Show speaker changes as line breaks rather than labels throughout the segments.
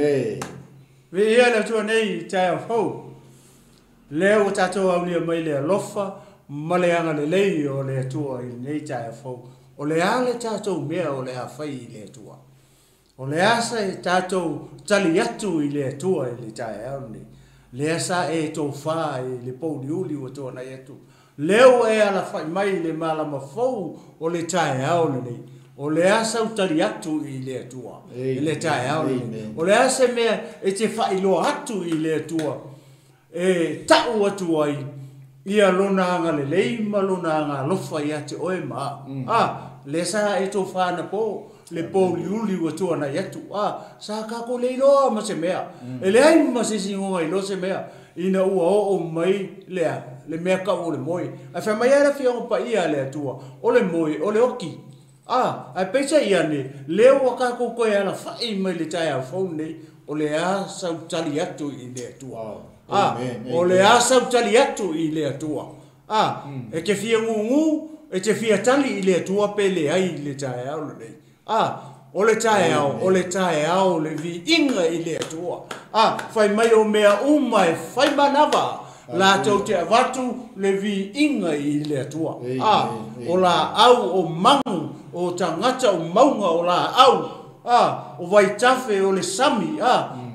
Amen.
Viia le Atua nei i taeao fou. Lea ua tatou aulia mai le alofa ma le agalelei o le Atua i lenei taeao fou. O le a le tatou mea o le a fai i le Atua? O le a se tatou tali atu i le Atua i le taeao lenei? Lea sa e tofa i le pouliuli ua tuanai atu. Lea ua e alafai mai i le malama fou o le taeao lenei. O le a sau tali atu i le Atua i le taeao lenei? O le a se mea e te faailoa atu i le Atua e tau atu ai ia lona agalelei ma lona agalofa ia te oe ma au? Lea sa e tofa anapo le pouliuli ua tuanai atu. Sa tatou le iloa ma se mea. E leai ma se isi igoa iloa se mea ina ua oo mai le mea tau o le moe. Ae fai mai lava le Afioga Paia a le Atua, o le moe, o le oti. Ae peitai ane, lea ua tatou toe alafai mai le taeao fou lenei, o le a sau tali atu i le Atua. O le a sau tali atu i le Atua. E te fia gugu, e te fia tali i le Atua pe leai i le taeao lenei. O le taeao, o le taeao le viiga i le Atua. Fai mai o mea uma e fai manava, latou te avatu le viiga i le Atua. O laau o magu, o tagata o mauga o laau, o vaitafe o le sami,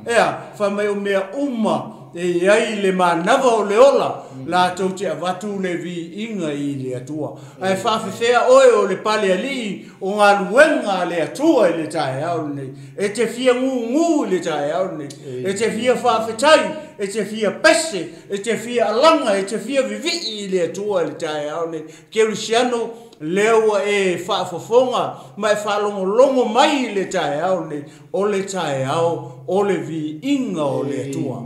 ea, fai mai o mea uma e iai le manava o le ola, latou te avatu le viiga i le Atua. Ae faafefea oe o le palealii o galuega a le Atua i le taeao lenei. E te fia gugu i le taeao lenei. E te fia faafetai, e te fia pese, e te fia alaga, e te fia vivii i le Atua i le taeao lenei. Kerisiano, lea ua e faafofoga ma e faalogologo mai i le taeao lenei, o le taeao o le viiga o le Atua.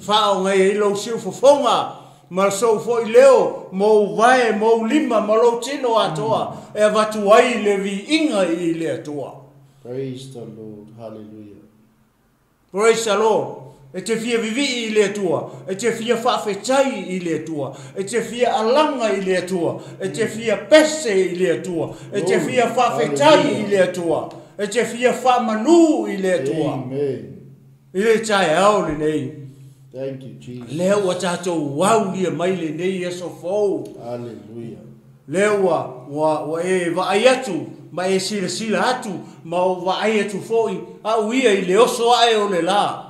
Faaogai ai lou siufofoga ma sou foi leo, mou vae, mou lima, ma lou tino atoa, e avatu ai le viiga i le Atua.
Praise the Lord. Hallelujah.
Praise the Lord. E te fia vivii i le Atua, e te fia faafetai i le Atua, e te fia alaga i le Atua, e te fia pese i le Atua, e te fia faafetai i le Atua, e te fia faamanu i le Atua.
Amen.
I le taeao lenei.
Thank you, Jesus.
Lea ua tatou aulia mai lenei aso fou.
Hallelujah.
Lea ua e vaai atu ma e silasila atu ma o vaai atu foi au ia i le oso ae o le la.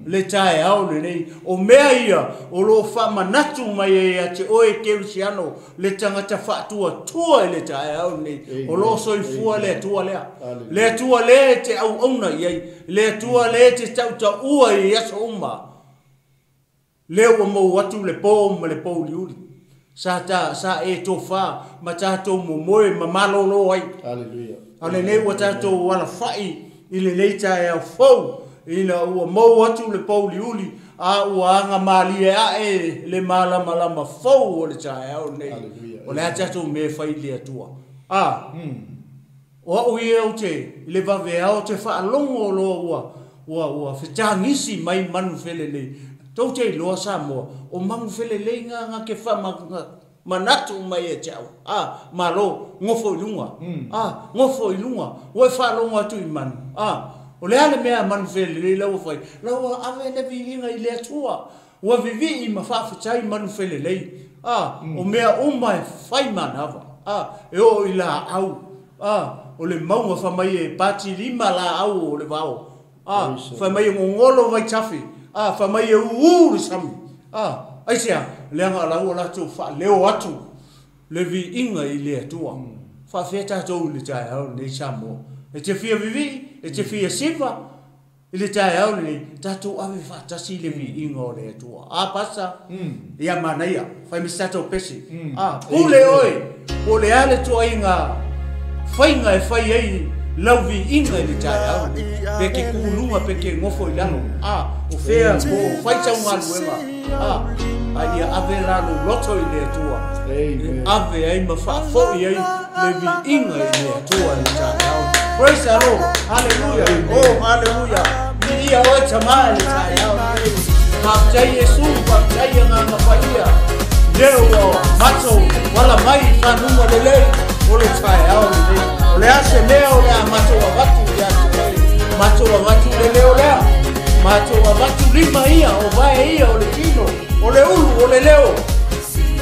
Le taeao lenei. O mea ia o loo faamanatu mai ai ia te oe Kerisiano le tagata faatuatua i le taeao lenei. O loo soifua le Atua lea. Le Atua lea e te auauna i ai. Le Atua lea e te tautaua i aso uma. Lea ua mou atu le po ma le pouliuli. Sa e tofa ma tatou momoe ma malolo ai.
Hallelujah.
A lenei ua tatou alafai i lenei taeao fou. Ina ua mou atu le pouliuli, a ua aga malie ae le malamalama fou o le taeao lenei. O le a tatou mea fai i le Atua. O au ia ou te le vaveao te faalogo loa ua fetagisi mai manufelelei. Tou te iloa Samoa, o manufelelei ngā ke manatu mai e te au. Malo, ngofo i lunga. Ngofo i lunga. Ua e faalogo atu i manu. O le a le mea manufelelei lau fai. Lau ave le viiga i le Atua. Ua vivii ma faafetai manufelelei. O mea uma e fai manava. E o i laau. O le mauga fai mai e pati lima laau o le vao. Fai mai e gogolo vaitafe. Fai mai e uu le sami. Aisea, leaga lau o latou faaleo atu le viiga i le Atua. Faafea tatou i le taeao lenei Samoa. E te fia vivii, e te fia siva i le taeao lenei, tatou ave faatasi le viiga o le Atua. Pasa, ia manaia, fai ma se tatou pese. Pule oe, po o le a le tuaiga faiga e fai ai lau viiga i le taeao lenei. Pe ke kuuluga, pe ke ngofo i lalo. O fea po o fai tau galuega. A ia ave la lou loto i le Atua. E ave ai ma faafoi ai le viiga i le Atua i le taeao. Praise the Lord. Hallelujah. Oh, hallelujah. Viia oe tamā i le taeao lenei. Faafetai Iesu, faafetai Agaga Paia. Lea ua matou wala mai i fanuga lelei o le taeao lenei. O le a se mea o le a matou avatu ia te oe. Matou avatu le leo lea. Lima ia, o vae ia, o le tino, o le ulu, o le leo.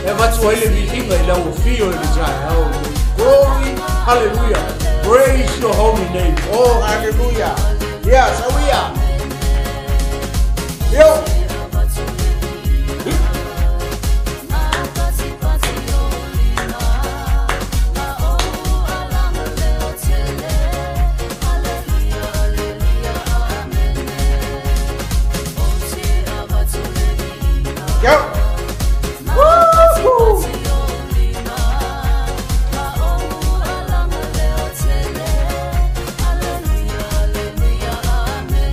E avatu ai le viiga i lau afio i le taeao lenei. Glory, hallelujah. Praise your holy name. Oh, hallelujah. Yes, hallelujah. Yo. Yo. Woo-hoo.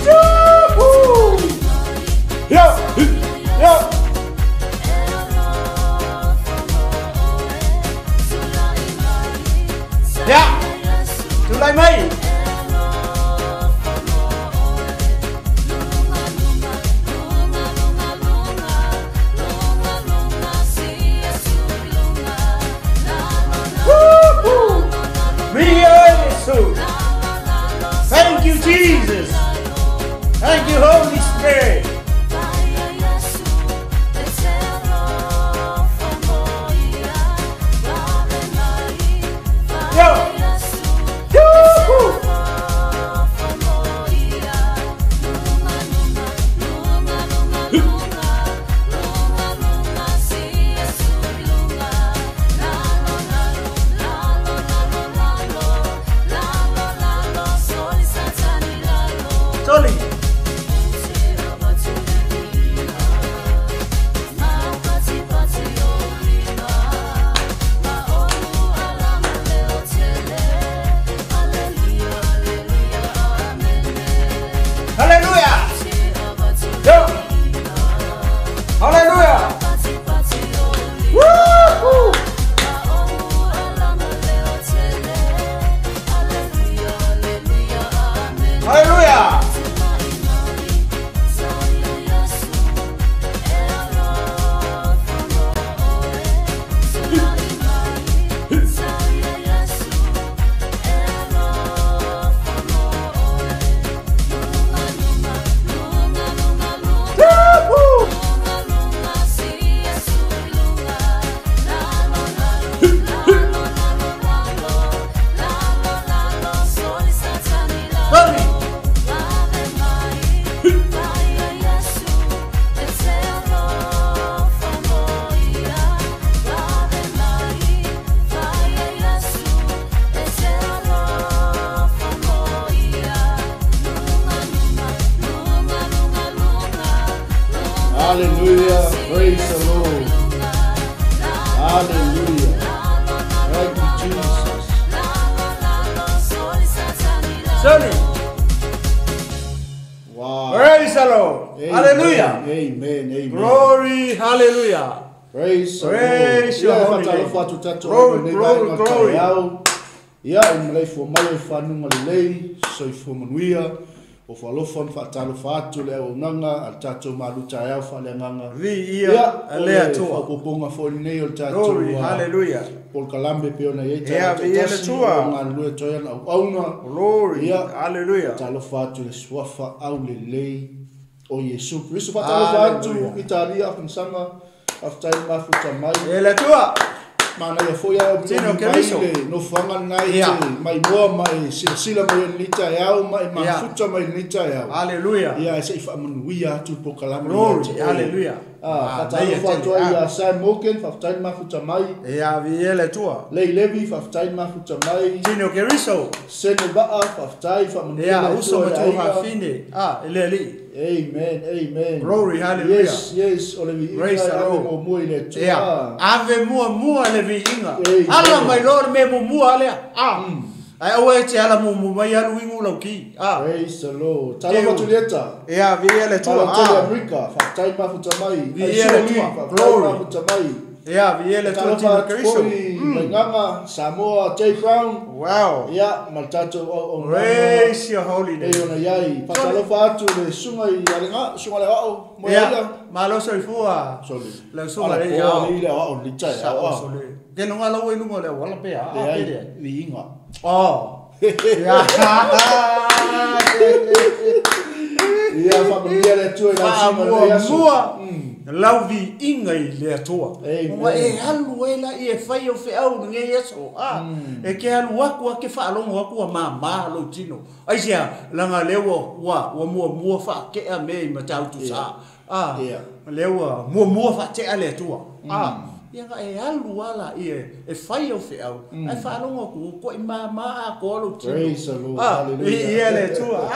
Woo-hoo. Yo. Yo. Ya. Tulai mai. Woo-hoo. Thank you, Jesus. Thank you, Holy Spirit. Yo. Woo-hoo. Sorry. Hallelujah. Yo. Hallelujah. Woo-hoo. Hallelujah. Woo-hoo. Sorry.
Hallelujah. Praise the Lord. Hallelujah. Thank you, Jesus.
Sorry.
Wow.
Praise the Lord.
Amen.
Hallelujah.
Amen. Amen.
Glory, hallelujah.
Praise the Lord.
Praise your
Ia,
holy
whatalofa
name.
atu tatou
Glory,
ai lenei
glory,
vaega o le
glory.
taeao. Ia, e maleifua mai ai whanunga lelei, soifua manuia, o whaalofa ma whaatalofa atu le auaunaga a le tatou malu taeao faaleagaga.
Vi ia
Ia,
a
o
le
le
Atua.
faaopoopoga foi lenei o le tatou
Glory, hallelujah.
polokalame pe ona i ai
Ia,
taeao
vi ia le
taitasi,
Atua.
o galulue toe ana auauna.
Glory,
Ia,
hallelujah.
talofa atu le suafa aulelei o Iesu Kristo. Faatalofa atu
Hallelujah.
Italia afganisaga, faafetai le mafuta mai.
E le Atua.
Manaia foi ao
Tino
mai
Keriso.
le nofoaga lenai
Ia.
te maimoa mai silasila mai i lenei taeao ma e
Ia.
mafuta mai i lenei taeao.
Hallelujah.
Ia, e se'i faamanuia atu le polokalame ia
Glory,
te oe.
hallelujah.
Ah,
Ah, neia
faatalofa atu
tele.
ai ia Sam Morgan, faafetai le mafuta mai.
Ia, vi ia le Atua.
Lei Levi, faafetai le mafuta mai.
Tino Keriso.
Sene Va'a, faafetai, faamanuia
Ia,
le
uso
Atua i le
matua
aiga.
hafine. Ah, e le alii.
Amen, amen.
Glory, hallelujah.
Yes, yes, o le viiga
Praise
e
the
ave
Lord.
muamua i le Atua.
Ia, ave muamua le viiga.
Amen.
Ala mai loa le mea muamua alea. Ah. Ai aua e te ala muamua mai alu ingu lau ki. Ah.
Praise the Lord. Talofa Julieta.
Ia, vi ia le Atua.
Malotele
Ah.
Amerika, faafetai mafuta mai.
Viia
Aisua
le
Lui,
Atua.
faafetai
Glory.
mafuta mai.
Ia, vi ia le Atua
Talofa
Tino
atu
Keriso.
foi Maingaga, Samoa, J Brown.
Wow.
Ia, ma le tatou auaunaga
Praise your holy
e
name.
ona i ai. Faatalofa atu le suga i alega, suga le aoao, moe
Ia,
aia.
malo soifua.
Sole.
Le suga
Ala
le
poa
iao.
le ile aoao le taeao,
Sa
ah.
o sole. Ke lunga lau i lunga o le auala pe a, ah,
Leai,
pe lea.
viiga.
Oh. Ia.
Ia faamanuia le Atua i lau susuga i lenei aso.
Faamuamua lau viiga i le Atua.
Amen.
Ua e alu ai la i e fai au feau i lenei aso. A, e ke alu atu a ke faalogo atu ua māmā lou tino. Aisea, leaga lea ua, ua, ua muamua faatea mea i Matautu Sa. A, lea ua muamua faatea le Atua. A, ia na e alu lava laia e fai au feau, ae faalogo atu ua toai māmā atoa lou tino.
Praise the Lord.
A,
Hallelujah.
viia le Atua.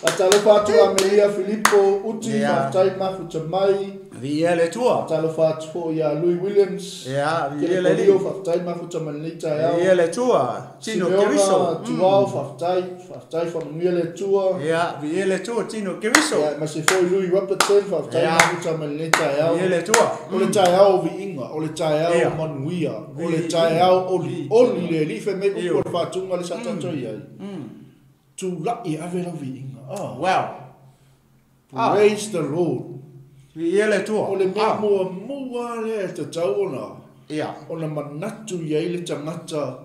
Faatalofa atu Amelia Filipo Uti,
Ia.
faafetai mafuta mai.
Viia le Atua.
Faatalofa atu foi ia Louis Williams.
Ia, viia
Kele
le
Kolio,
Alii.
faafetai mafuta mai lenei taeao.
Viia le Atua. Tino
Simeona
Keriso.
Tuao, faafetai, faafetai faamanuia le Atua.
Ia, viia le Atua, Tino Keriso.
Ia, ma se foi Louis Robertson, faafetai
Ia.
mafuta mai lenei taeao.
Viia le Atua.
O le taeao o viiga, o le taeao
Ia.
o manuia, o le
Viiga.
taeao oli, oli le alii fai mai upu
Ia.
o le faatuga le sa tatou i ai. Tula'i e ave lau viiga. Ah.
Wow. Ah.
Praise the Lord.
Viia le Atua.
O le mea
Ah.
muamua lea e tatau ona
Ia.
ona manatu i ai le tagata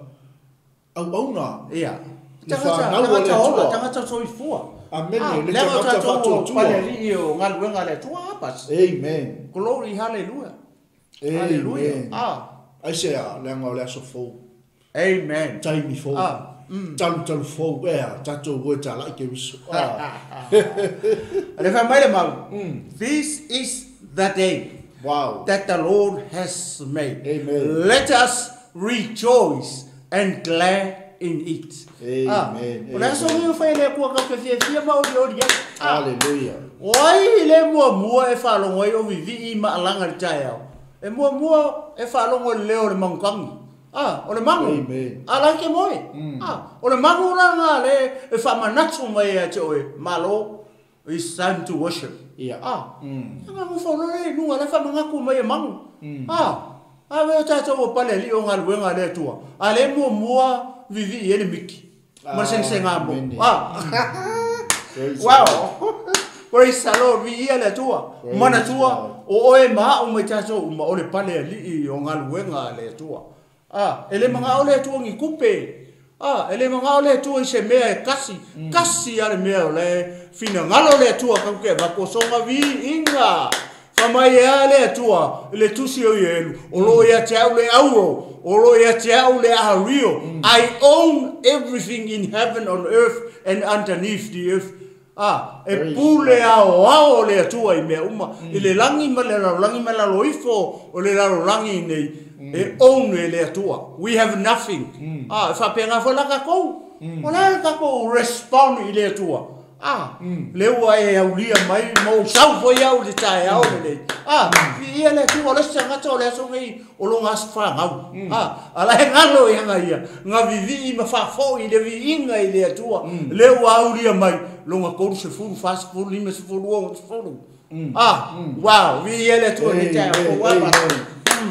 auauna.
Ia.
Le
Tagata,
fanau o le
tagata ola,
Atua.
tagata soifua.
Amene,
Ah,
le
leaga o
tagata
tatou
faatuatua.
palealii o galuega a le Atua, ah, pas.
Amen.
Glory, hallelujah. Hallelujah.
Amen.
Ah.
Aisea, leaga o le aso fou,
Amen.
taimi fou,
Ah.
talutalu fou, ea, tatou oe tala'i Keriso. Ah.
Le fai mai le mau. This is the day
Wow.
that the Lord has made.
Amen.
Let us rejoice and glad in it.
Amen.
Ah, o le aso
Amen.
lenei ua fai e le Atua kau te fiafia ma olioli ai. Ah.
Hallelujah.
O ai le muamua e faalogo ai o vivii ma alaga i le taeao. E muamua e faalogo i le leo o le magukagu. Ah, o le magu.
Amen.
A la ke moe. Ah, o le magu la nga le e faamanatu mai ia te oe. Malo, it's time to worship.
Ia.
Ah, nga ngo fo le nunga le faamangaku mai e magu. Ah, a ve o tatou o pale alii o galuega a le Atua. A le muamua vivii ai le miki. Ma le segisega mo.
Amen.
Ah.
Praise the
Wow.
Lord.
Praise the Lord, viia le Atua.
Praise
Manatua,
God.
o oe ma au mai tatou uma o le pale alii o galuega a le Atua. Ah, e le magao le Atua ni kupe. Ah, e le magao le Atua i se mea e kasi. Kasi a le mea o le finagalo le Atua kau ke vakosoga viiga. Fai e a le Atua i le tusi o Ielu, o lo ia te au le auro, o lo ia te au le ahario. I own everything in heaven, on earth and underneath the earth. Ah, e
Praise
pule ao ao o le Atua i mea uma. I le lagi ma le lalolagi ma lalo ifo o le lalolagi nei, e own e le Atua. We have nothing. Ah, e faapega foi la tatou. O le a le tatou respond i le Atua. Ah, le ua e aulia mai ma ou sau foi au i le taeao lenei. Ah, viia le Atua, o le isi tagata o le aso nei o loga aso fanau. Ah, ala e galo ia ia, ga vivii ma faafoi i le viiga i le Atua. Le ua aulia mai loga 30, 40, 50, 60. Ah, wow, viia le Atua i le taeao.
Amen.
Ua pa.
Amen.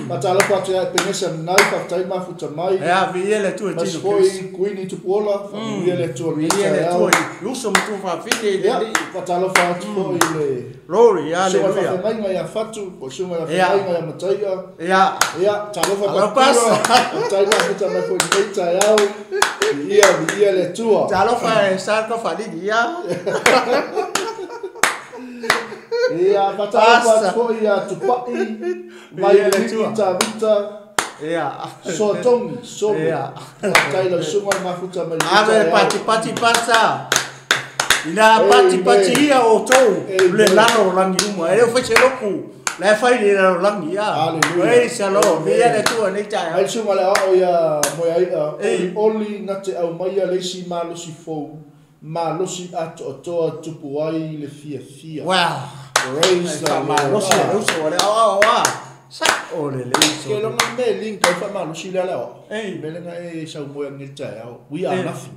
Faatalofa atu ia Epenesa Nanai, faafetai mafuta mai.
Ia, viia le Atua i
Ma se
Tino
foi
Keriso.
Kuini Tupuola, faamanuia le Atua i lenei
Viia le
taeao.
Atua i uso ma tuafafine i le
Ia,
alii.
faatalofa atu foi i le
Glory,
susuga i le
hallelujah.
faafeagaiga ia Fatu, po o le susuga i le
Ia.
faafeagaiga ia Mataia.
Ia.
Ia, talofa
Alo,
Pastor.
pas.
Faafetai mafuta mai foi i lenei taeao. Viia, viia le Atua.
Talofa e sa ka falili ia.
Ia, faatalofa
Pasa.
atu foi ia Tupai, mai
Viia le
Liki
Atua.
Tavita,
Ia.
Soatongi, Somo.
Ia.
Faafetai lau susuga i le mafuta mai lenei
Ave
taeao.
pati pati pasa. Ina
Amen.
pati pati ia o tou
Amen.
le lalolagi uma. E le o fai se loku. La e fai le lalolagi ia.
Hallelujah.
Praise the Lord.
Amen.
Viia le Atua nei
Ai
taeao.
le susuga le aoao ia Moeai'a,
Ei.
olioli na te aumaia le isi malosi fou, malosi atoatoa tupu ai le fiafia.
Wow.
Praise the Lord.
Faamalosi le uso o le aoao a. Sa o le le uso.
Ke longa me link ai faamalosi le ale aoao.
Ei.
Me lenga e saumoe agi le taeao. We are
Ei.
nothing.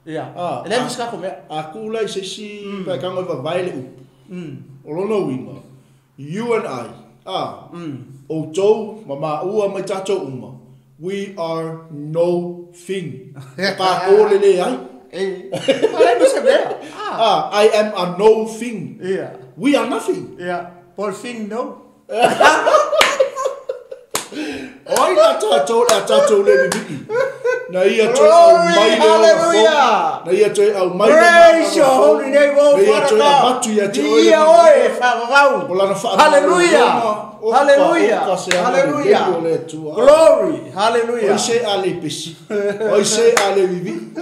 Ia.
Ah,
E le
ah.
masika ko mea.
A ku la i se isi paekaga i vavae le upu. O lona uiga, you and I, ah, outou ma maua mai tatou uma, we are no thing. O kākou le leai.
E. Ale ma se mea. Ah.
Ah, I am a no thing.
Ia.
We are nothing.
Ia. Paul Fing no.
O ai la tatou le a tatou le vivii. Na ia toe aumai
Glory,
le ola fou.
hallelujah.
Na ia toe aumai le
Praise
magaga
your
fou.
holy name, O
Na ia
Father
toe
God.
avatu ia te oe le
Viia
manuia.
oe e faavavau.
O lana
Hallelujah.
faamaualaloga, oka,
Hallelujah.
oka se aga
Hallelujah.
lelei o le Atua.
Glory. Hallelujah.
Oi se a le pesi. Oi se a le vivi. Ah.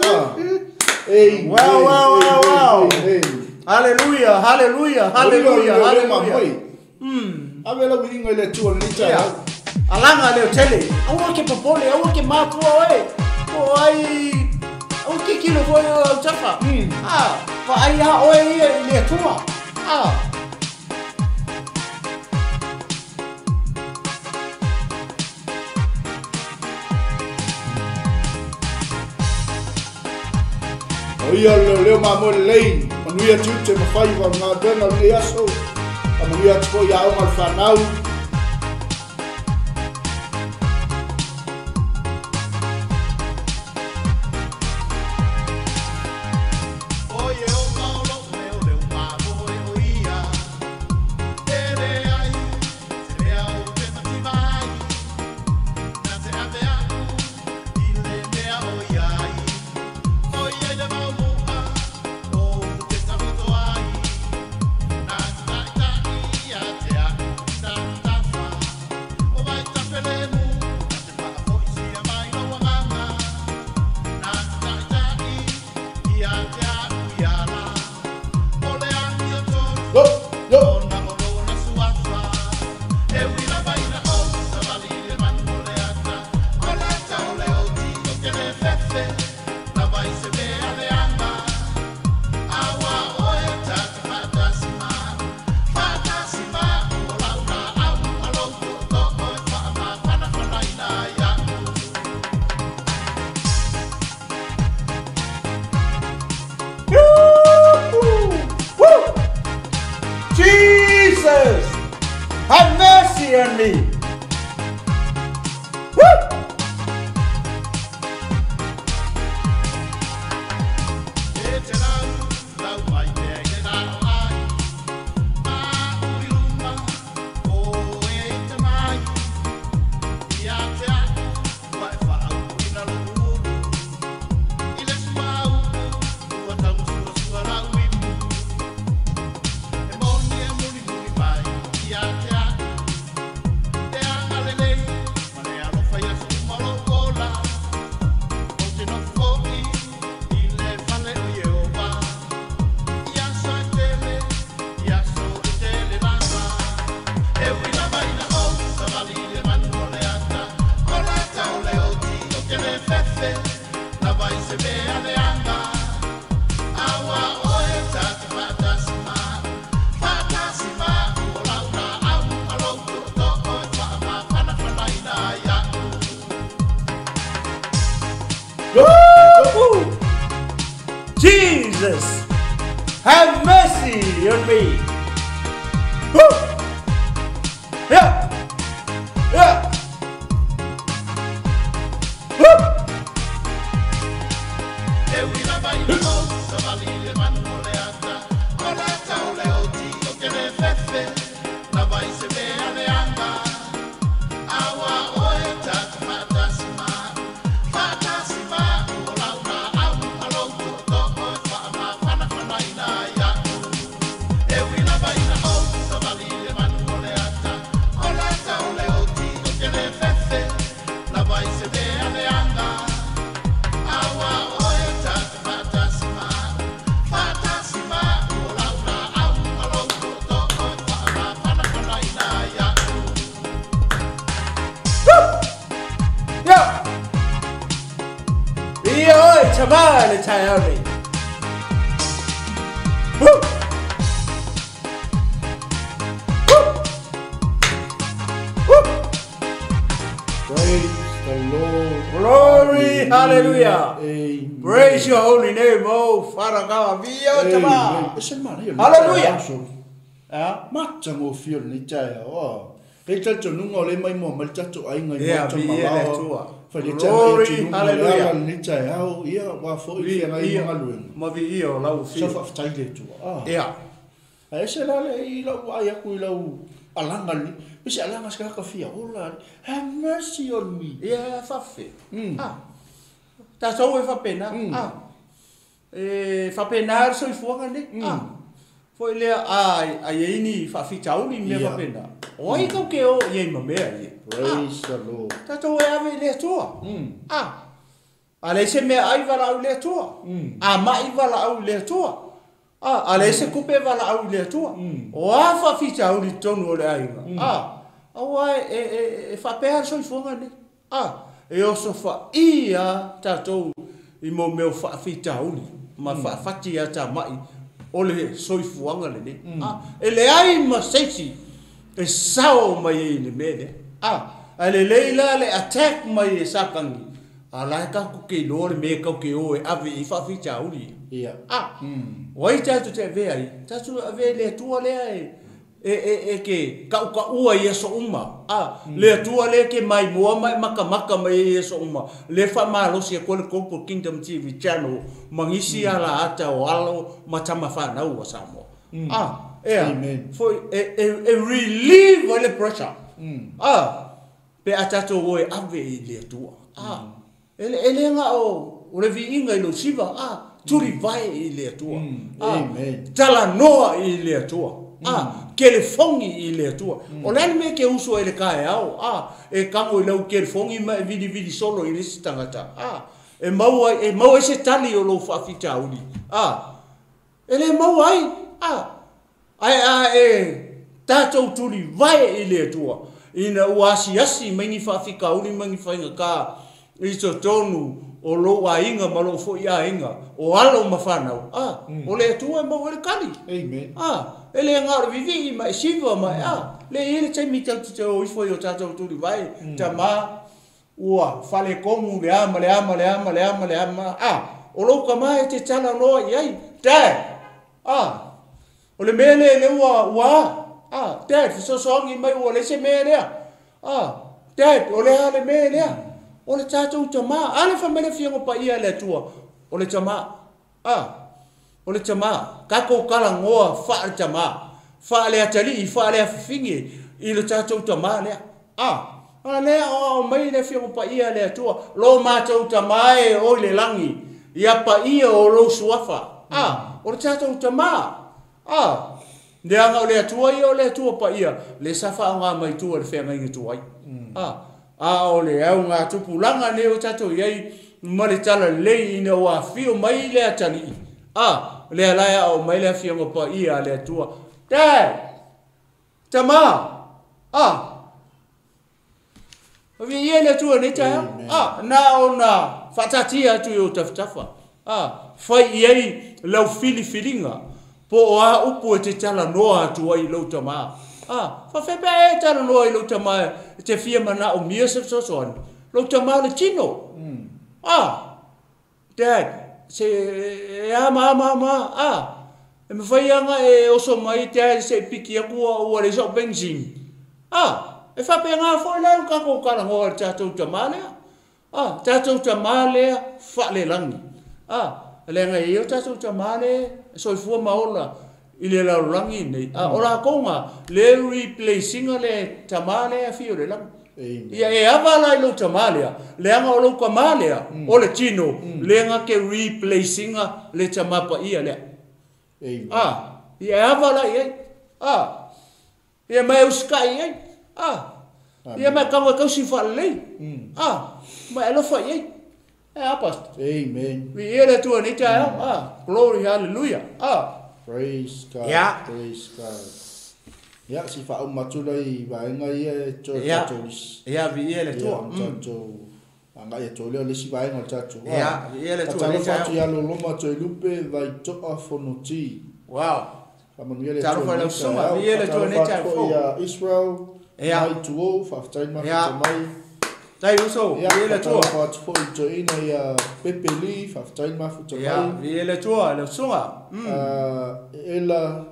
Ei,
Wow,
ei,
wow,
ei,
wow, wow.
ei, ei.
Hallelujah. Hallelujah. Hallelujah. Hallelujah.
Ave lau viiga i le Atua lenei
Ia.
taeao.
Alaga leo tele. Aua ke popole, aua ke matua oe. Po ai aua ke kilo foi o au tafa. Ah, vaai a oe ia i le Atua. Ah.
O ia le leo mamoe lelei, manuia tiute ma faiva o galuega o lenei aso, a manuia atu foi ia aoga o le fanau. Yo, yo.
Woo! Jesus! Have mercy on me! Woo! Woo! Jesus! Have mercy on me! Woo! Yeah! Yeah! Woo! Yeah! Ia oe, tamā le taeao nei. Woo! Woo! Woo!
Praise the Lord.
Glory, hallelujah.
Amen.
Praise your holy name, oh Father God. Ia oe, tamā.
Amen. E se mana ia lenei
Hallelujah.
taeao, so.
Ah.
Matagofie o lenei taeao, ah. Le talitonuga o le maimoa mai le tatou aiga i
Ia,
maota
viia le
malaoa.
Atua.
Faletia mai
Glory,
atunuga le
hallelujah.
ala lenei taeao, ia, ua fo'i le feagai ma galuega.
Ma viia o lau
Sa
fia.
faafetai le Atua, ah.
Ia.
Ae ese la le i lau vaai atu i lau alaga lenei. Pe se alaga se tagata fia ola, have mercy on me.
Ia, faafe. Ah. Tatou e faapena, a, e faapena le soifuaga lenei, a, foi lea a i ai ni faafitauli ma mea faapena, o ai tatou te o i ai ma mea ia?
Praise the Lord.
Tatou e ave i le Atua. A, a leai se meaai, valaau i le Atua. A mai, valaau i le Atua. A leai se tupe, valaau i le Atua. O a faafitauli i totonu o le aiga, a, aua e faapea le soifuaga lenei. A, e osofaia lava tatou i mea o faafitauli ma faafati atamai o le soifuaga lenei. A, e leai ma se isi e sao mai ai i le mea lea. A, ae lelei la le attack mai e Satani, a la e tatou te iloa le mea e tatou te o e ave i ai faafitauli ia. A, o ai tatou te avea ai? Tatou avea i le Atua lea e te tautaua i aso uma. A, le Atua lea e te maimoa ma e matamata mai ai i aso uma. Lea faamalosi atu ai le Global Kingdom TV Channel ma nisi alaata o alo ma tama fanau a Samoa. A, ea, foi e relieve ai le pressure. A, pe a tatou o e ave i le Atua. A, e le na o le viiga i lou siva, a, tulivae i le Atua. A, talanoa i le Atua. A, telefoni i le Atua. O le a le mea e te usu ai i le taeao, a, e tago i lau telefoni ma e vilivili solo i le isi tagata. A, e maua ai se tali o lou faafitauli. A, e le maua ai. A, ae a e tatou tulivae i le Atua, ina ua asiasi mai ni faafitauli ma ni faigata i totonu o lou aiga ma lou foi aiga, o alo ma fanau, a, o le Atua e maua ai le tali.
Amen.
A, e le na o le vivii ma e siva ma e, a, le i ai le taimi tatou te o ifo i o tatou tulivae, tama, ua faletonu le a ma le a ma le a ma le a ma le a ma, a, o lou tama e te talanoa i ai, Dad, a, o le mea lea le ua a, Dad, fesoasoani mai ua leai se mea lea. A, Dad, o le a le mea lea. O le tatou tama, a le fai mai le Afioga Paia a le Atua, o le tama, a, o le tama, tatou talanoa faale-tama, faale-atalii, faale-afafine i le tatou tama lea. A, a lea o mai le Afioga Paia a le Atua, lo matou tama e o i le lagi, ia paia o lou suafa. A, o le tatou tama. A, leaga o le Atua ia o le Atua paia, le sa faaaoga mai tua i le feagaiga tuai. A, o le auga tupulaga nei o tatou i ai ma le talalelei ina ua afio mai le atalii. A, lea la e aao mai le Afioga Paia a le Atua. Dad, tama, a, viia le Atua nei taeao. A, na ona faatatia atu i ou tafatafa. A, fai i ai lau filifiliga, po o a upu e te talanoa atu ai i lou tama. A, faafefea pe a e talanoa i lou tama e te fia manaomia se fesoasoani, lou tama o le tino. A, Dad, se e a ma ma ma, a, e mafai aga e oso mai Dad se i piki atu ua leai sau benzene. A, e faapena foi la le tatou talanoa i le tatou tama lea. A, tatou tama lea faalelagi. A, leaga e i ai o tatou tama lea e soifua ma ola i le lalolagi nei. A, o latou na le replacinga le tama lea e afio i le lagi. Ia e ava la i lou tama lea, leaga o lou tama lea, o le tino, le na te replacinga le tama paia lea. A, ia e ava la i ai. A, ia mai usikai i ai. A, ia mai tago e tausi faalelei. A, mai alofa i ai. E a, Pastor.
Amen.
Viia le Atua nei taeao. A, glory, hallelujah. A.
Praise God.
Yeah.
Praise God. Ia, si faauma atu lai vaega ia e toe
Ia.
tatou lisi.
Ia, viia le Atua.
Ia, tatou agai atu ai lea o le isi vaega o le tatou.
Ia, viia le Atua nei
Faatalofa atu
taeao.
ia Loloma Toelupe Vaitoa Fonoti.
Wow.
Faamanuia le Atua
Talofa i lau
nei
susuga,
taeao.
viia le Atua nei
Faatalofa atu
taeao
foi
fou.
ia Israel,
Ia.
mai Tuou, faafetai mafuta
Ia.
mai.
Tai uso,
Ia,
viia le Atua.
faatalofa atu foi i toeaina ia Pepe Lee, faafetai mafuta
Ia,
mai.
viia le Atua, lau susuga.
Ela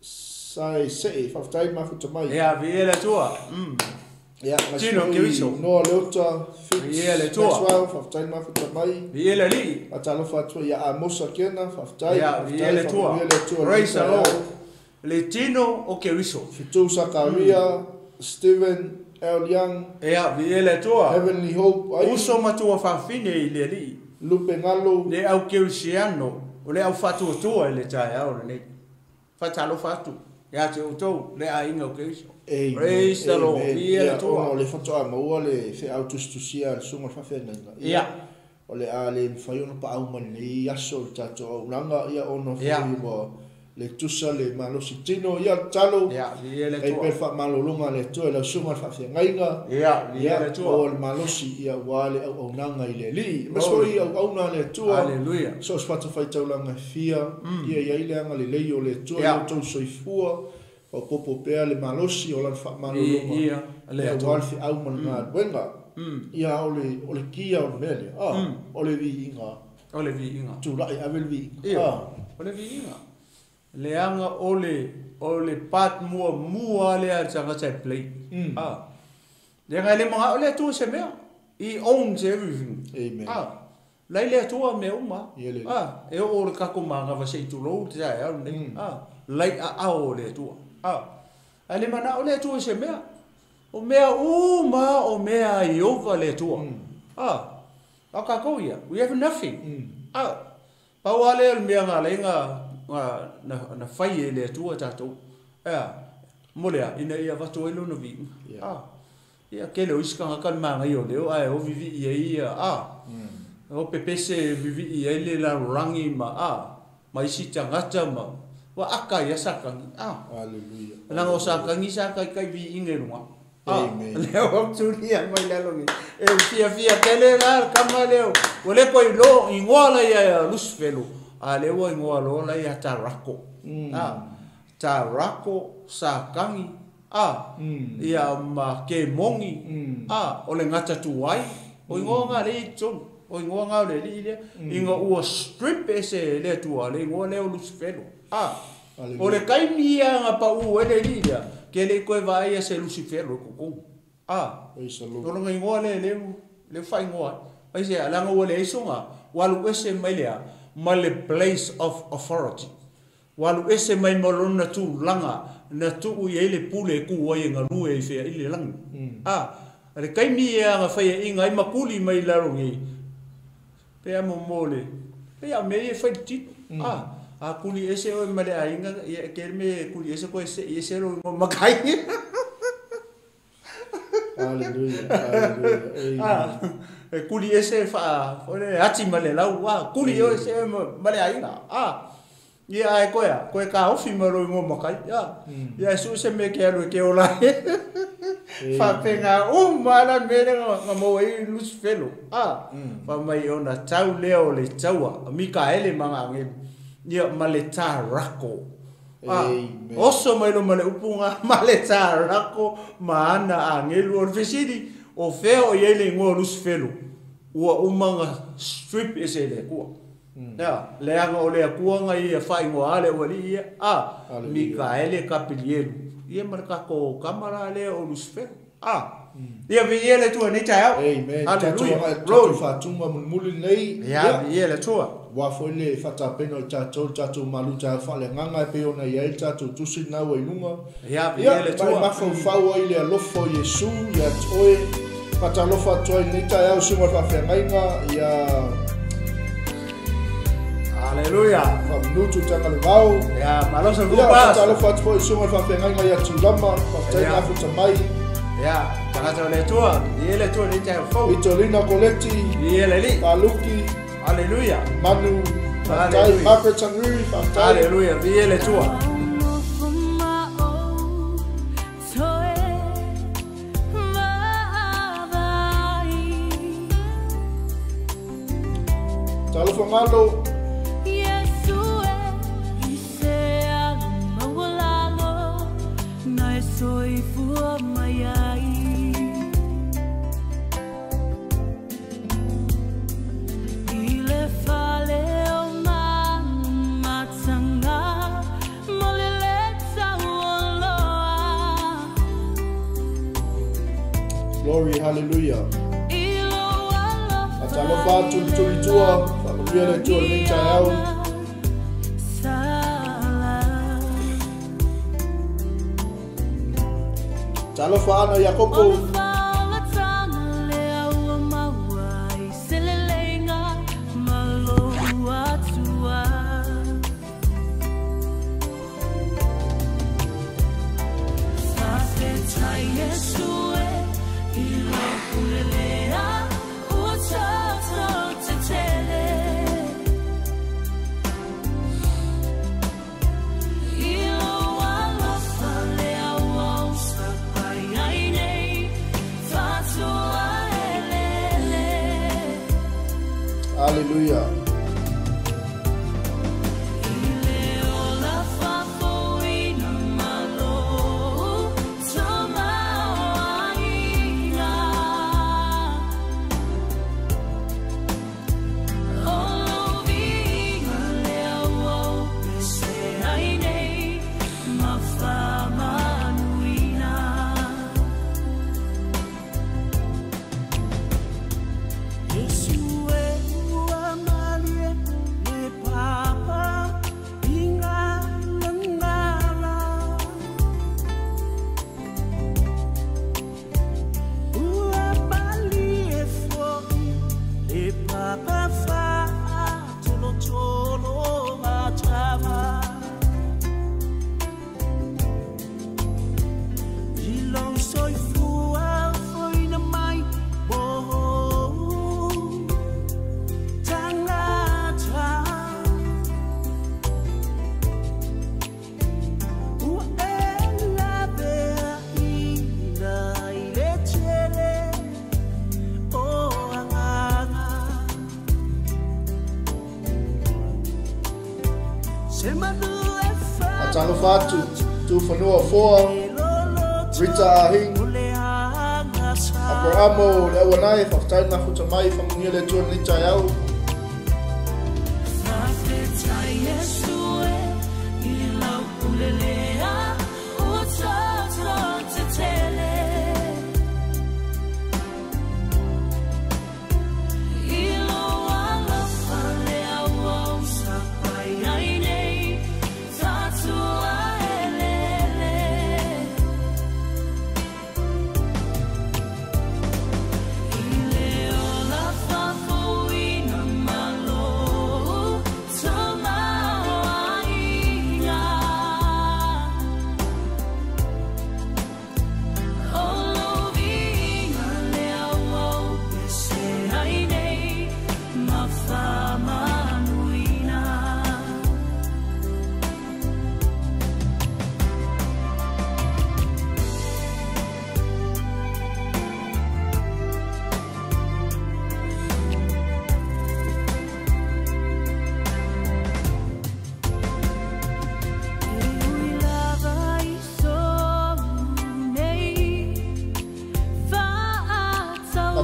Sai Se'e, faafetai mafuta mai.
Ia, viia le Atua.
Ia, nasi
Tino
foi
Keriso.
Noa Leota, Fitz,
Viia le Atua.
Maxwell, faafetai mafuta mai.
Viia le Alii.
Faatalofa atu ia Amosa Kena, faafetai.
Ia, viia le Atua.
Faamanuia le Atua
Praise the
lenei
Lord.
taeao.
Le tino o Keriso.
Fitu Sakaria, Steven El Young.
Ia, viia le Atua.
Heavenly Hope, ai.
Uso ma tuafafine i le Alii.
Lupe Galo.
Le au kerisiano, o le au faatuatua i le taeao lenei. Faatalofa atu ia te outou le aiga o Keriso.
Amen.
Praise the Lord.
Amen.
Viia le
Ia,
Atua.
ona o le faatoa maua le feau tusitusia a le susuga o le faafeagaiga.
Ia.
O le a le mafai ona paau mai lenei aso i le tatou auaunaga, ia ona foi
Ia.
ua le tusa le malosi tino, ia tatalo.
Ia, viia le
Ai
Atua.
pea le faamalologa a le Atua i lau susuga o le faafeagaiga.
Ia, viia
Ia,
le Atua.
maua le malosi, ia ua le auaunaga i le Alii. Aemaise
Glory.
foi auauna a le Atua.
Hallelujah.
So o se fatafaitaulaga e fia, ia i ai le agalelei o le Atua,
Ia.
i outou soifua, faaopoopo pea le malosi o lana faamalologa.
Ia, le
Ia,
Atua.
ua le feau ma le galuega. Ia, o le, o le kia o le mea lea. Ah, o le viiga.
O le viiga.
Tulai ave le viiga.
Ia.
Ah.
O le viiga. Leaga o le, o le part muamua lea a le tagata e play. Ah. Leaga e le magao le Atua i se mea. He owns everything.
Amen.
Ah. Lai le Atua mea uma.
Ia le-
Ah. E oo le tatou magava se i tulou te taeao lenei. Ah. Lai aao o le Atua. Ah. Ae le manao le Atua i se mea. O mea uma o mea a Ieova le Atua. Ah. A o tatou ia, we have nothing. Ah. Pau lava lea o le mea na ala ai na, na, na, na fai e le Atua tatou. Ea, mo lea, ina ia avatu ai lona viiga.
Ia.
Ah. Ia, tele o isi tagata le magaia o leo, ae o vivii ai ia, ah. O pepese vivii ai le lalolagi ma, ah, ma isi tagata ma, ua aka ia Satani. Ah.
Hallelujah.
Leaga o Satani sa taitai viiga i luga. Ah,
Amen.
lea ua tulia mai lalo nei. E fiafia tele la le kama lea. Ua le koe iloa, igoa la ia ia Lusifelo. A lea ua igoa loa la ia Tarako. Ah, Tarako, Satani, ah, ia ma Kemogi, ah, o le gata tuai. O igoa ngā lea i totonu. O igoa ngā o le alii lea. Ina ua strip ese e le Atua, le igoa lea o Lusifelo. Ah,
Hallelujah.
o le taimi ia na paʻū ai le alii lea, ke leʻi koe vaaia se Lusifelo i totonu. Ah,
Praise the Lord.
o lona igoa lea leu, leu faaigoa ai. Ai se, leaga ua leai soga, ua alu ese mai lea, ma le place of authority. Ua alu ese mai ma lona tulaga, na tuu i ai le pule e ku ai e galue i fea i le lagi. Ah, le taimi ia na faiaʻiga ai makuli mai lalo nei, pe a mo le, pe a mea ia e fai le tino. Ah, a kuli ese oe ma le aiga, ia ke le mea e kuli ese koe se i ese lo igoa makai.
Hallelujah. Hallelujah. Amen.
Ah, e kuli ese faa, o le ati ma le lau, ah, kuli oe se ma, ma le aiga. Ah, ia ae koe a, koe ka ofi ma lo igoa makai. Ah, ia e su se mea ke alu e ke ola ai. Faapega uma la mea lea na maua ai Lusifelo. Ah, fa mai ona tau lea o le taua, a Mikaele ma ngā agelu. Ia ma le Tarako. Ah,
Amen.
oso mai lo ma le upu ngā, ma le Tarako ma ana agelu. O le fesili, o fea o i ai le igoa o Lusifelo, ua uma na strip ese e le Atua. Ia, leaga o le Atua na ia faaigoa a le aualii ia. Ah,
Hallelujah.
Mikaele Kapilielu. Ia ma le tatou kama la lea o Lusifelo. Ah, ia viia le Atua nei taeao.
Amen. Tatou
Hallelujah.
agai- tatou
Glory.
faatuga mulimuli lenei.
Ia, viia le Atua.
Ua foi le faatapena o i tatou, le tatou malu taeao faaleagaga e pei ona i ai le tatou tusi lena ua i luga.
Ia, viia
Ia,
le
ma e
Atua.
mafaufau ai le alofa o Iesu ia te oe. Faatalofa atu ai lenei taeao susuga o le faafeagaiga, ia
Hallelujah.
faamanutu tagalevao.
Ia, malosi
Ia,
lupa.
faatalofa atu foi i susuga o le faafeagaiga ia Tulama, faafetai
Ia.
le afuta mai.
Ia, tagata o le Atua, viia le Atua lenei taeao fou.
Vitolina Coletti,
Viia le Alii.
Paluki,
Hallelujah.
Manu, faafetai.
Hallelujah.
Margaret Sanui, faafetai.
Hallelujah, viia le Atua.
Talofa ngalo. Glory, hallelujah. Atalofa atu le tulitua, faamanuia le Atua i lenei taeao. Talofa Ana Iakopo. Hallelujah. Talofa atu, Tufanua Foa, Rita Ahing, Aperamo, le awanai, whakatau mafuta mai, whamungia le tua ni tai au.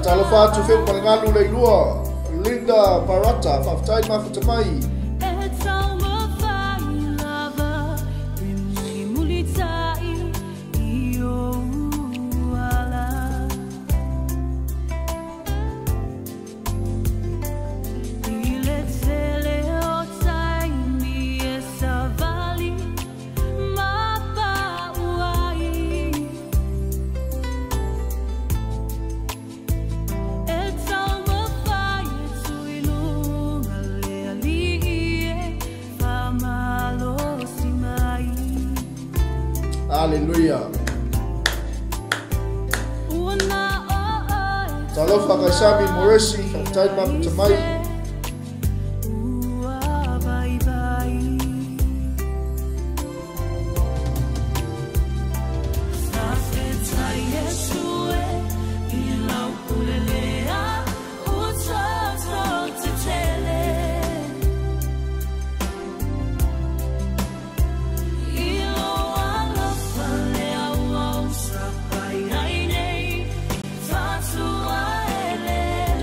Talofa atu wheu palangalu le ilua, Linda Parata, whaftai mafuta mai. Hallelujah. Talofa Kaisami Moresi, whakatau mafuta mai.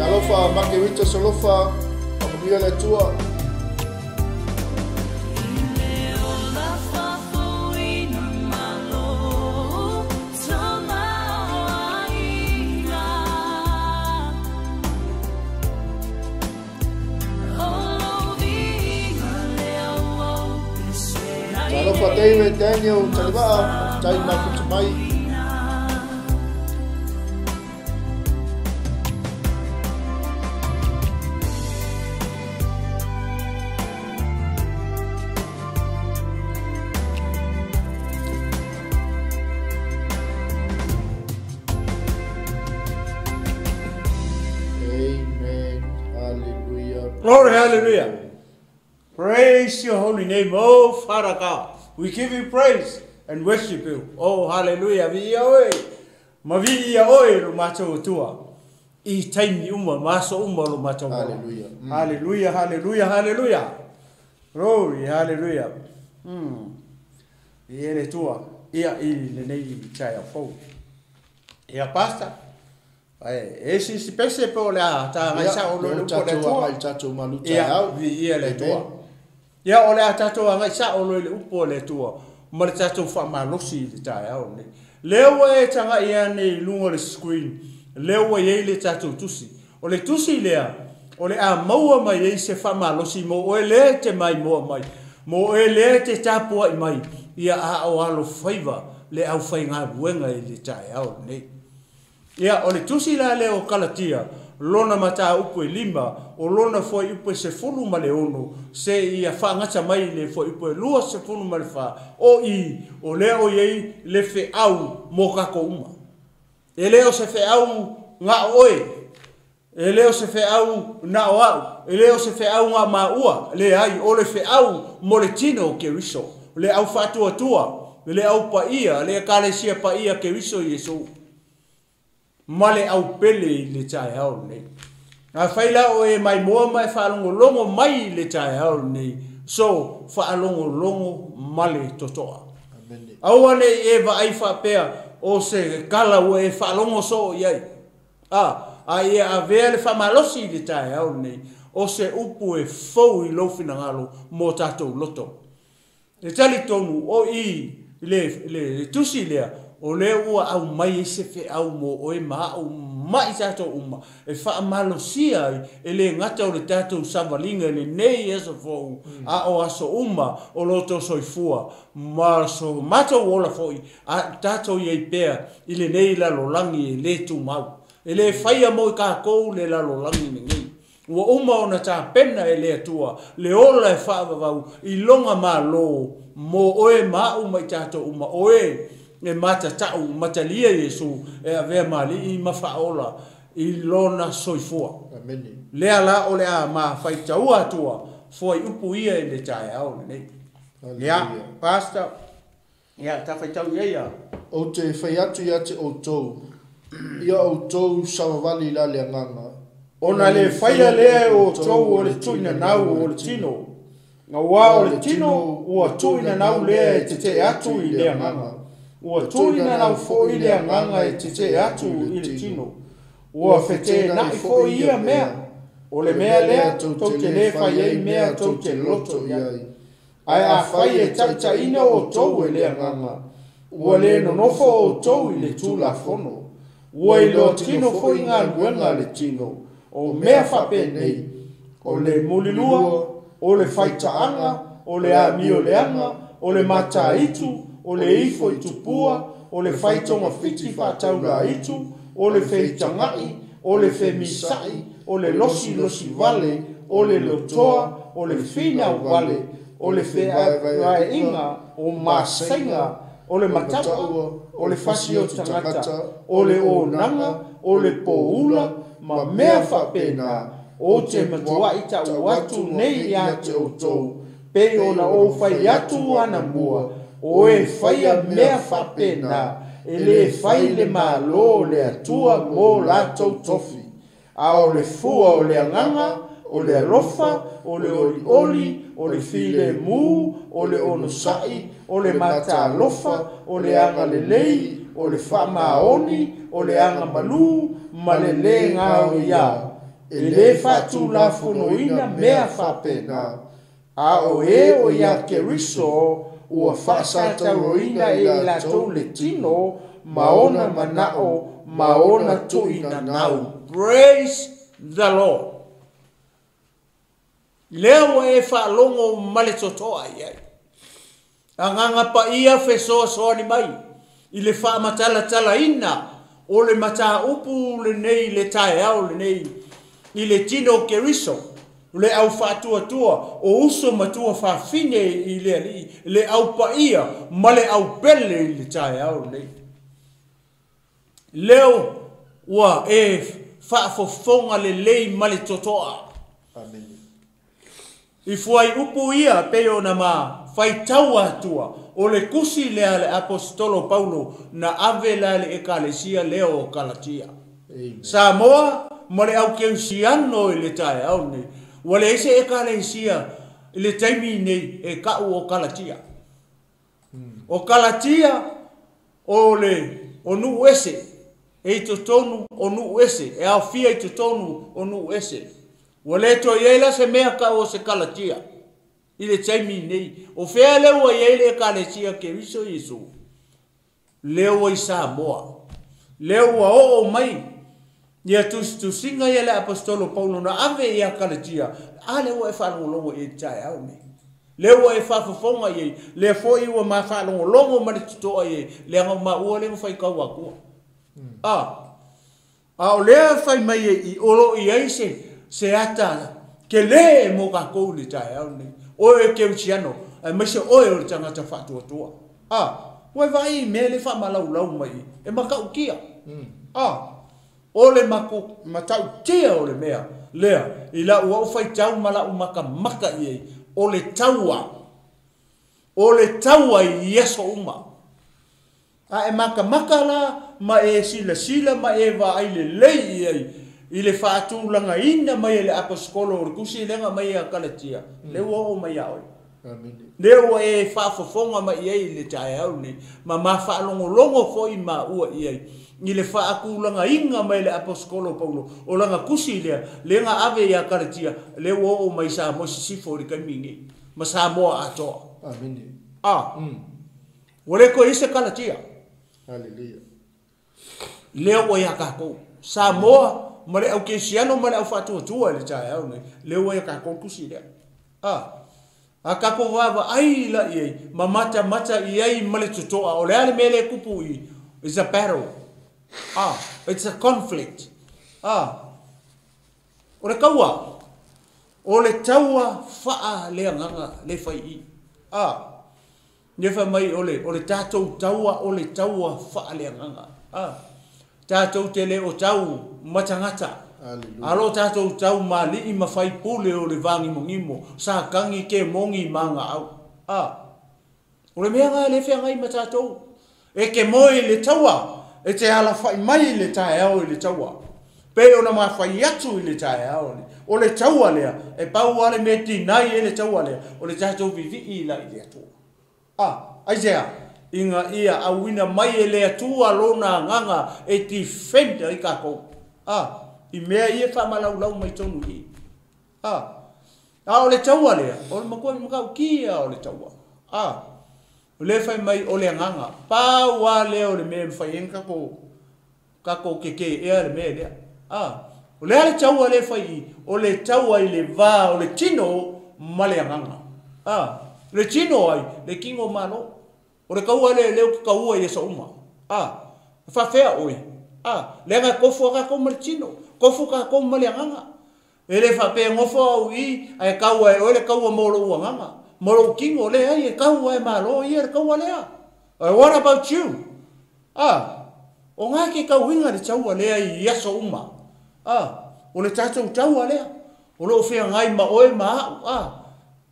Talofa Makewita Solofa, whakamuia le tua. Talofa David Daniel Talibaa, whakatai mafuta mai.
Glory, hallelujah. Praise your holy name, oh Father God. We give you praise and worship you. Oh, hallelujah. Viia oe. Ma viia oe lo matou Atua. I taimi uma, ma aso uma o lo matou ola.
Hallelujah.
Hallelujah, hallelujah, hallelujah. Glory, hallelujah. Viia le Atua, ia i lenei taeao fou. Ia, Pastor, e isi isi pese pe o le a ta agai sao loa i le upu a le Atua. Ia, viia le Atua. Ia, o le a tatou agai sao loa i le upu a le Atua ma le tatou faamalosi i le taeao lenei. Lea ua e tagai ane i luga o le screen, lea ua i ai le tatou tusi. O le tusi lea, o le a maua mai ai se faamalosi mo oe lea e te maimoa mai, mo oe lea e te tapuai mai, ia a o alofaiva le aufaigaluega i le taeao lenei. Ia, o le tusi la lea o Kalatia, lona mataupu e 5, o lona fuaiupu e 16, seia faagata mai i le fuaiupu e 24, o i, o lea o i ai le feau mo tatou uma. E le o se feau na o oe, e le o se feau na o au, e le o se feau na maua, leai, o le feau mo le tino o Keriso, le au faatuatua, le au paia, le ekalesia paia Keriso Iesu, ma le au pele i le taeao lenei. Afai la o e maimoa ma e faalogologo mai i le taeao lenei, so faalogologo ma le totoa. Aua ne i e vaai faapea o se tala ua e faalogo soo i ai. A ia avea le faamalosi i le taeao lenei, o se upu e fou i lou finagalo mo tatou loto. E talitonu o i le tusi lea, o lea ua aumai ai se feau mo oe ma au ma i tatou uma, e faamalosia ai e le gata o le tatou savaliga i lenei aso fou, a o aso uma o lo outou soifua, ma so matou ola foi, a tatou i ai pea i lenei lalolagi e le tumau. E le faia mo i tatou le lalolagi lenei. Ua uma ona tapena e le Atua le ola e faavavau i lona Malo mo oe ma au ma i tatou uma, o e e matatau matalia Iesu e avea ma alii ma faaola i lona soifua.
Amene.
Lea la o le a mafaitaua atua fuaiupu ia i le taeao lenei. Ia, Pastor, ia, ta faitau i ai ia.
Ou te fai atu ia te outou, ia outou savavali la le agaga.
Ona le faia lea e outou o le tuuinanau o le tino. Aua o le tino ua tuuinanau lea e tetee atu i le agaga. Ua tuuinanau foi le agaga e tetee atu i le tino. Ua feteenai foi ia mea. O le mea lea tou te le fai ai mea tou te loto i ai. Ae afai e taitaiina outou e le agaga, ua le nonofo outou i le Tulafono. Ua iloa tino foi galuega a le tino, o mea faapenei, o le mulilua, o le faitaaga, o le amioleaga, o le mataitu, o le ifo i tupua, o le faitogafiti faataulaitu, o le feitagai, o le femisa'i, o le losilosivale, o le lotoa, o le finauvale, o le fevaevaeaiga, o masaiga, o le mataua, o le fasioti tagata, o le onaga, o le poula, ma mea faapena, ou te matuai ta'u atu nei ia te outou, pei ona ou fai atu anamua, o e faia mea faapena, e le fai le Malo o le Atua mo latou tofi. A o le fua o le agaga, o le alofa, o le olioli, o le filemu, o le onosa'i, o le matalofa, o le agalelei, o le faamaoni, o le agamalu, ma le le gaoia. E le faatulafonoina mea faapena. A o e o ia Keriso, ua faasatauroina e i latou le tino, ma ona manao, ma ona tuuinanau. Praise the Lord. Lea ua e faalogo ma le totoa i ai. Agaga paia fesoasoani mai i le faamatalatalaina o le mataupu lenei le taeao lenei i le tino o Keriso, le au faatuatua o uso matua fafine i le alii, le au paia ma le au pele i le taeao lenei. Leo ua e faafofoga lelei ma le totoa.
Amene.
I fuaiupu ia pei ona ma faitau atua, o le tusi lea a le Aposetolo Paulo na ave la i le Ekalesia lea o Kalatia.
Amen.
Samoa ma le au kerisiano i le taeao lenei. Ua leai se Ekalesia i le taimi nei e ta'u o Kalatia. O Kalatia o le o nuu ese e i totonu o nuu ese, e aofia i totonu o nuu ese. Ua le toe i ai la se mea ta'u o se Kalatia i le taimi nei. O fea lea ua i ai le Ekalesia Keriso Iesu? Lea ua i Samoa. Lea ua oo mai ia tusitusiga ia le Aposetolo Paulo na ave ia Kalatia, a lea ua e faalogologo i ai i le taeao nei. Lea ua e faafofoga i ai, lea foi ua ma faalogologo ma le totoa i ai, leaga o maua lea na faitau atua. A o lea fai mai ai i o lo o i ai se ata tele mo tatou i le taeao lenei. Oe e kerisiano, aemaise oe o le tagata faatuatua. Ua e vaai i mea lea e faamalaulau mai i, e matautia. O le matautia o le mea lea, i lau au faitau ma lau matamata i ai, o le taua. O le taua i aso uma. A e matamata la ma e silasila ma e vaai lelei i ai, i le faatulagaina mai e le Aposetolo o le tusi lea na aumai ia Kalatia, lea ua oo mai ia oe.
Amene.
Lea ua e faafofoga mai i ai i le taeao lenei, ma ma faalogologo foi maua i ai, i le faatulagaina mai e le Aposetolo Paulo, o lana tusi lea, lea na ave ia Kalatia, lea ua oo mai Samoa Sisifo i le taimi lenei, ma Samoa atoa.
Amene.
Ua le toe i ai se Kalatia.
Haleluia.
Lea ua ia tatou. Samoa ma le au kerisiano ma le au faatuatua i le taeao lenei, lea ua ia tatou le tusi lea. A tatou vaavaai la i ai, ma matamata i ai ma le totoa, o le a le mea lea e tupu i, it's a battle. It's a conflict. O le taua, o le taua faaleagaga le fai i. Lea fai mai o le tatou taua, o le taua faaleagaga. Tatou te le o tau ma tagata.
Hallelujah.
A lo tatou tau ma alii ma faipule o le vāgimogimo, Satani ke mogi ma agaau. O le mea lena le feagai ma tatou. E te moe i le taua, e te alafai mai i le taeao i le taua. Pei ona mafai atu i le taeao nei. O le taua lea, e pau lava le mea tinai ai le taua lea, o le tatou vivii la i le Atua. Aisea, ina ia auina mai e le Atua lona agaga e defend ai tatou. I mea ia e faamalaulau mai tonu i i. A o le taua lea, o le matua matautia o le taua. O lea fai mai o le agaga. Pau lava lea o le mea e mafai ai ona tatou teteea le mea lea. O le a le taua lea e fai i i? O le taua i le va o le tino ma le agaga. Le tino ai, le tino malo. O le taua lea lea ou te taua i aso uma. E faafefea oe? Leaga e tofu lava tatou ma le tino, tofu tatou ma le agaga. E le faapea e nofo au i i, ae taua e oe le taua mo lou agaga, mo lou tino. Leai, e taua e malo ia le taua lea. What about you? O ngā ke tauiga le taua lea i aso uma. O le tatou taua lea. O loo feagai ma oe ma au.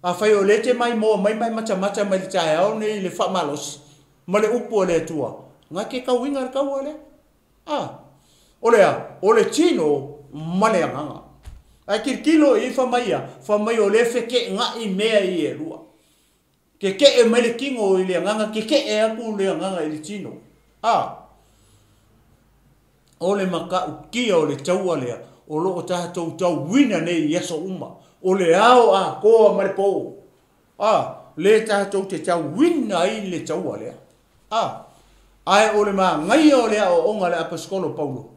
Afai o lea e te maimoa mai ma e matamata mai le taeao nei i le faamalosi ma le upu a le Atua, ngā ke tauiga le taua lea. O le a? O le tino ma le agaga. Ae tilotilo i ai fai mai a, fai mai o lea e fekeegai mea ia e lua. Keke'e mai le tino i le agaga, keke'e atu le agaga i le tino. O le matautia o le taua lea, o loo tatou tauina nei i aso uma. O le ao atoa ma le po. Le tatou te tauina ai le taua lea. Ae o le magaia o le aoaoga a le Aposetolo Paulo.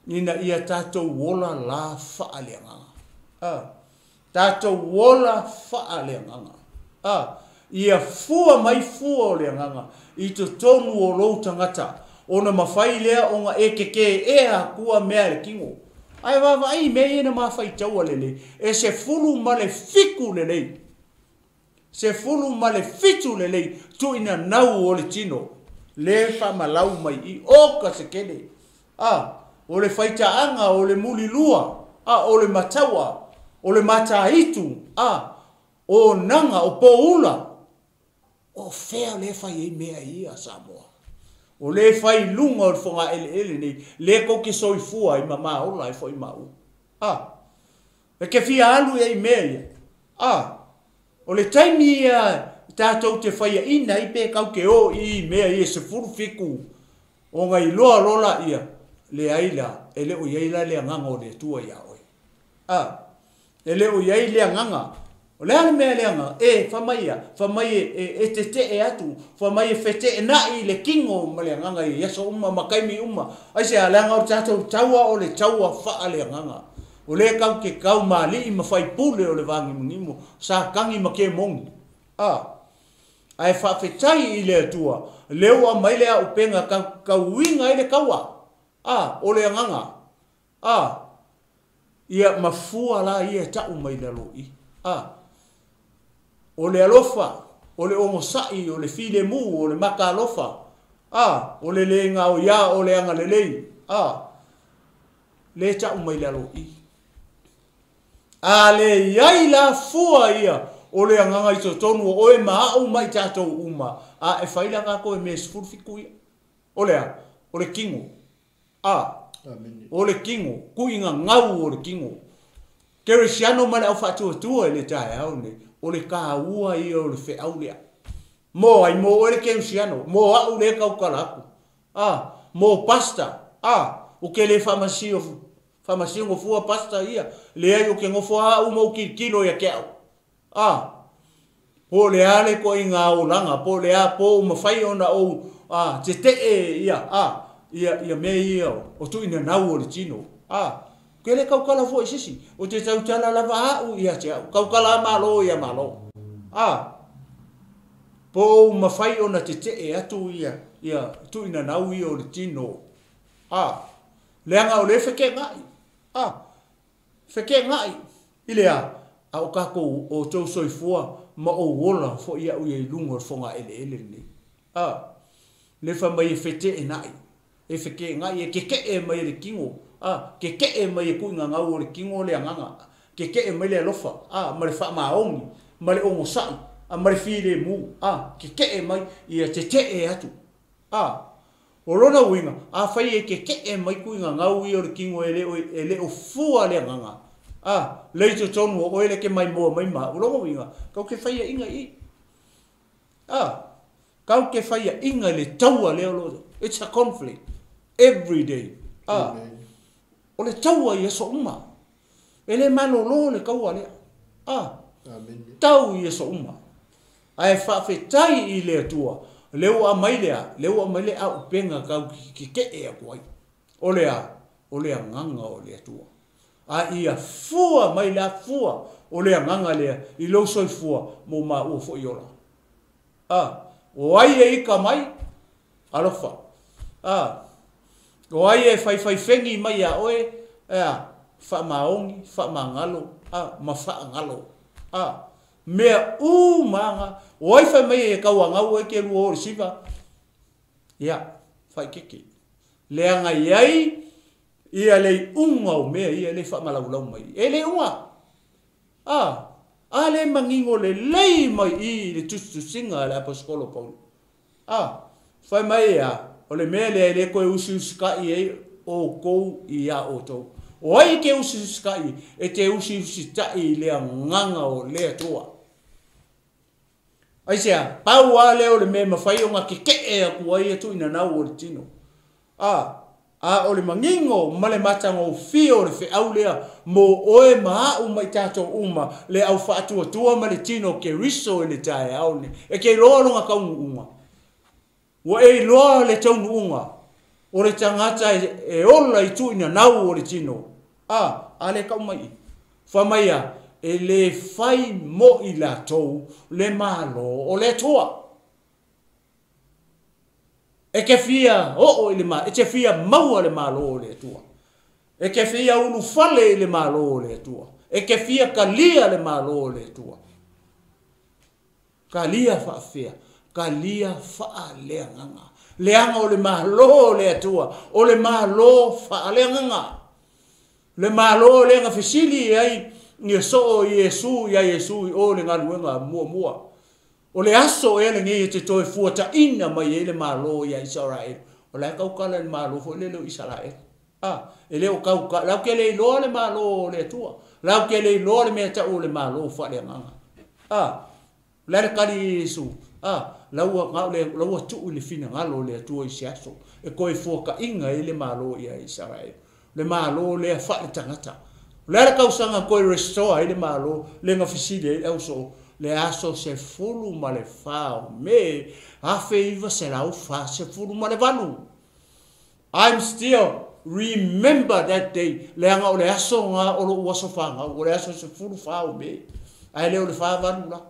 Ina ia tatou ola la faaleagaga. Tatou ola faaleagaga. Ia fua mai fua o le agaga i totonu o lou tagata, ona mafai lea ona e teteea atua mea e le tino. Ae vaavaai i mea ia na ma faitaua lelei, e 17 lelei. 17 lelei tuuina nau o le tino. Le faamalau mai i o ka se kele. O le faitaaga, o le mulilua, o le mataua. O le mataitu, a, o onaga, o poula, o fea lea e fai ai mea ia Samoa? O lea e fai i luga o le fogaeleele nei, lea tou te soifua ai ma maola ai foi maua. A, e te fia alu i ai i mea ia? A, o le taimi ia tatou te faiaina ai pe tatou te o i i mea ia 17 ona iloa loa laia, leai la, e le o i ai la le agaga o le Atua ia oe. A, e le o i ai le agaga. O le a le mea le agaga? E, fai mai ia, fai mai e, e, e tetee atu, fai mai e feteenai le tino ma le agaga i aso uma ma taimi uma. Aisea? Leaga o le tatou taua o le taua faaleagaga. O lea tatou te tau ma alii ma faipule o le vāgimagimu, Satani ma kemoni. A, ae faafetai i le Atua, lea ua aumai le auupega tatou te tauina ai le taua. A, o le agaga. A, ia ma fua la ia e tau mai lalo i. A, o le alofa, o le onosai, o le filemu, o le makaalofa. A, o le le gaoiā, o le agalelei. A, le tau mai lalo i. A le i ai la fua ia o le agaga i totonu o oe ma au ma i tatou uma, a e fai la tatou e mea 17 ia. O le a? O le tino. A, o le tino, tuiga gau o le tino. Kerisiano ma le aufaatuatua i le taeao nei, o le taua ia o le feau lea. Mo ai, mo oe le kerisiano, mo au lea e tautala atu. A, mo pasta, a, ou te le faamasio, faamasino fua pasta ia, leai ou te nofo lava au ma ou tilotilo ia te au. A, po o le a le ituaiga olaga, po o le a, po ua mafai ona ou, a, tetee ia, a, ia, ia mea ia o tuuinanau o le tino. A, ou te le tautala fua i se isi, ou te tautala lava au ia te au, tautala a Malo ia Malo. A, po ua mafai ona tetee atu ia, ia tuuinanau ia o le tino. A, leaga o lea e feteenai. A, Feteenai i le a? A o tatou o outou soifua ma ou ola foi au ia i luga o le fogaeleele lenei. A, le fai mai e feteenai, e feteenai, e tetee mai e le tino, a, tetee mai e tuuigagau o le tino le agaga, tetee mai le alofa, a, ma le faamaoni, ma le onosai, a, ma le filemu, a, tetee mai, ia tetee atu. A, O lona uiga, afai e kekeʻe mai tuiga gau ia o le tino e le o, e le o fua le agaga, a, lea i totonu o oe lea ke maimoa mai ma au. O lona uiga, kau ke faiaʻiga i i. A, kau ke faiaʻiga i le taua lea o lo o, it's a conflict every day. A, o le taua i aso uma. E le malolo le taua lea. A, tau i aso uma. Ae faafetai i le Atua, lea ua aumai le a? Lea ua aumai le auupega tau kekeʻe atu ai. O le a? O le agaga o le Atua. A ia fua mai la fua o le agaga lea i lou soifua mo maua foi ola. A, o ai e ika mai? Alofa. A, o ai e faifaifegi mai iā oe? E a, faamaoni, faamagalo, a, ma faagalo. A, mea uma ga, o ai fai mai e tauagau oe ke lua o le siva? Ia, faikeke. Leaga i ai ia le iuga o mea ia e le faamalaulau mai. E le iuga. A, a le manino lelei mai i i le tusitusiga a le aposetolo Paulo. A, fai mai e a, o le mea lea e le toe usiusitaʻi ai outou iā outou. O ai e te usiusitaʻi? E te usiusitaʻi i le agaga o le Atua. Aisea? Pau lava lea o le mea e mafai ona kekeʻe atu ai ia tuuinanau o le tino. A, a o le manino ma le matagofie o le feau lea mo oe ma au ma i tatou uma, le au faatuatua ma le tino o Keriso i le taeao lenei. E te iloa lona taunuuga. Ua e iloa le taunuuga o le tagata e ola i tuuinanau o le tino. A, a le tau mai i. Fai mai a, e le fai mo i latou le Malo o le Atua. E te fia oo i le e te fia maua le Malo o le Atua. E te fia ulufale i le Malo o le Atua. E te fia kalia le Malo o le Atua. Kalia faafefea? Kalia faaleagaga. Leaga o le Malo o le Atua, o le Malo faaleagaga. Le Malo lea na fesili ai Ia soo Iesu ia Iesu i o le galuega muamua. O le aso ea lenei e te toe fuataina mai ai le Malo ia Isaraelu? O la e tautala i le Malo foi lele o Isaraelu. A, e le o tau, latou te le iloa le Malo o le Atua. Latou te le iloa le mea e tau o le Malo faaleagaga. A, o le a le tali i Iesu? A, la ua, na o le, la ua tuu i le finagalo o le Atua i se aso e toe fuataina ai le Malo ia Isaraelu. Le Malo lea faaletagata. O le a le tausaga toe restore ai le Malo lea na fesili ai le ausoo? Le aso 14 o Me 1948. I'm still remember that day leaga o le aso na o lou aso fanau, o le aso 14 o Me, ae le o le 48 la.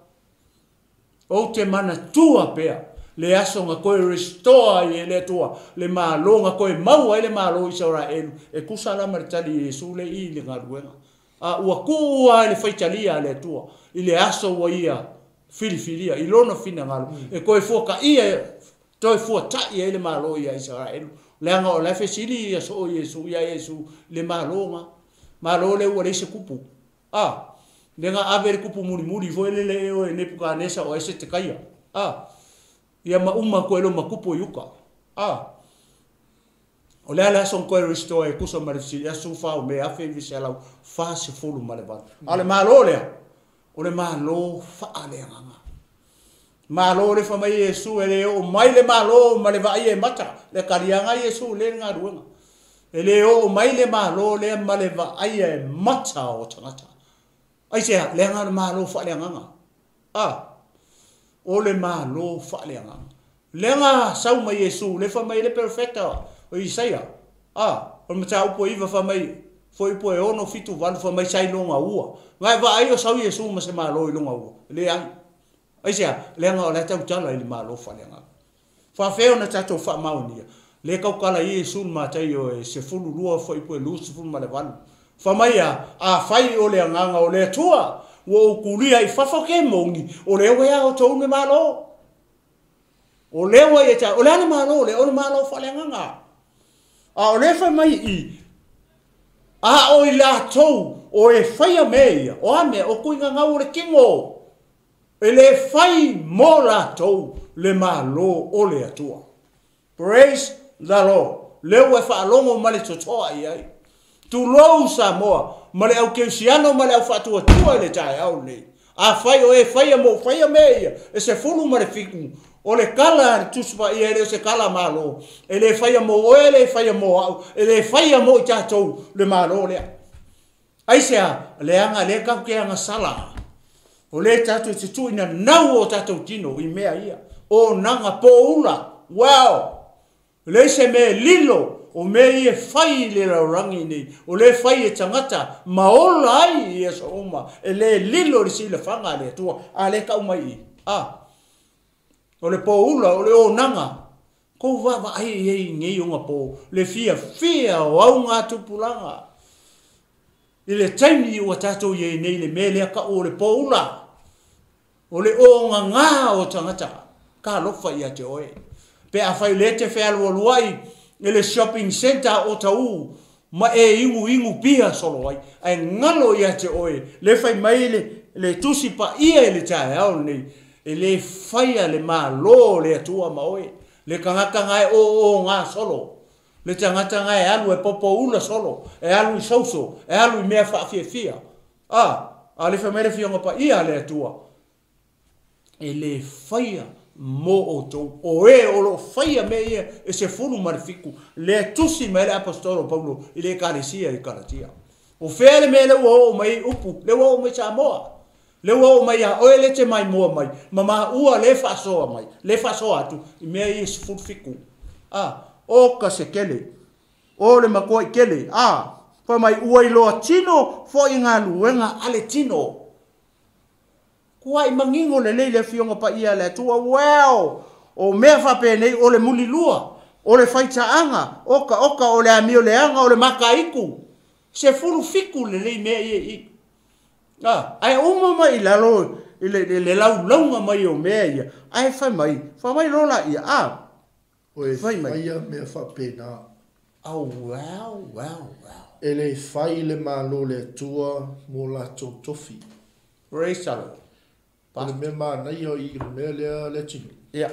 Ou te manatua pea le aso na toe restore ai e le Atua le Malo, na toe maua ai le Malo o Isaraelu, e tusa la ma le tali a Iesu lea i le galuega. A ua tuu lava i le faitalia a le Atua i le aso ua Ia filifilia i Lona finagalo e toe fuataia, toe fuatai ai le Malo ia Isaraelu, leaga o la e fesili ia soo Iesu ia Iesu i le Malo na. Malo lea ua leai se kupu. A, lea na ave le kupu mulimuli foi lele e oe Nepukanesa o ai Setekaia. A, ia ma uma atu ai loa ma kupu i uka. A, o le a le aso na toe restore e tusa ma le fesili, aso 14 o Me 1948. A o le Malo lea, o le Malo faaleagaga. Malo le fai mai Iesu e le oo mai le Malo ma le vaaia e mata. Le taliaga Iesu le galuega. E le oo mai le Malo lea ma le vaaia e mata o tagata. Aisea, leaga o le Malo faaleagaga. A, o le Malo faaleagaga. Leaga sau mai Iesu, le fai mai le perfecta o Isaia. A, o le mataupu e iva fai mai, fuaiupu e 6, 7, 8 fai mai sai loga ua. Ngai vaai o sau Iesu ma se Malo i loga ua. Leai. Aisea, leaga o le tautala i le Malo faaleagaga. Faafea ona tatou faamaonia. Le tautala i Iesu le Mataio e 12 fuaiupu e 28. Fai mai a, afai o le agaga o le Atua, ua ou tulia i fafo ke moni, o lea ua ia outou le Malo. O lea ua ia o le a le Malo, le o le Malo faaleagaga. A o lea fai mai i, a o i latou o e faia mea ia, o a mea, o tuiga gau o le tino. E le fai mo latou le Malo o le Atua. Praise the Lord. Le ua e faalogo ma le totoa i ai. Tulou Samoa, ma le au keusiano ma le au faatuatua i le taeao lenei. Afai o e faia mo faia mea ia, e 17, o le kala a le Tusi Paia e le o se kala malo. E le faia mo oe, e le faia mo au, e le faia mo i tatou le Malo lea. Aisea, leaga le tatou te agasala. O le tatou te tuuina nau o tatou tino i mea ia. O naga poula, wow! Le se mea lilo, o mea ia fai i le lalolagi nei, o le fai e tagata ma ola ai i aso uma, e le lilo le silafaga a le Atua, a le tau mai i. A, o le poula, o le onaga, kou vaavaai i ai i nei ona po, le fiafia o auga tupulaga. I le taimi ua tatou i ai nei le mea lea tau o le poula, o le ogaga o tagata, ka alofa ia te oe. Pe afai le te fealualuai i le shopping center o tau, ma e ingu ingu pia solo ai, ae galo ia te oe, le fai mai le Tusi Paia i le taeao lenei, e le faia le Malo o le Atua ma oe, le tagata nga e o o ngā solo, le tagata nga e alu e popoula solo, e alu i sauso, e alu i mea faafiafia. A, le fai mai le Afioga Paia a le Atua, e le faia mo outou, o e o loo faia mea ia e 17, le tusi mai le apostolo Paulo i le ekalesia i Galatia. O fea le mea le ua oo mai upu, le ua oo mai Samoa, le ua oo mai a oe le te mai mua mai, ma maua le faasoa mai, le faasoa atu i mea ia 17. A, o ka se kele, o le matua i kele, a, fai mai ua iloa tino foi galuega a le tino. Kuai mangingo le lei le Afioga Paia le Atua, well, o mea faapena o le mulilua, o le faitaaga, oka oka o le amio leaga, o le makaiku, 17 le lei mea ia i. A, ae uma mai i lalo i le laulauga mai o mea ia, ae fai mai lola ia, a,
O e
Fai mai.
faia mea faapena.
Oh, wow, wow, wow.
E lē fai le Malo o le Atua mo latou tofi.
Praise the Lord.
O le mea manaia i le mea lea Leatinuu.
Ia.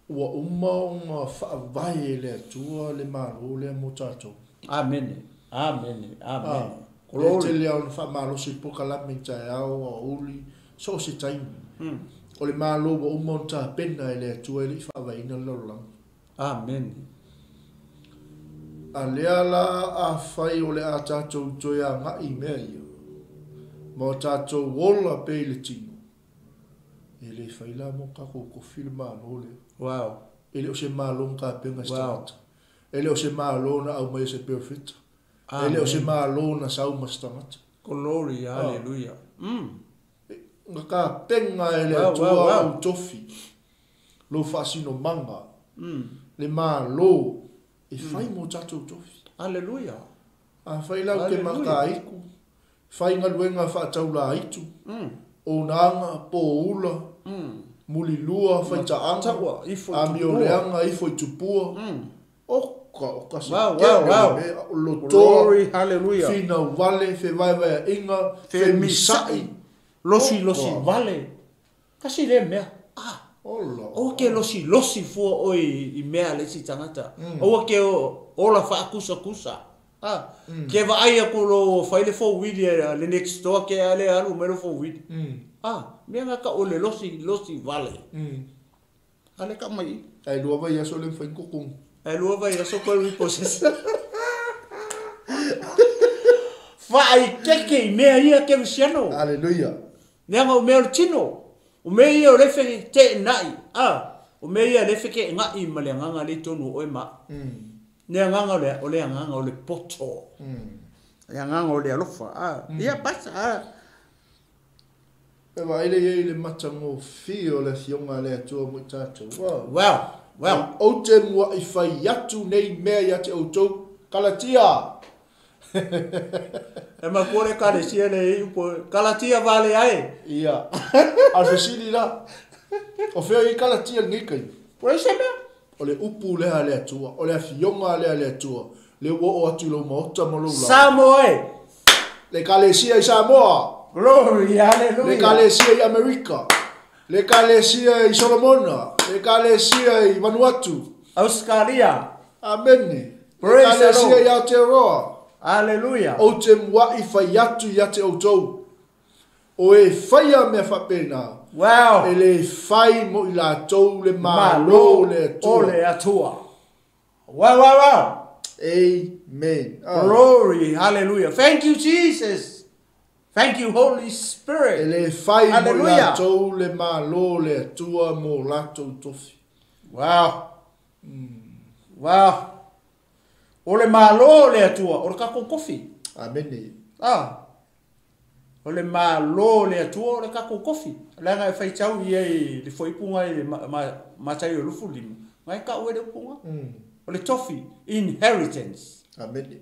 Ua uma ona faavae e le Atua le Malo lea mo tatou.
Amene. Amene. Amene.
O lea e tele lava ona faamalosi i le polokalame i taeao, aoauli, so o se taimi. O le Malo ua uma ona tapena e le Atua e le i faavaeina le lalolagi.
Amene.
A lea la afai o le a tatou toe agai i mea ia, ma o tatou ola pea i le tino, e le fai la mo tatou tofi le Malo lea.
Wow.
E le o se Malo na tapena e se tagata. E le o se Malo na aumaia e se perofeta. E le o se Malo na sau ma se tagata.
Glory, hallelujah.
Na tapena e le Atua lou tofi, lou faasinomaga, le Malo e fai mo tatou tofi.
Hallelujah.
Afai la ou te mataitu, fai galuega faataulaitu, onaga, poula, mulilua, faitaaga, amioleaga, ifo i tupua, oka, oka se tele o le mea, lotoa, finau vale, fevaevaeaiga, femisa'i,
Losilosi vale. Tasi lea mea. Ah.
Ola.
Aua ke losilosi fua oe i mea a le isi tagata. Aua ke ola faakusakusa. Ah. Ke vaai aku lo fai le fouwili a le next door ke a le alu mai lo fouwili. Ah, mea nga ka o le losi losi vale. A le ka mai.
Ae lua vaiaso le mafai ona totogi.
Ae lua vaiaso koe repossess. Faaikeke i mea ia kerisiano.
Aleluia.
Leaga o mea o le tino. O mea ia o le feteenai. A, o mea ia o le fekeenai ma le agaga lea i totonu o oe ma au. Le agaga o le a? O le agaga o le poto. Le agaga o le alofa. A, ia basta. A.
E vaai lea i ai i le matagofie o le Afioga a le Atua mo i tatou.
Well, well.
Ou te muaʻi fai atu nei mea ia te outou, Kalatia!
E makua le Ekalesia lea e i ai upu, Kalatia vale ae!
Ia. A o le fesili la, o fea o i ai Kalatia i lenei taimi?
Ua i ai se mea?
O le upu lea a le Atua, o le Afioga lea a le Atua, lea ua oo atu i lou maota ma lou laoa.
Samoa e!
Le Ekalesia i Samoa!
Glory, hallelujah!
Le Ekalesia i Amerika! Le Ekalesia i Solomona! Le Ekalesia i Vanuatu!
Ausekalia!
Amene! Le
Praise the
Ekalesia
Lord!
i Aotearoa!
Hallelujah!
Ou te muaʻi fai atu ia te outou, o e faia mea faapena,
Wow!
e lē fai mo i latou le Malo o le Atua.
O le Atua. Wow, wow, wow!
Amen. Ah.
Glory, hallelujah. Thank you, Jesus. Thank you, Holy
E
Spirit.
lē fai mo i
Hallelujah.
latou le Malo o le Atua mo latou tofi.
Wow. Wow. O le Malo o le Atua, o le tatou tofi.
Amene.
Ah. O le Malo o le Atua o le tatou tofi. Leaga e faitau ia i le fuaiupu i le Mataio 25, na e tau ai le upu na. O le tofi, inheritance.
Amene.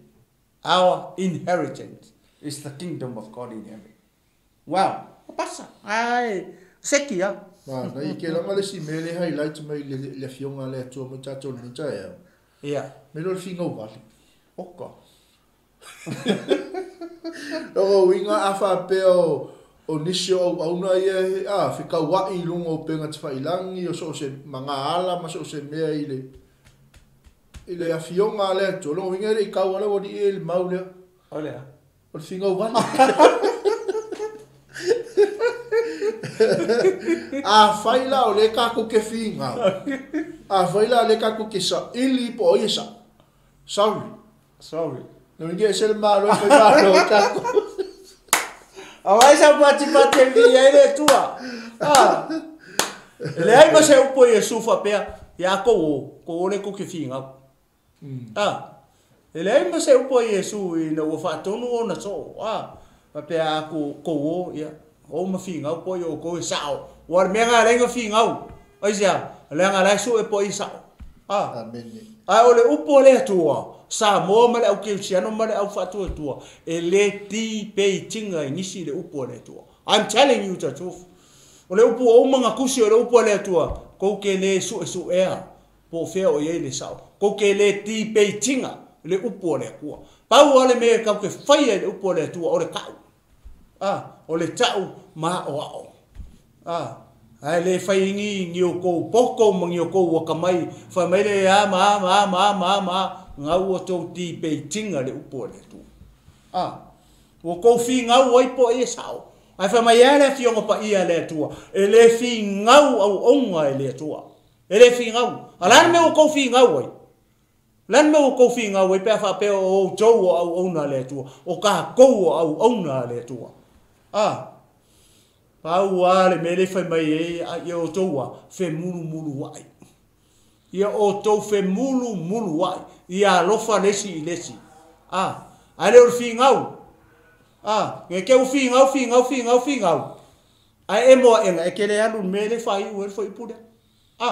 Our inheritance is the kingdom of God in heaven. Wow. O pasa. Ai, seki a.
Manaia, ke laga le isi mea lea e highlight mai i le Afioga a le Atua mo i tatou i lenei taeao.
Ia.
Me loa le finau vale.
Oka.
Lona uiga a faapea o nisi o auauna ia e a fekauaʻi i luga o upega tafailagi o so o se magaala ma so o se mea i le i le Afioga a le Atua, lona uiga e le i kau ala ua alii e i le mau lea.
O le a?
O le finau vale. Afai la o lea tatou te finau, afai la o lea tatou te saili po o ai e sao. Sorry.
Sorry.
No inge ese le malo e fai malo o tatou.
Auai sau patipati e viia ai le Atua. Ah. E leai ma se upu a Iesu faapea, Ia kou o, kou o le kou ke figau. Ah. E leai ma se upu a Iesu ina ua faatonu ona soo. Ah. Faapea a kou o, ia, o ma figau po i outou e sao. Ua o le mea lena e leai na figau. Aisea? Leaga la e sue po i sao. Ah.
Amene.
Ae o le upu a le Atua, Samoa ma le au Kerisiano ma le au Faatuatua, e le ti pe i tiga i nisi le upu a le Atua. I'm telling you the truth. O le upu o uma na tusi o le upu a le Atua, kou ke le suesuea po o fea o i ai le sao. Kou ke le ti pe i tiga le upu a le Atua. Pau lava le mea tatou te faia i le upu a le Atua o le ta'u. A, o le ta'u maoa'o. A, ae le fai ni ni outou poto ma ni outou akamai, fai mai le a ma a ma a ma a ma a ma a, gau ua tou debating-a le upu a le Atua. A, ua tou finau ai po o ai e sa'o. Ae fai mai e le Afioga Paia a le Atua, e le finau auauna e le Atua. E le finau. A o le a le mea ua tou finau ai? O le a le mea ua tou finau ai pe a faapea o outou o auauna a le Atua, o tatou o auauna a le Atua? A! Pau lava le mea lea e fai mai ai, ia outou a femulumuluai. Ia outou femulumuluai, ia alofa le isi i le isi. A! Ae le o le finau. A! Ne i te i ua finau, finau, finau, finau, ae emo aʻela, e te le alu i le mea lea e faaiu ai le fuaiupu lea. A!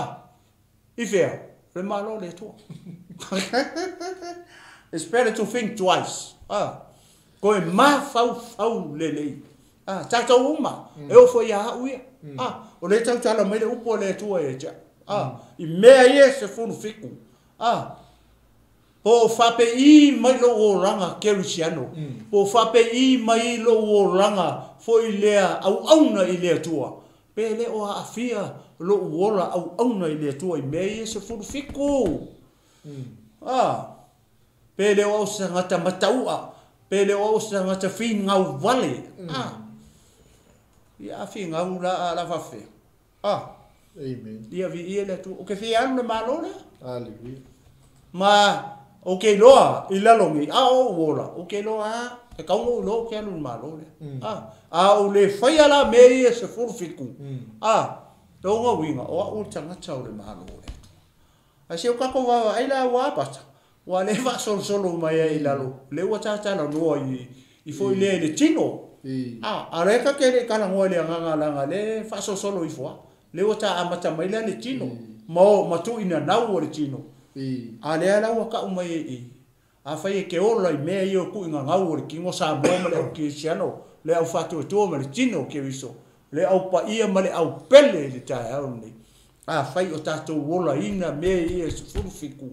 I fea? O le Malo o le Atua. It's better to think twice. A! Toe mafaufau lelei. A! Tatou uma, e oo foi ia au ia. A! O lea e tautala mai le upu a le Atua ia te au. A! I mea ia e 17. A! Po o faapei mai lou olaga kerisiano, po o faapei mai lou olaga foi lea auauna i le Atua, pe le o aafia lou ola auauna i le Atua i mea ia e 17. A, pe le o au se tagata mataua, pe le o au se tagata finau vale. A, ia a finau la a la faafefea. A.
Amen.
Ia viia le Atua. Ou te fia alu le Malo lea.
Hallelujah.
Ma ou te iloa i lalo nei, a o ou ola, ou te iloa a, e tatau ona ou iloa ou te alu i le Malo lea. A, a ou le faia la mea ia e 17, a, lona uiga, o au o le tagata o le Malo o le Atua. Ae se o tatou vaavaai la ua apata, ua le faasolosolo mai ai i lalo, lea ua ta talanoa i i foi lea i le tino. A, a o lea ta te le i talanoa i le agaga leaga lea e faasolosolo ifo a. Lea ua ta amata mai la le tino, ma o ma tuuinanau o le tino. A lea la ua tau mai ai i, Afai e te ola i mea ia o tuuinanau o le tino Samoa ma le au Kerisiano, le au faatuatua ma le tino o Keriso, le au paia ma le au pele i le taeao lenei. Afai o tatou olaina mea ia e 17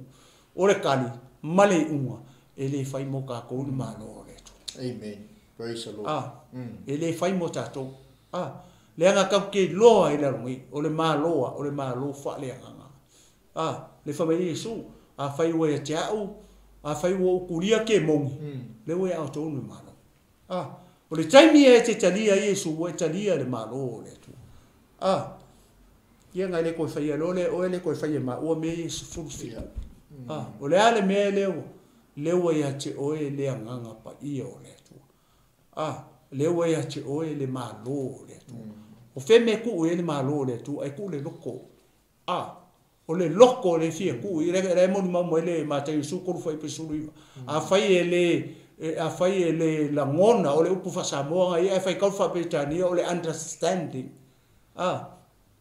o le kali ma le iuga, e le fai mo tatou le Malo o le Atua.
Amen. Praise the Lord.
A, e le fai mo tatou. A, leaga tatou te iloa i lalo nei, o le Malo a, o le Malo faaleagaga. A, le fai mai ai Iesu, Afai ua ia te a'u, afai ua ou kulia ke moni, lea ua ia outou le Malo. A, o le taimi e te talia ai Iesu, ua e talia le Malo o le Atua. A, ia na e le toe faia loa lea e oe, le toe faia e maua mea ia e 17. A, o le a le mea lea ua, lea ua ia te oe le Agaga Paia o le Atua. A, lea ua ia te oe le Malo o le Atua. O fea mea e tuu i ai le Malo o le Atua? E tuu le loko. A, o le loko le fia tuu i, la e molimau mai le Mataio 13 fuaiupu 19. Afai e le, afai e le lagona, o le upu faa-Samoa na ia, ae faitau le faa-Peretania o le understanding. A,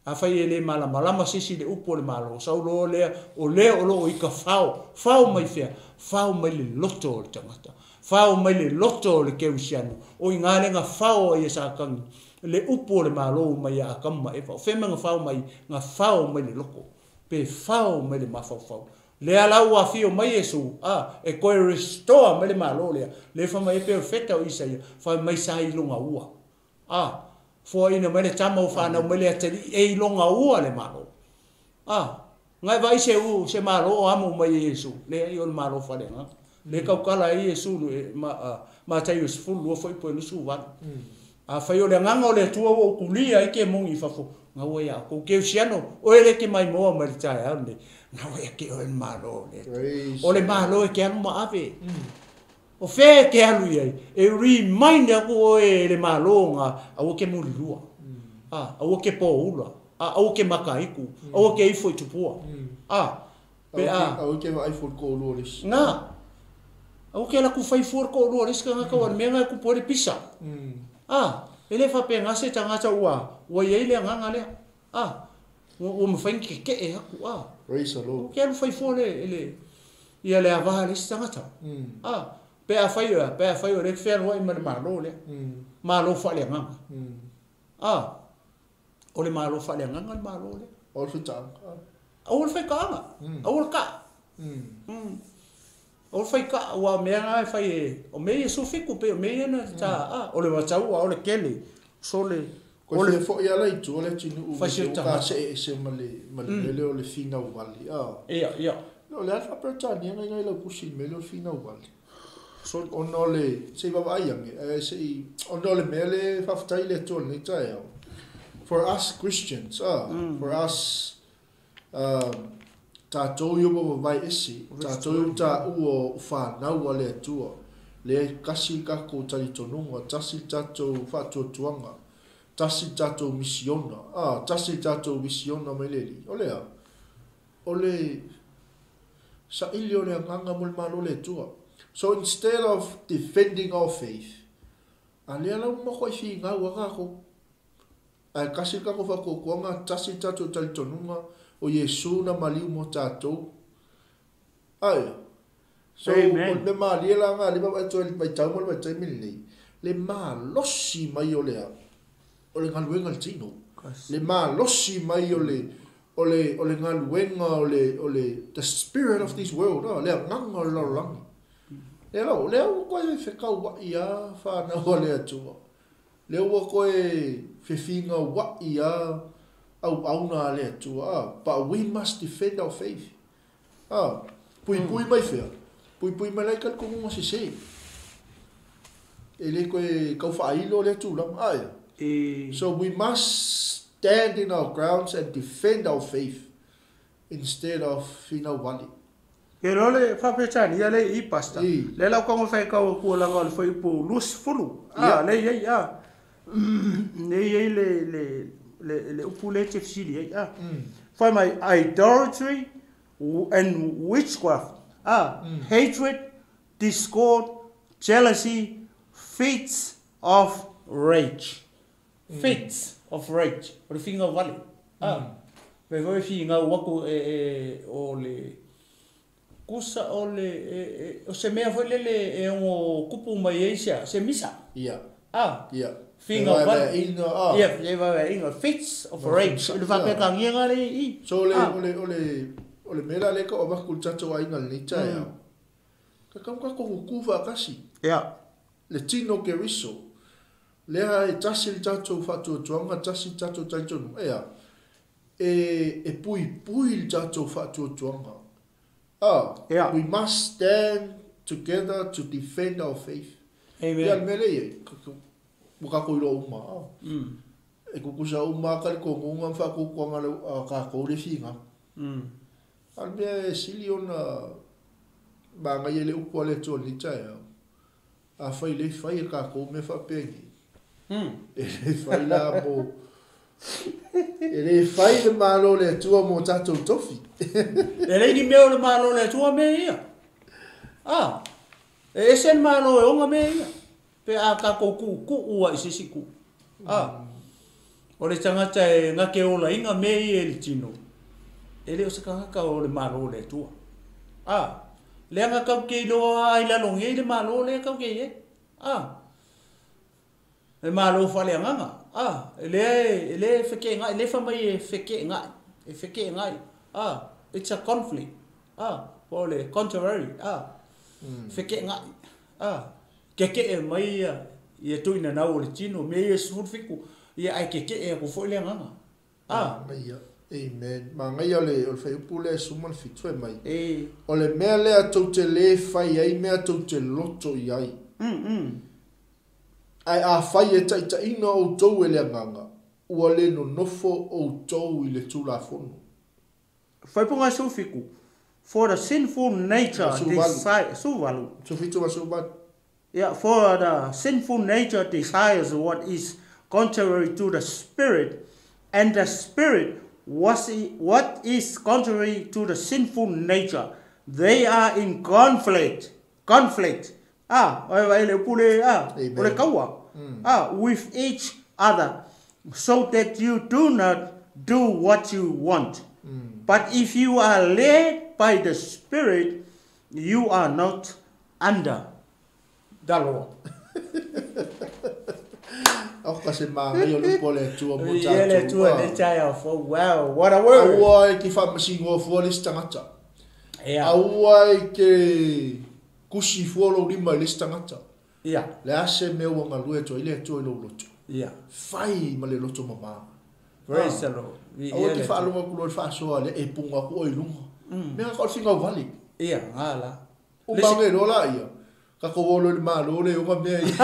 afai e le malamalama se isi i le upu o le Malo, sau loa lea, o lea o lo o ita fao, fao mai fea? Fao mai le loto o le tagata. Fao mai le loto o le kerisiano, o i ina lea na fao ai e Satani le upu o le Malo mai ia Atamu ma Eva. O fea mea na fao mai? Na fao mai le loko, pe fao mai le mafaufau. Lea la ua afio mai Iesu, a, e toe restore mai le Malo lea, lea fai mai ai perofeta o Isaia, fai mai sa iloga ua. A, foaina mai le tama ua fanau mai le atalii e iloga ua le Malo. A, na e vaai se u, se Malo o amo mai e Iesu? Leai, o le Malo faaleagaga. Lea e tautala ai Iesu i Mataio 12 fuaiupu e 28. Afai o le Agaga o le Atua ua ou kulia ai ke moni i fafo, gaua ia outou. Kerisiano, oe lea e te maimoa mai le taeao lenei, gaua ia te oe le Malo o le Atua. O le Malo e te alu ma ave. O fea e te alu i ai? E remind aku oe e le Malo na aua ke mulilua, a, aua ke poula, a, aua ke makaiku, aua ke ifo i tupua. A, pe a.
Aua ke vaai fua i le toalua o le isi.
Na. Aua ke alu atu fai fua le toalua o le isi tagata aua o le mea na e tupu ai le pisa. A, e le faapena se tagata ua, ua i ai le agaga lea. A, ua, ua mafai ona tetee atu, a.
Praise the Lord.
Aua ke alu fai fua le, le, ia le ava a le isi tagata. A, pe afai, pe afai o lea e te fealuai ma le Malo lea. Malo faaleagaga. A, o le Malo faaleagaga le Malo lea.
Aua le faitaaga.
Aua le faitaaga. Aua le kaa. O le faika'a aua o mea na e fai e o mea ia 17 pei o mea ia na ta a o le vatau a o le kele sole
o le foi ala i tua le atunuu ka see ese ma le mea lea o le finau vale.
Ia, ia.
O le a le faaperetania na i lau tusi i le mea lea o le finau vale. Ona o le, se i vaavaai ane, ae se i, ona o le mea lea e faafetai i le Atua i lenei taeao. For us Christians, for us, tatou ia ua vavae ese, tatou ia ua taua o fanau a le Atua, lea e tasi le tatou talitonuga, tasi le tatou faatuatuaga, tasi le tatou misiona, tasi le tatou visiona mai le Alii. O le a? O le saili o le agaga mo le Malo o le Atua. So instead of defending our faith, a lea la ua matuai finau lava tatou. Ae tasi le tatou faatuatuaga, tasi le tatou talitonuga, o Iesu na maliu mo tatou. Aia. So, o le mea malie la na lea vaavaai atu ai i le vaitau ma le vaitaimi lenei, le malosi mai o le a? O le galuega a le tino. Le malosi mai o le o le o le galuega o le o le the spirit of this world, le agaga o le lalolagi. Lea la, lea ua toe fetauai lava fanau a le Atua. Lea ua toe fefinauai lava auauna a le Atua. But we must defend our faith. Puipui mai fea? Puipui mai la i talitonuga sese. E le toe tau faailo lea tulaga. Ae. So we must stand in our grounds and defend our faith instead of finau vale.
Ke loa le faaperetania lea i i pastor. Lea la ua taumafai e tau atu leaga o le fuaiupu 20 a lea i ai a lea i ai le le le le upu lea e te fesili ai a. Fai mai idolatry and witchcraft a hatred, discord, jealousy, fits of rage. Fits of rage, o le figau vale. A, fai foi figau atu e, e, o le, kusa o le, e, e, o se mea foi lele e ono kupu mai ai se a, se misa.
Ia.
A,
Ia.
figau vale.
Fevaevaeaiga, a.
Ia, fevaevaeaiga, fits of rage, o le faapetagiga lea i i.
So, o le, o le, o le, o le mea la lea e tau avatu i le tatou aiga i lenei taeao, tatau ona tatou tutu faatasi.
Ia.
Le tino o Keriso, lea e tasi le tatou faatuatuaga, tasi le tatou talitonuga, ea, e, e puipui le tatou faatuatuaga. A,
Ia.
we must stand together to defend our faith.
Amen.
Ia, le mea lea e i ai, ua tatou iloa uma, a. E tutusa uma lava talitonuga ma faatuatuaga a tatou le finau. A o le mea e sili ona manaia i le upu a le Atua i lenei taeao, Afai le fai e tatou mea faapenei, e le fai la mo, e le fai le Malo o le Atua mo tatou tofi.
E leai ni mea o le Malo o le Atua mea ia. A, e ese le Malo e ona mea ia, pe a tatou tuutuu lava i se isi itu. A, o le tagata e na te olaina mea ia i le tino, e le o se tagata o le Malo o le Atua. A, leaga tatou te iloa lava i lalo nei le Malo lea tatou te i ai. A, le Malo faaleagaga. A, lea e, lea e feteenai, lea e fai mai e feteenai, e feteenai. A, it's a conflict. A, po o le contrary. A, feteenai. A, keke'e mai ia, ia tuinanau o le tino, mea ia e 17, ia ae keke'e atu foi le agaga. A.
Manaia. Amen. Manaia o le, o le fuaiupu lea e 17 fai mai,
E.
O le mea lea tou te lē fai ai mea tou te loto i ai. Ae afai e taitaiina outou e le Agaga, ua le nonofo outou i le Tulafono.
Faaipuga 17, For the sinful nature
18.
18.
17 ma 18.
Ia, for the sinful nature desires what is contrary to the spirit, and the spirit what is contrary to the sinful nature. They are in conflict, conflict, a, oi vaai le upu le, a, o le kaua, a, with each other, so that you do not do what you want. But if you are led by the Spirit, you are not under the law.
Aoka se māngai o le upu a le Atua mo
Ia le
tātou.
Atua
Ah.
le taeao fou. Wow, what a word!
Aua e te faamasinoa fua le isi tagata.
Ia.
Aua e te Tusi fua lou lima i le isi tagata.
Ia.
Le a se mea ua galue atu ai le Atua i lou loto.
Ia.
Fai ma le loto mama.
Praise the Lord. Viia
Aua e te
le Atua.
faalogo atu loa i le faasoa a le e puga atu oe i luga. Mea na o le finau vale.
Ia, ga la.
Uma ane loa laia, tatou o loa i le Malo le ona mea ia.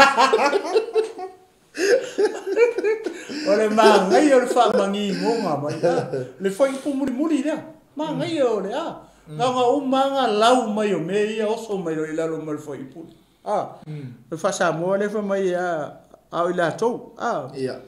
O le manaia o le faamagimoga mai a le fuaiupu mulimuli lea. Manaia o le a. Na ona uma lava na lau mai o mea ia oso mai loa i lalo ma le fuaiupu lea. A. O le faa-Samoa lea fai mai a, a o i latou. A.
Ia.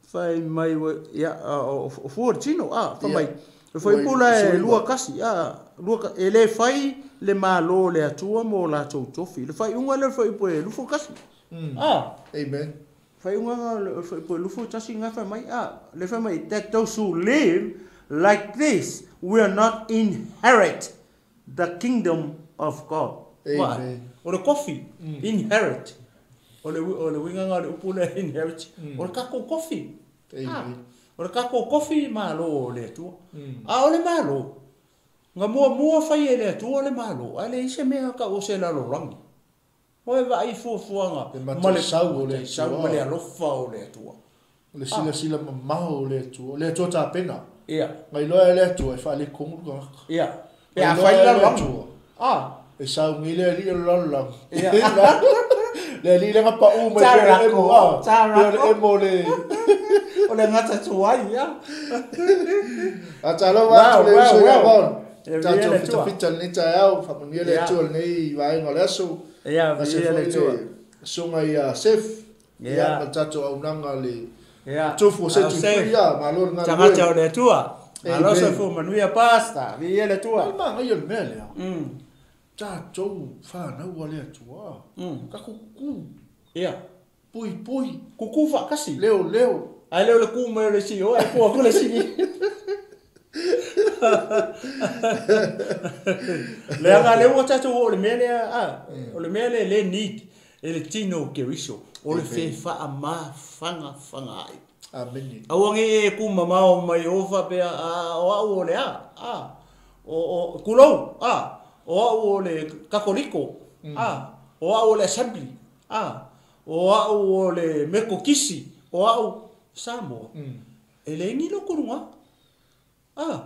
Fai mai ua, ia, o fua o le tino, a, fai mai, le fuaiupu la e 21, a, lua, e le fai le Malo o le Atua mo latou tofi. Le faaiuga lea o le fuaiupu e 21, a.
Amen.
Faaiuga o le fuaiupu e 21 lena fai mai, a, le fai mai, that those who live like this will not inherit the kingdom of God.
Amen.
O le kofi, inherit. O le, o le uiga lena o le upu lea inherit. O le tatou kofi.
Amen.
O le tatou kofi Malo o le Atua. A o le Malo, na muamua fai e le Atua le Malo, ae leai se mea tau o se lalolagi. Ua e vaai i fuafuaga
Le
ma le
mataisau o le
mataisau
Atua.
ma le alofa o le Atua.
Le silasila mamao o le Atua. O le Atua tapena.
Ia.
Na iloa e le Atua e faaletonu le tagata.
Ia. Pe
Na
a
iloa
fai
e
le
le
lalolagi.
Atua.
A.
E sau nei le alii o le lalolagi.
Ia.
Le alii lea na pau mai pei o le emo, a.
Tarako.
Pei o le emo o le...
O le gata tuai, ia.
A talofa atu le uso ia Vaono.
E viia
Tatou
le Atua.
fitafita lenei taeao, faamanuia le
Ia.
Atua i lenei vaega o le aso.
Ia,
Aemaise
viia le
foi
Atua.
le susuga ia Sef.
Ia.
Ia, ma le tatou auaunaga le
Ia.
Tufu o
Au
Setu
Sef.
Free, ia, malo le galulue.
Tagata o le Atua. Malo
Amen.
soifua manuia, Pastor. Viia le Atua.
Le manaia o le mea lea. Tatou fanau a le Atua. Tatou kuku.
Ia.
Puipui.
Kuku faatasi.
Leo leo.
Ae le o le ku mai o le isi o, ae ku atu le isi. Leaga lea ua tatou oo i le mea lea, a, o le mea lea e le need e le tino o Keriso, o le fefa'amafagafaga ai.
Amene.
Aua ne i e kumamao mai o faapea, a, o au o le a, a, o, o, kulou, a, o au o le Katoliko, a, o au o le Assembly, a, o au o le Metotisi, o au Samoa. E le ni loko luga. A,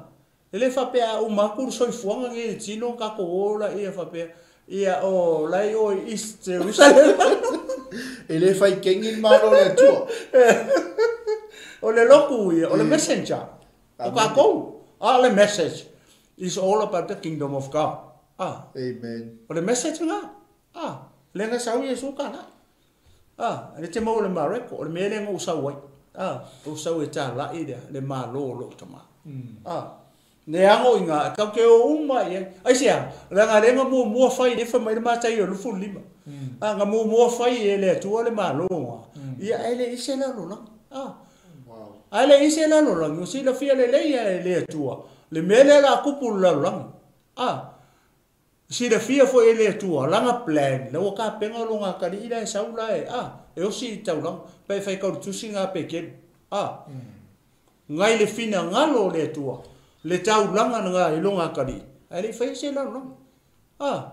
e le faapea a uma atu le soifuaga nei i le tino tatou o laia faapea, ia o la e o i East Jerusalem.
E le fai kengi le Malo o le Atua.
O le loku ia, o le messenger. O tatou. A le message is all about the kingdom of God. A.
Amen.
O le message lena. A. Lea na sau Iesu talai. A. E te maua le Mareko, o le mea lea na ou sau ai. A. Ou sau e talai lea, le Malo o lou tama. A. Ne ago i ngā, kau ke o uma i ai. Aisea, leaga lea na muamua fai, lea fai mai le matai o 25. A, na muamua fai e le Atua le Malo ngā. Ia, ae le i se lalolagi. A. Ae le i se lalolagi, o silafia lelei ia e le Atua. Le mea lea o le a tupu i le lalolagi. A. Silafia foi e le Atua, lana plan, la ua tapena lona atalii la e sau la e, a, e osi i taulaga, pe e fai kau le tusi ngā pekelu. A. Ngai le finagalo o le Atua, le taulaga lena i lona atalii, ae le i faia se lalolagi. A.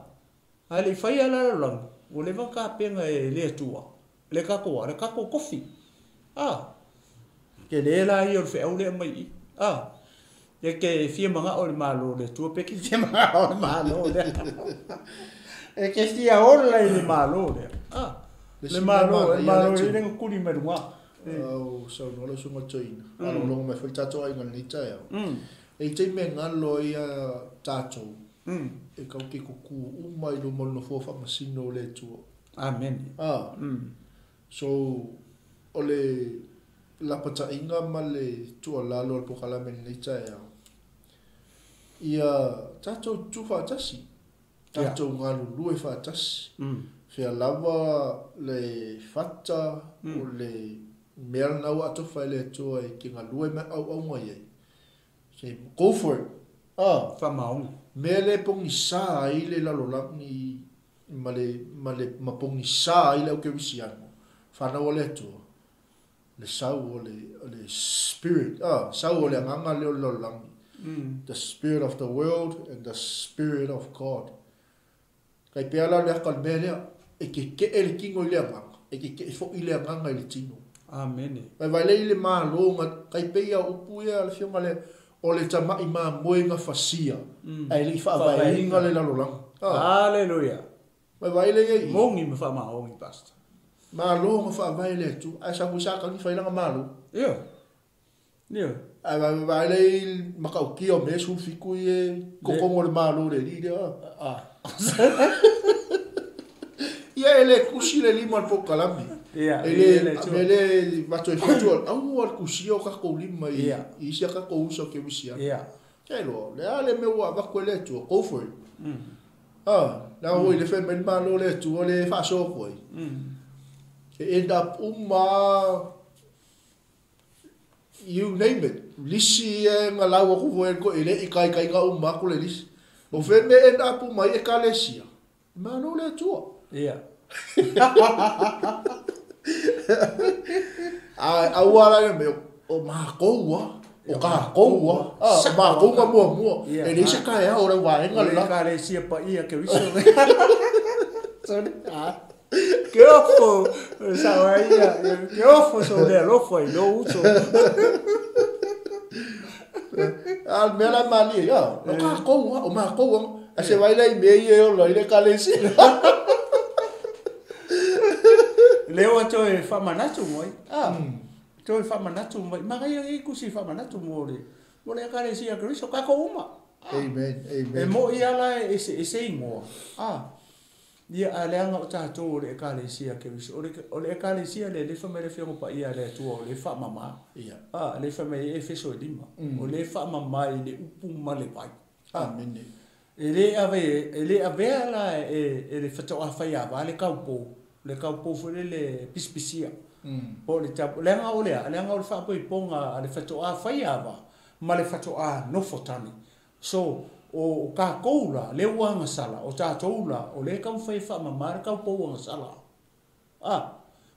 Ae le i faia la lalolagi, ua leva ona tapena e le Atua, le tatou a, le tatou tofi. A. Tele la ia o le feau lea mai i i. A. E te fia manao i le Malo o le Atua pe te fia manao i le Malo lea. E te fia ola i le Malo lea. A. Le Malo, le Malo e le kuli mai luga.
Au saunoa lau susuga toeaina. Faalogologo mai foi le tatou aiga i lenei taeao. E i taimi e galo ai a tatou, e kau te kuku uma i luma o le nofoa faamasino o le Atua.
Amene.
A. So, o le lapataiga ma le tuualalo a le polokalame i lenei taeao, ia tatou tutu faatasi, tatou galulue faatasi, fea lava le fata o le mea lena ua atofa e le Atua e te galue ma auauna i ai, se go for it! A.
Faamaoni.
Mea lea e pogisa ai le lalolagi ma le, ma le, ma pogisa ai le aukerisiano, fanau a le Atua, le sau o le, o le spirit, a, sau o le agaga lea o le lalolagi, the spirit of the world and the spirit of God. Tai pea la le aka le mea lea, e keke'e le tino i le agaga, e keke'e fo'i le agaga i le tino.
Amene.
Vai vailei le malo na tai pei ia upu ia le afioga lea, o le tama'i mamoe na fasia, ae le i faavaeina le lalolagi.
Haleluia.
Vai vailei ia i.
Mogi ma faamaoni, Pastor.
Malo na faavae le Atua, ae sau sa tagi fai lana malo.
Io. Io.
Ae vai vailei matautia o mea 17 ia totonu o le malo o le alii lea. Ia e le tusi le lima o le polokalame.
Ia,
E le, a mea lea e avatu ai fautua, aua le tusia o tatou lima i isi a tatou uso kerisiano.
Ia.
Ke loa, le a le mea ua avatu e le Atua, go for it. Leaga foi le fai mai le malo o le Atua le faasoa atu ai. E end up uma lava, you name it, lisi ia na lau atu foi e le toeaina e le itaitaina uma atu le lisi. O fea mea e end up uma ai Ekalesia? Malo le Atua.
Ia.
Ae aua la le mea, o matou lava, o tatou lava, o matou na muamua. E leai se taeao o le vaega
le
la.
O le Ekalesia paia Keriso. Sorry. Ke ofo, sao ai ia, ke ofo so le alofa i lou uso.
A o le mea la e malie, ia, o tatou lava, o matou lava. Ae se vaai la i mea ia e ola ai le Ekalesia.
Lea ua toe faamanatu mai. Toe faamanatu mai. Manaia nei tusi faamanatu mo le mo le Ekalesia a Keriso, tatou uma.
Amen, amen.
E mo'i lava la e eseese igoa. Ia, ae leaga o tatou o le Ekalesia a Keriso. O le Ekalesia lea, lea e fai mai le Afioga Paia a le Atua o lea e faamama. Lea e fai mai ai Efeso e 5. O lea e faamama i le upu ma le vai.
Amene.
E le ave, e le avea la e le faatoa faiava le taupou, le taupou foi lele pisipisia, po o le tapu, leaga o le a? Leaga o le faapoipoga a le faatoa faiava ma le faatoa nofo tane. So, o tatou la, lea ua agasala, o tatou la, o lea e taumafai e faamama le taupou agasala.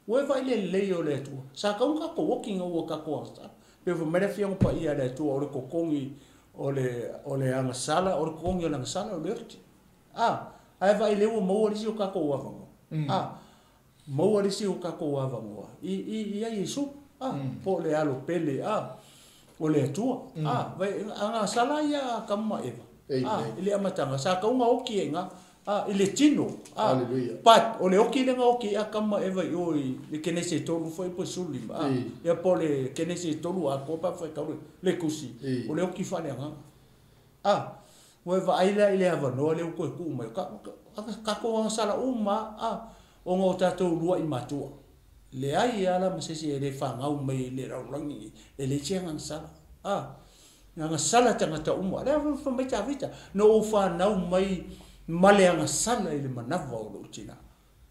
Ua e vaai i le lelei o le Atua. Sa tatau ona tatou oti ina ua tatou agasala. Pei ona fai mai le Afioga Paia a le Atua, o le totogi o le, o le agasala, o le totogi o le agasala o le oti. Ae vaai lea ua maua le isi o tatou avanoa. Maua le isi o tatou avanoa i, i, ia Iesu. Po o le alo pele, o le Atua. Vai, agasala ia Atamu ma Eva. I le amataga, sa tatau ona oti ai i ina. I le tino,
Hallelujah.
But o le oti lea na oti ai Atamu ma Eva i o i le Kenese e 3 foi po o le 15, ia po o le Kenese e 3 atoa pe afai tau le tusi, o le oti faaleagaga. Ua e vaai la i le avanoa lea ua toe tuu mai, tatou agasala uma lava, ona o tatou uluai matua. Leai lava la ma se isi e le fanau mai i le lalolagi lenei, e leai se agasala. Agasala tagata uma. Lea foi fai mai Tavita, na ou fanau mai ma le agasala i le manava o lou tina.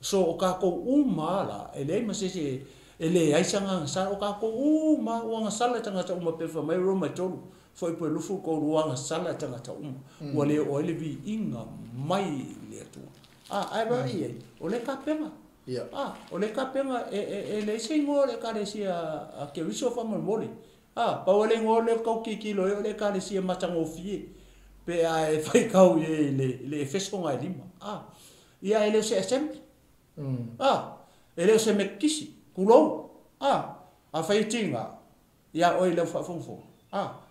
So o tatou uma lava la, e leai ma se isi e leai sana agasala, o tatou uma lava ua agasala tagata uma pei fai mai Roma e 3, foi po e 23 ua agasala tagata uma. Ua le oo ai le viiga mai le Atua. Ae vaai i ai, o le tapena. O le tapena e leai se igoa o le Ekalesia a Keriso faamolemole. Pau lava le igoa lea ou tau tilotilo i ai o le Ekalesia matagofie pe a e faitau i ai i le Efeso na e 5. Ia e le o se assembly. E le o se Metotisi, tulou. Afai e tiga ia oe i lau faafogafoga,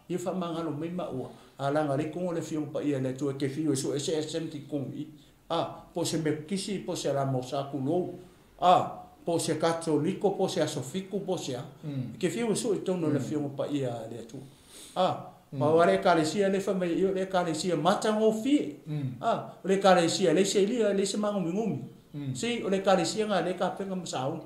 ia faamagalo mai maua, leaga lea i totonu o le Afioga Paia a le Atua e te fiu e sue se assembly i totonu i i. Po o se Metotisi, po o se Alamosa, tulou. Po o se Katoliko, po o se Aso Fitu, po o se a. E te fiu e sue i totonu o le Afioga Paia a le Atua. Pau lava le Ekalesia lea e fai mai i i o le Ekalesia matagofie. O le Ekalesia e leai se ilia, e leai se magumigumi. See, o le Ekalesia lena lea e tapena ma sauni.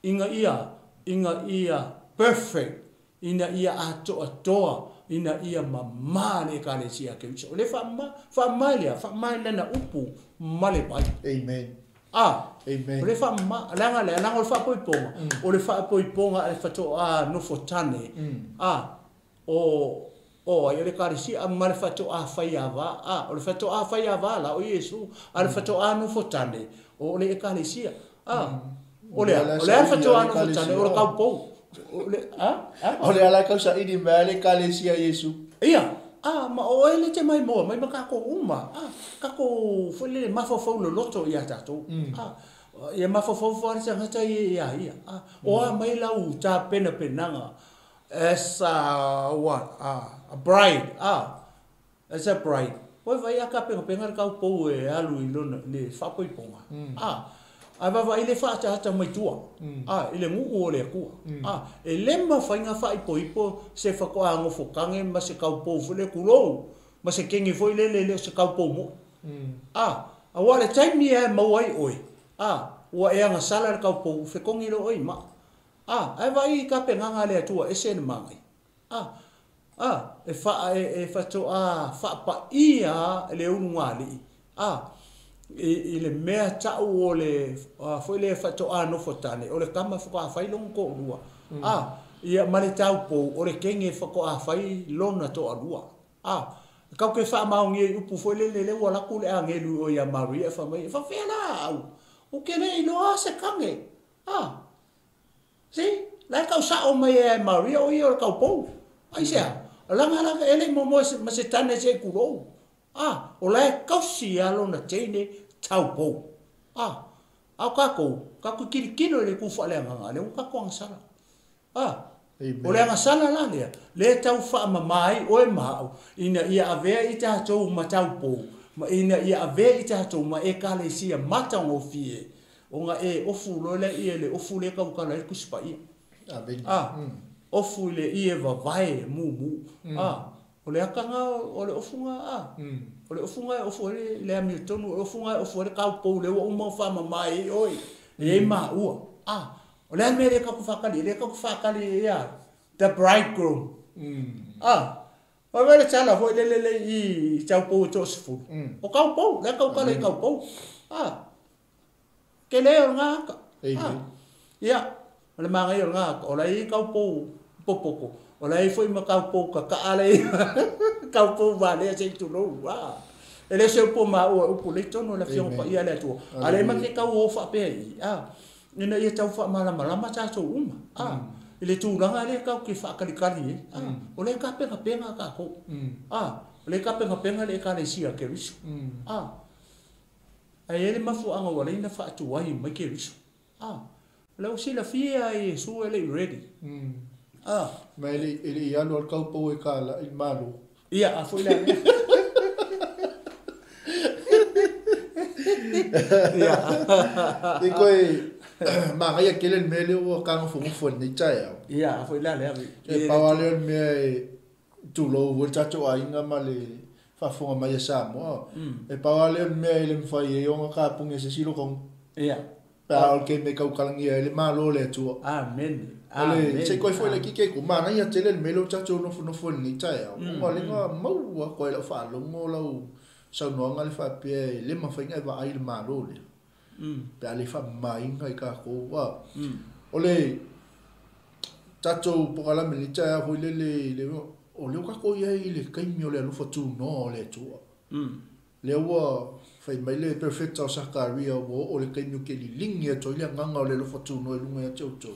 Ina ia, ina ia perfect, ina ia atoatoa, ina ia mama le Ekalesia a Keriso. O lea e faamama, faamama i le a? Faamama i lana upu ma le vai.
Amen. Amen.
O lea e faamama, leaga le a? Leaga o le faapoipoga, o le faapoipoga a le faatoa nofo tane, o, o ai? O le Ekalesia ma le faatoa faiava, o le faatoa faiava la o Iesu, a o le faatoa nofo tane, o le Ekalesia. O le a? O le a le faatoa nofo tane? O le taupou. O le,
O le ala e tau saili mai ai le Ekalesia Iesu.
Ia. A, ma o oe lea e te maimoa mai ma tatou uma, a, tatou foi lele mafaufau loloto ia tatou, a, ia mafaufau ifo lava le tagata ia ia ia, a, o a mai lau tapenapenaga as a what, a bride, a, as a bride, ua vaai a tapenapena le taupou e alu i lona, i le faapoipoga, a, ae vaavaai le faaataata mai tua, a, i le nuu o le Atua, a, e le mafai ona faaipoipo se faatoa nofotage ma se taupou foi lele, tulou, ma se teine foi lele e le o se taupou moi. A, aua o le taimi lava e maua ai oe, a, ua e agasala i le taupou, fetogi loa oe i maa. A, ae vaai i tapenaga a le Atua, ese le manaia. A, a, e faa, e, e faatoa faapaia le ulugalii, a, i, i le mea tau o le, a, foi lea faatoa nofotane, o le tama faatoa fai lona toalua, a, ia ma le taupou, o le teine faatoa fai lona toalua. A, tatou te faamaonia i upu foi lele, lea ua alu atu le agelu i o ia Maria fai mai, e faapefea la au, ou te le iloa se tane. A, See? La e tau sao mai e Maria o ia o le taupou. Aisea? Laga la e le i momoe ma se tane se i tulou. A, o la e tausi lava lona teine taupou. A, a o tatou, tatou te tilotilo i le itu faaleagaga, lea ua tatou agasala. A, o le agasala la lea, lea e tau faamama ai oe ma au, ina ia avea i tatou ma taupou, ma ina ia avea i tatou ma Ekalesia matagofie, Ona e ofu loa lea i le ofu lea e tautala ai le Tusi Paia. A, ofu i le ie vavae mumu. A, o le ata na o le ofu na, a, o le ofu na e ofu ai le amiotonu, o le ofu na e ofu ai le taupou lea ua uma ona faamama ai oe, e i ai maua. A, o le a le mea lea tatou te faatali ai? Lea tatou te faatali ai ia the bridegroom. A, Fai mai le tala foi lele le i i taupou e toasefulu. O taupou, la e tautala i taupou. A, tele o lena ata. A, ia, o le manaia o lena ata, o la e i ai taupou popoto, o la e i ai foi ma taupou tataa la e i ai, taupou valea se i tulou. A, e le o se upu a maua, o upu lelei tonu a le Afioga Paia a le Atua. A lea ma te tau o faapea i i, a, ina ia tau faamalamalama tatou uma, a, i le tulaga lea tatou te faatalitali ai, a, o lea e tapenapena tatou, a, o lea e tapenapena le Ekalesia a Keriso, a, ae i ai le mafuaaga ua ala ai ona faatuai mai Keriso, a, o lea ua silafia e Iesu e le i ready, a.
Ma e le i alu a le taupou e kala i le Malo.
Ia, a foi le a mea. Ia.
I koe, manaia tele le mea lea ua kanofonofo i lenei taeao.
Ia, a foi le a lea.
E pau lava lea o le mea e tulou foi le tatou aiga ma le faafofoga mai a Samoa. E pau lava lea o le mea e le mafai ai ona kapuni e se isi lou
Ia.
Pe a o le taimi e tautalagia ai le Malo o le Atua.
Amene.
O le, se i koe foi laitiiti ai ku, manaia tele le mea lea ua tatou nofonofo ai i lenei taeao, ona o lea na maua atu ai i lau faalogo lau saunoaga lea faapea e le mafai ona e vaai i le Malo lea, pe a le faamamaina i tatou. A o le tatou polokalame i lenei taeao foi lele, o lea ua tatou i ai i le taimi o le alofa tunoa o le Atua. Lea ua fai mai le Perofeta o Sakaria, ua oo le taimi ou te liligi atu ai le agaga o le alofa tunoa i luga ia te outou,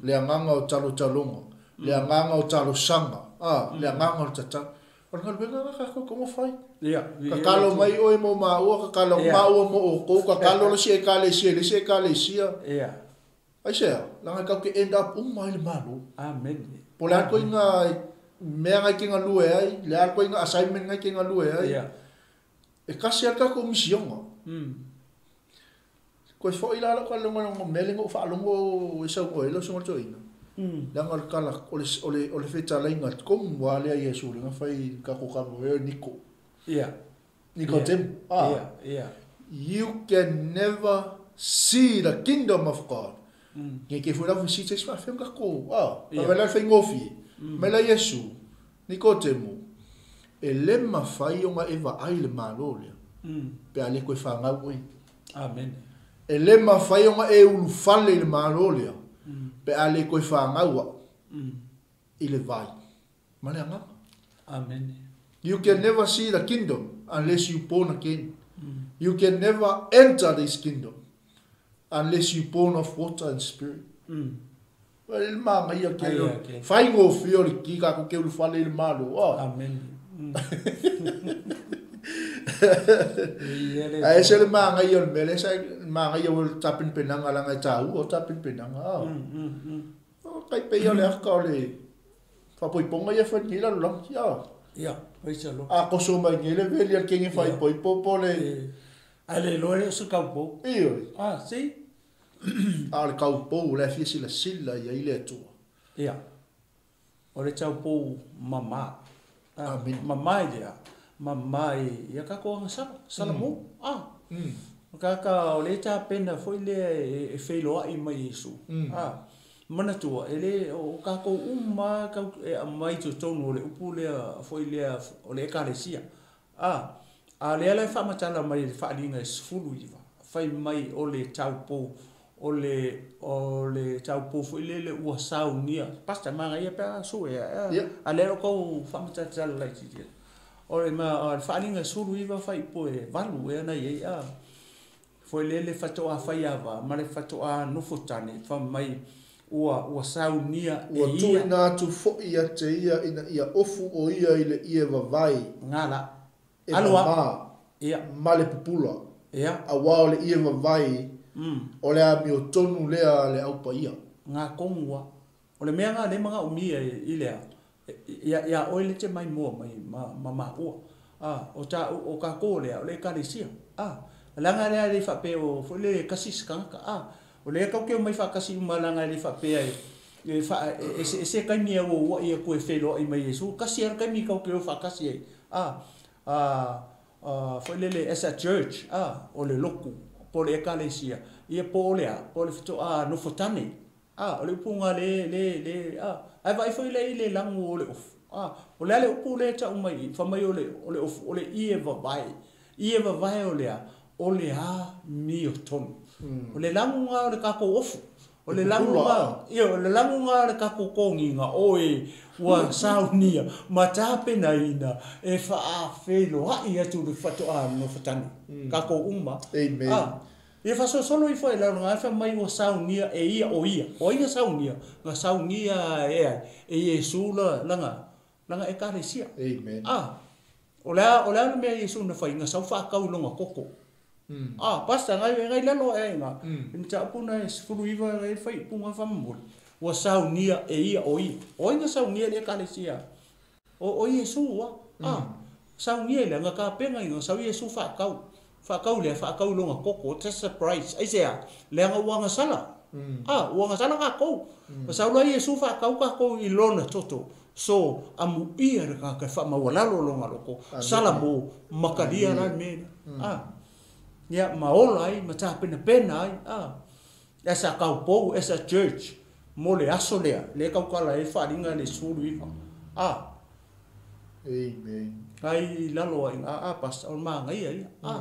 le agaga o talotaloga, le agaga o talosaga, a, le agaga o le tatalo. O le galuega lena tatou e tatau ona fai. Tatalo mai oe mo maua, tatalo atu maua mo outou, tatalo le isi Ekalesia i le isi Ekalesia. Aisea? Leaga tatou te end up uma ai i le Malo.
Amene.
Po o le a le ituaiga mea na e te galue ai, le a le ituaiga assignment na e te galue ai, e tasi lava le tatou misiona. Toe foi la lau talanoa i le mea lea na ou faalogo e saunoa ai lau susuga i le toeaina, leaga o le tala, o le, o le, o le fetalaiga tonu lava lea a Iesu lea na fai i le tatou tama o Niko. Nikodemo. You can never see the kingdom of God. Nei kei foi la fesili se isi faafefea ma tatou, a, vaai la le faigofie. Mai la Iesu, Nikodemo, e le mafai ona e vaai i le Malo lea, pe a le toe fanau oe.
Amen.
E le mafai ona e ulufale i le Malo lea, pe a le toe fanau au i le vai ma le agaga.
Amen.
You can never see the kingdom unless you born again. You can never enter this kingdom unless you born of water and spirit. Le manaia tele o le faigofie o le ki tatou te ulufale i le Malo.
Amen.
Ae ese le manaia o le mea lea sa manaia foi o le tapenapenaga leaga e taua o tapenapenaga a. O tai pei o le ata o le faaipoipoga ia e fai nei lalolagi a.
Ia, praise the Lord.
A toso mai nei le veli a le teine faaipoipo po o le.
Ae le iloa e le o se taupou.
Ioe.
Ah, see?
A o le taupou o la e fia silasila i ai le Atua.
Ia. O le taupou mama.
Amene.
Mama i le a? Mama i a tatou agasala, salamo. A. O tagata o lea e tapena foi lea e feiloai ma Iesu. A. Manatua, e le, o tatou uma lava e aumai i totonu o le upu lea foi lea o le Ekalesia. A. A o lea la e faamatala mai i le Faaaliga e 19, fai mai o le taupou, o le, o le taupou foi lele ua saunia. Pastor, manaia pe a sue ae a? A lea o lo o tau faamatalatala laitiiti atu. O le Faaaliga e 19 fuaiupu e 8 ea na i ai a. Foi lele faatoa faiava ma le faatoa nofo tane, fai mai ua, ua saunia e
Ua
ia.
tuuina atu foi ia te ia ina ia ofu o ia i le ie vavae.
Nga la.
E
Alo a.
mama
Ia.
ma le pupula.
Ia.
Aua o le ie vavae, o le amiotonu lea a le au paia.
Nga tonu a. O le mea nga le manaomia i le a, ia, ia oe le te mai mua mai ma, ma maua. A, o ta, o tatou o le a, o le Ekalesia. A, leaga lea e le faapea o foi lele e tasi se tagata. A, o lea tatou te omai faatasi uma leaga e le faapea e, e faa, e eseese taimi e auauai atu e feiloai mai Iesu. Tasi lava le taimi tatou te o faatasi ai. A, a, a, foi lele as a church, a, o le lotu, po o le Ekalesia, ia po o le a, po o le faatoa nofo tane. A, o le upu lena le, le, le, a, ae vaai foi lea i le lagu o le ofu. A, o le a le upu lea e tau mai i, fai mai o le, o le ofu, o le ie vavae. Ie vavae o le a, o le amiotonu. O le lagu lena o le tatou ofu. O le lagu lena, ia, o le lagu lena o le tatou togiga, o e ua saunia ma tapenaina e faafeiloai atu le faatoa nofo tane. Tatou uma.
Amen.
A, ia faasolosolo ifo i lalo na fai mai ua saunia e ia o ia. O ai na saunia? Na saunia e ai, e Iesu la, lana, lana Ekalesia.
Amen.
A, o le a, o le a le mea Iesu na fai, na sau faatau i lona toto. A, pastor, ngai, ngai lalo ae nga. I mataupu na e 19 ngai fai upu nga faamomoli. Ua saunia e ia o ia. O ai na saunia le Ekalesia? O, o Iesu a. A, saunia i le nga tapena i nga sau Iesu faatau. Faatau lea, faatau i lona toto, just surprise. Ai se a, leaga ua agasala. A, ua agasala tatou. Ma sau loa Iesu faatau tatou i lona toto. So, amuia le tagata e faamaualalo lona loto. Sala mo, makalia la le mea lea. A, ia, ma ola ai, ma tapenapena ai. A, e sa taupou, as a church, mo le aso lea, le tautala ai le faaaliga le 19. A.
Amen.
Ai i lalo ai, a, a, pastor, o le manaia ia. A,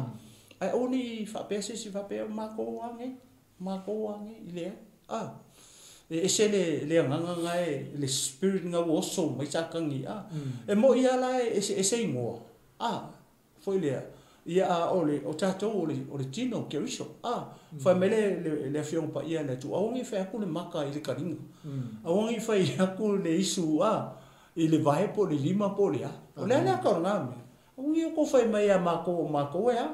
ae aua ne i faapea se isi faapea, o matou lava nei, matou lava nei, i leai. A, e ese le, le agaga na e, le spirit na ua oso mai Satani. A, e moi lava la e eseese igoa. A, foi lea, ia a o le, o tatou o le, o le tino o Keriso. A, fai mai le, le, le Afioga Paia a le Atua, aua ne i fai atu le maka i le taliga. Aua ne i fai atu le isu, a, i le vae po o le lima po o le a. O le a le ata o lena mea? Aua ne i outou fai mai ia matou o matou e a,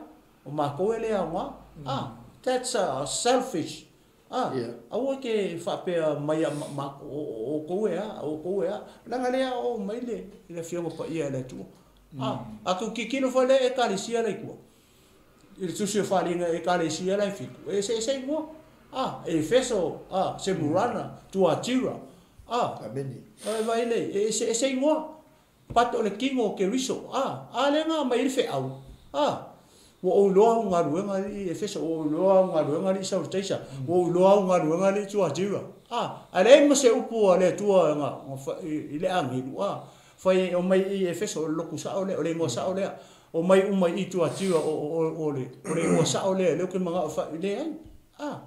o matou e le aoga. A, that's a selfish. A, aua ke faapea mai ia ma, o outou e a, o outou e a. Leaga lea aoao mai le, le Afioga Paia a le Atua. A, a tou tilotilo foi lea Ekalesia la i tua. I le Tusi o Faaaliga Ekalesia la e fitu, e eseese igoa. A, Efeso, a, Semurana, Tuatira. A,
Amene.
e vaai lea, e eseese igoa. But o le tino o Keriso. A, a lea na aumai ai le feau. A, ua ou iloa au galuega alii Efeso, ua ou iloa au galuega alii Sauritaisa, ua ou iloa au galuega alii Tuatira. A, ae leai ma se upu a le Atua na, na, i le agelu. A, fai ai, omai i Efeso, o le lotu sao lea, o le igoa sao lea. Omai uma i Tuatira, o, o, o, le, o le igoa sao lea, lea ou te manao e fai, leai. A,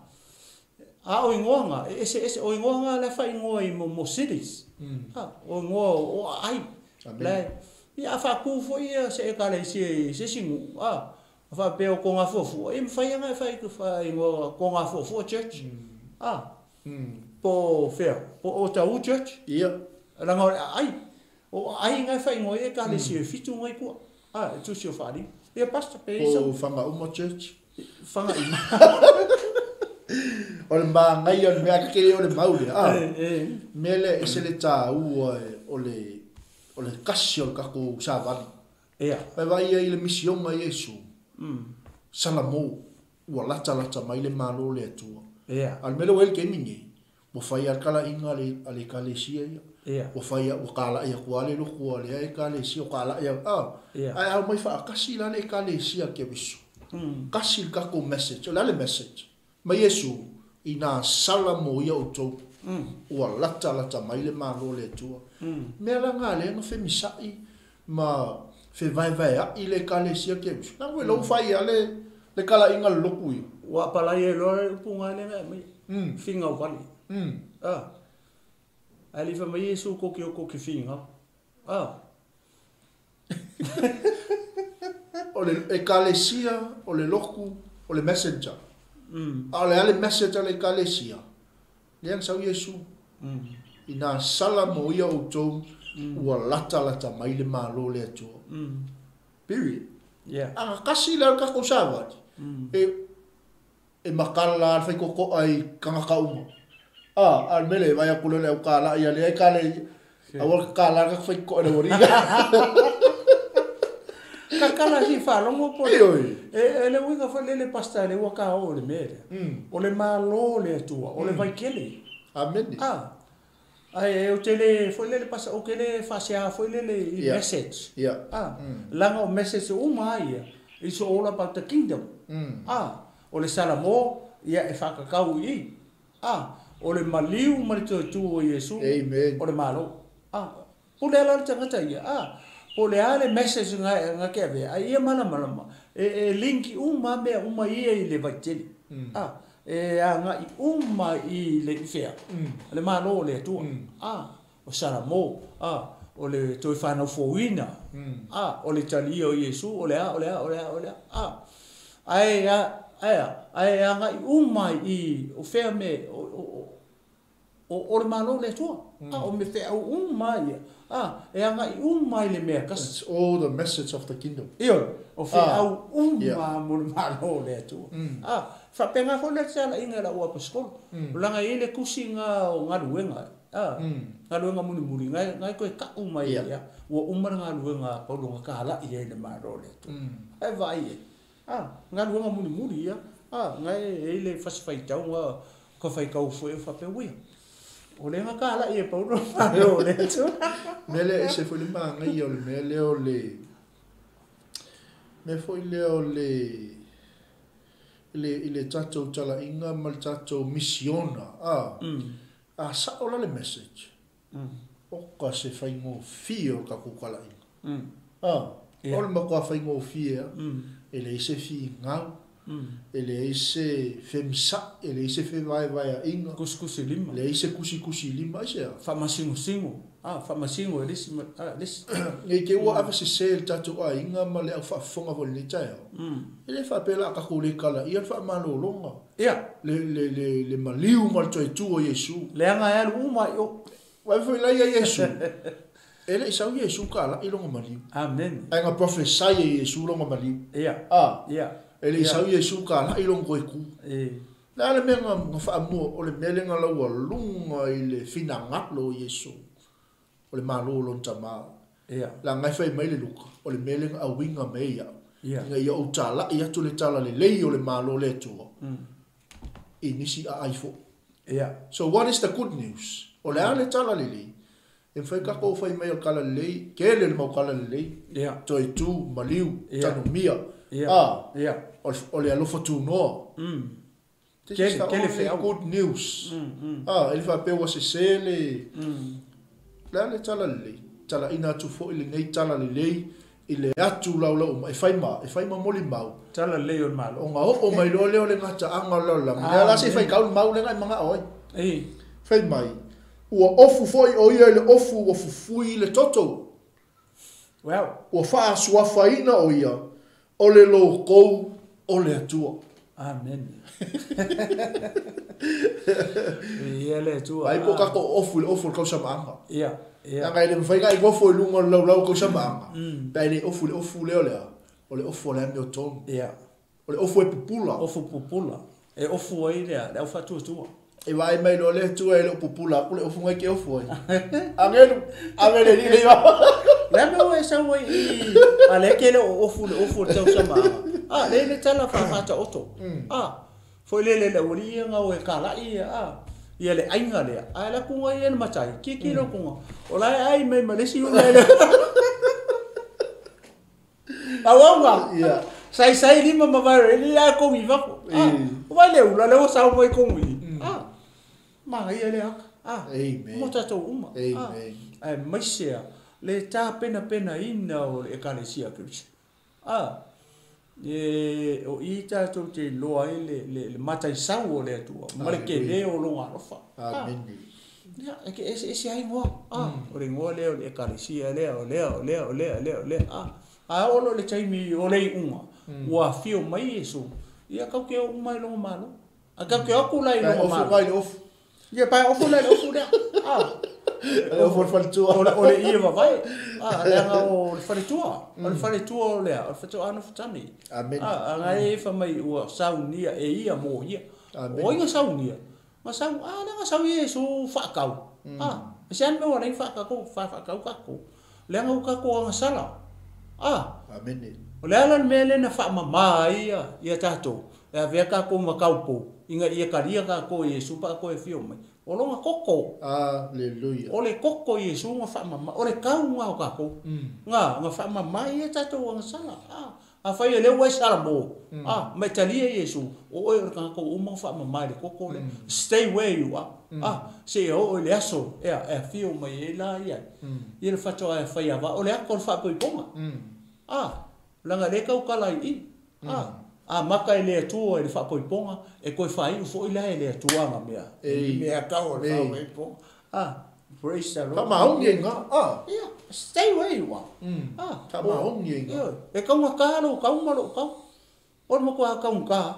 a o igoa nga, e eseese, o igoa nga la e faaigoa i mo, mo cities. A, o igoa o aai.
Amene.
La e, ia a faatu foi ia se Ekalesia i se isi nuu, a, faapea o Togafuafua, ia mafai lava ona e fai, faaigoa Togafuafua Church. A, po o fea, po o Otahuhu Church.
Ia.
Leaga o le aai. O aiga e faaigoa ai Ekalesia e fitu ga i tua, a, e tusi o Faaaliga. Ia, Pastor, pe i
Po
sau.
o Fagauma Church.
Fagaima.
O le magaia o le mea kekele o le mau lea. A,
E, e.
mea lea e ese le tāua e, o le, o le kasi o le tatou savali.
Ia.
Vai vaai ai i le misioga a Iesu. Salamo, ua latalata mai le Malo o le Atua.
Ia.
A o le mea lea ua i ai le taimi nei, ua fai lava le talaiga a le, a le Ekalesia ia.
Ia.
Ua fai ua kala'i atu lava le lotu a lea Ekalesia, ua kala'i atu, a.
Ia.
Ae a omai faatasi la le Ekalesia a Keriso. Kasi le tatou message. O le a le message? Mai Iesu, inā sala mo ia outou, ua latalata mai le Malo o le Atua. Mea la na lea na femisa'i ma fevaevaea'i le Ekalesia Keriso. Leaga ua iloa ua fai lava le, le talaiga a le lotu ia.
Ua apalai ai loa le upu ga lea na e aumaia. Figau vale. A. Ae le i fai mai Iesu tou te o tou te figau. A.
O le Ekalesia, o le lotu, o le messenger. A o le a le message a le Ekalesia? Lea na sau Iesu. Inā sala mo ia outou, ua latalata mai le Malo o le Atua. Period.
Ia.
A na kasi la le tatou savali, e, e matala lava le faitoto'a i tagata uma. A, a o le mea lea, e vaai atu loa i le au kala'i a lea ekale, aua le tatala le tatou faitoto'a i le aualii.
Tatala se i faalogo po o le.
Ioe.
E, e le uiga foi lele, Pastor, lea ua ta oo i le mea lea. O le Malo o le Atua, o le vaitele.
Amene.
A. Ae ou te le foi lele, Pastor, ou te le faasea foi lele i message.
Ia.
A. Leaga o message uma lava ia, it's all about the kingdom. A. O le Salamo, ia e faatatau i i. A. O le maliu ma le toe tu o Iesu.
Amen.
O le Malo. A. Pule lava la le tagata ia. A. Po o le a le message na, na te avea, ae ia malamalama, e, e link uma lava mea uma ia i le vaitele. A. E agai uma i le i fea? Le Malo o le Atua. A. O Salamo. A. O le toe fanau fouina. A. O le talia o Iesu, o le a, o le a, o le a, o le a. A. Ae a, ae a, ae agai uma i o fea me o, o, o, o le Malo o le Atua. A, o me feau uma ia. A, e agai uma i le mea kasi.
It's all the message of the kingdom.
Ioe, o feau uma mo le Malo o le Atua. A, faapena foi le talaiga i lau aposetolo. Leaga e i ai le tusi na o galuega. A, galuega mulimuli, na na e toe ta'u mai ai, ua uma le galuega a Paulo na tala'i ai i le Malo o le Atua. Ae vaai i ai. A, galuega mulimuli ia. A, na e i ai le fasi faitau na ka faitau foi e faapea, uia, o lea na tala'i e Paulo le Malo o le Atua.
Mea lea e ese foi le magaia o le mea lea o le mea foi lea o le i le i le tatou talaiga ma le tatou misiona. A, a sa'o la le message, oka se faigofie o le tatou talaiga. A, o le matua faigofie lava. E leai se figau, e leai se femisa'i, e leai se fevaevaea'iga.
Kusikusi lima.
Leai se kusikusi lima, aisea?
Faamasingosingo. A, faamasingo e le isi, a, le isi.
Ne i te i ua ave sesē i le tatou aiga ma le au faafofoga foi i lenei taeao. E le faapea o le a tatou le kalaia le faamalologa.
Ia.
Le, le, le, le maliu ma le toe tu o Iesu.
Leaga e alu uma i o.
Vaai foi la ia Iesu. E le i sau Iesu kala'i lona maliu.
Amene.
Ae na prophesy e Iesu lona maliu.
Ia.
A.
Ia.
E le i sau Iesu kala'i lona toe tu.
E.
O le a le mea na, na faamua, o le mea lea na laualuga i le finagalo o Iesu, o le Malo o lona Tama.
Ia.
Leaga e fai mai le Luka, o le mea lea na auiga mai ai au,
Ia.
ina ia ou tala'i atu le talalelei o le Malo o le Atua i nisi aai foi.
Ia.
So what is the good news? O le a le talalelei? E mafai tatou fai mai o le talalelei, tele le mau talalelei,
Ia.
toe tu, maliu,
Ia.
tanumia,
Ia.
a,
Ia.
o le, o le alofa tunoa. This
Tele,
is the
tele
only
feau.
good news. A, e le faapea ua sesē le, le a le talalelei? Talaiina atu foi lenei talalelei i le atu laulau uma, e fai ma, e fai ma molimau.
Talalelei o le Malo.
Ona oo mai loa lea o le gata'aga o le lalolagi. Lea la se i faitau le mau lea na e mana'o ai.
E.
Fai mai, ua ofu foi o ia i le ofu ua fufui i le toto.
Well.
Ua fa'asuafaina o ia, o le lokou o le Atua.
Amene. Viia le Atua.
Ai po o tatou ofu i le ofu o le tausama'aga.
Ia.
Leaga e le mafai ona e nofo i luga o le laulau o tausamaaga, pe a e le ofu i le ofu lea o le a? O le ofu o le amiotonu. O le ofu e pupula.
Ofu pupula. E ofu ai le a? Le aufaatuatua.
E vaai mai loa le Atua e le o pupula aku le ofu na e te ofu ai. Agelu, ave le alii le iva.
Le a mea ua e sau ai i, a lea e te le o ofu i le ofu o le tausamaaga? A, lea e i le tala faafaataoto. A, foi lele le aualii ia na o e kalai ia, a, ia le aiga lea. Ae alu atu ia le matai, tilotilo atu, o la e ai mai ma le isi ula e le. Auauna, saisai lima ma vae e le a kogi i fafo. O vai le ula lea ua sao mai tonu i. Manaia lea aka. Mo tatou uma. Aemaise a le tapenapenaina o le Ekalesia a Keriso. O i tatou te iloa ai le mataisau o le Atua ma le tele o lona alofa. Ia, e te eseese ai igoa. O le igoa lea o le Ekalesia lea, o lea, o lea, o lea, o lea, o lea. A oo loa i le taimi o le iuga, ua afio mai Iesu, ia tatou te o uma i lona Malo. A tatou te o atu la i lona Malo. Ia, pae ofu la i le ofu lea.
O le ofu o le faletua.
O le ie vavae. Leaga o le faletua. O le faletua o lea, o le faatoa nofotane.
Amen.
A na e fai mai ua saunia e ia mo ia.
Amen.
O ai na saunia? Na sau, lea na sau Iesu faakau. E se ane mea ua leai faakau, faakau tatou. Leaga ua tatou agasala.
Amen.
O le ala le mea lea na faamama ai ia tatou. E avea tatou ma taupou, ina ia talia tatou e Iesu pa a toe afio mai. O lona koko.
Hallelujah.
O le koko Iesu na faamama. O le tau ngā o tatou. Ngā faamama ia tatou agasala. A fai e lea ua e salamo. Ma e talia Iesu. O oe o le tagata ua uma ona faamama i le koko lea. Stay where you are. Se e oo i le aso e afio mai ai la ia. Ia le faatoa e fai ava. O le ato o le faapoipoga. Leaga le tautala i i. A maka e le Atua i le faapoipoga, e toe faaiu foi la e le Atua nga mea.
Ei.
Mea tau o le faapoipoga. Praise the Lord.
Faamaoni ai ngā.
Ia, stay where you are.
Faamaoni ai ngā.
Ia, e kaunga lou kau ma lou kau. O le matua kaunga.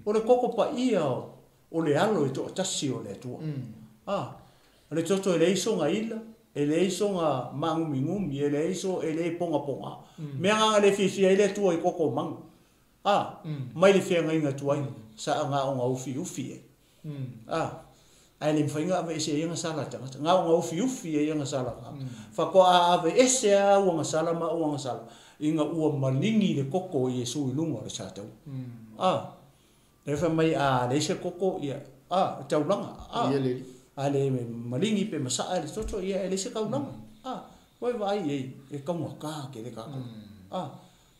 O le koko paia o le alo e toatasi o le Atua. O le toto e leai soga ila, e leai soga magumigumi, e leai so e leai pongaponga. Mea nganga le fiafia ai le Atua i koko o magu. Mai le feagaiga tuai, sa ga o ufi ufi e. Ae le mafai ona aveese ai agasala a tagata. Ga o ufi ufi ai agasala. Faatoa a aveese a au agasala ma au agasala, ina ua maligi le koko o Iesu i luga o le satau. Le fai mai a leai se koko ia, taulaga.
Ia le.
A le maligi pe masaa le toto ia e leai se taulaga. Koe vaai ai e kaugata tele tatou.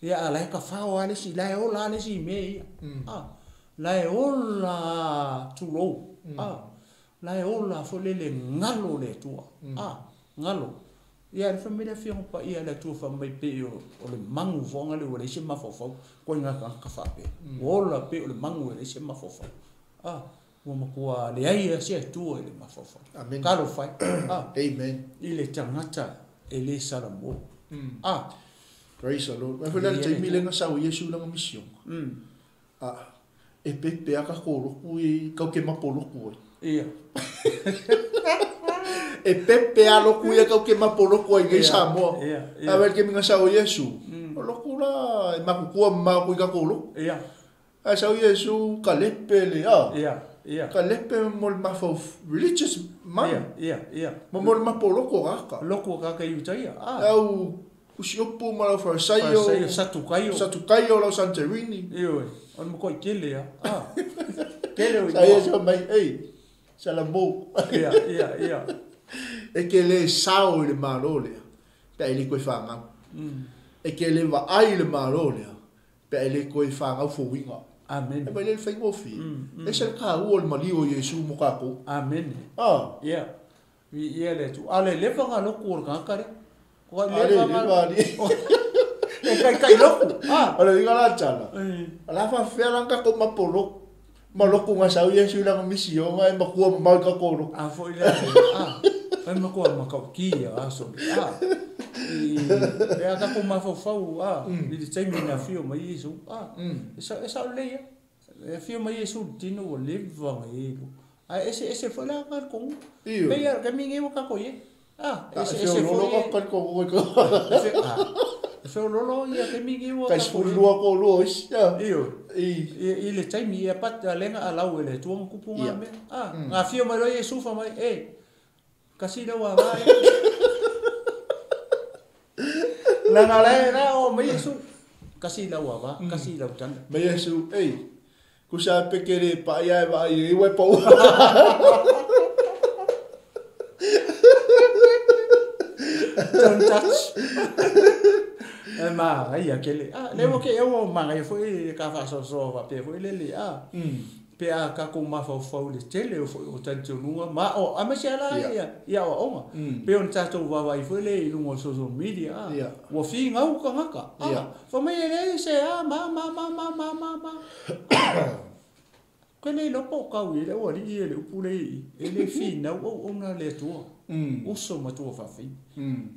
Ia a lae tafao a le isi, lae ola a le isi i mea ia. Lae ola tulou. Lae ola foi lele galo le Atua. Galo. Ia le fai mai le afioga paia le Atua fai mai pei o le magu foaga le ua leai se mafaufau. Koe ngā tagata faapea. Ua ola pei o le magu e leai se mafaufau. Ua matua leai a se Atua i le mafaufau.
Amen.
Talofa e.
Amen.
I le tagata e le salamo.
Praise the Lord. Mai foi la le taimi le na sau Iesu lana mission. E pepe a tatou loku i kau ke mapo loku ai.
Ia.
E pepe a loku ia kau ke mapo loku ai nei Samoa.
Ia, ia.
A wele ke minga sau Iesu. O loku la e makukua ma ku i tatou loku.
Ia.
A sau Iesu ka lepe le a.
Ia, ia.
Ka lepe mo le mafau religious man.
Ia, ia, ia.
Mo mo le mapo loku o kaka.
Loku o kaka i utaia.
Au usiopu ma lau Farisaio.
Farisaio, Satukaio.
Satukaio lau Santorini.
Ioe, o le mako'i tele a. Tele o
Sa Iesu mai, ei, Salamo.
Ia, ia, ia.
E ke le sao i le malo lea, pe a e le koe whāngau. E ke le vaai i le malo lea, pe a e le koe whāngau fōinga.
Amen.
E mai le whaingofi. E se ka ua le mali o Iesu mo kākou.
Amen. Ia. Ia le tu. A le lewa ngā loku o le kākare. Ko ka
Ale,
lewa ngā
lewa ali.
E kai kai loku.
O le inga la tala. A la whawhea lan kako mapo loku. Ma loku ngā sau Iesu i langa misionga e makua mamau i kako loku.
A foi le. Ai makua makau ki a so. I pe a kako mafaufau i le taimi na afio mai Iesu. E sa o leia. E afio mai Iesu le tino ua leva ngai e lu. Ae ese ese foi la ngā kongu.
Io.
Pe ia, ka mingi ua kako ie. Ah, ese ese foi. E feololo ia taimi nei ua
Tai 12 ko lua isi.
Io. I le taimi ia pata lenga alau e le Atua ma kupu ngā mea. Ah, ngā fio mai loa Iesu fa mai, e, kasi le ua va e. Langa le la o mai Iesu. Kasi la ua va, kasi lau tanga.
Mai Iesu, ei, kusa pekere pa ia e va i ue pau.
Don't touch. E magaia kele. Ah, le ua ke ua magaia foi ka faasoasoa faapea foi lele. Ah, pe a tatou mafaufau i le tele o foi o talitonuga ma o aemaise lava la ia i aoaoga. Pei ona tatou vaavaai foi lea i luga o social media, ah, ua figau tagata. Ah, fai mai e leai se a ma ma ma ma ma ma ma. Ke le iloa po o kau i ai le aualii ia i le upu lea i i, e le finau auauna a le Atua, uso ma tuafafine.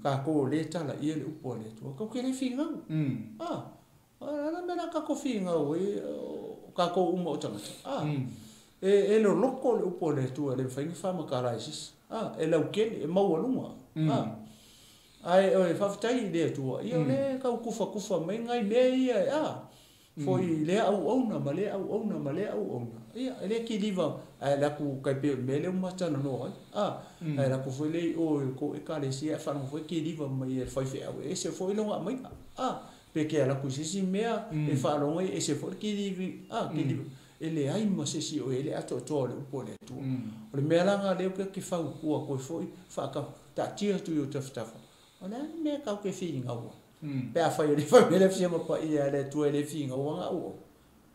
Tatou o lea e talaia le upu a le Atua, tatou te le finau. Ah, o le a le mea o le a tatou finau ai, o tatou uma o tagata. Ah, e loloto le upu a le Atua e le mafai ona faamatala e se isi. Ah, e lautele, e maualuga. Ah, ae o le faafetai i le Atua, ia o lea e tau tufatufa mai nai mea ia, ah, foi lea auauna ma lea auauna ma lea auauna, ia, e le kiliva, ae alu atu tai pei o le mea lea ua ma talanoa ai, a, ae alu atu foi lea i o i le tou Ekalesia ae faalogo foi kiliva mai e le faifeau, e ese foi lona aumaiga, a, pe te alu atu i se isi mea e faalogo ai, e ese foi le kilivi, a, kiliva, e leai ma se isi o i ai le atoatoa o le upu a le Atua. O le mea la lena lea ou te fautua atu ai foi, faataatia atu i ou tafatafa, o le a le mea tatou te finau ai? Pe afai o le fai mai le Afioga Paia a le Atua e le finau ana auauna.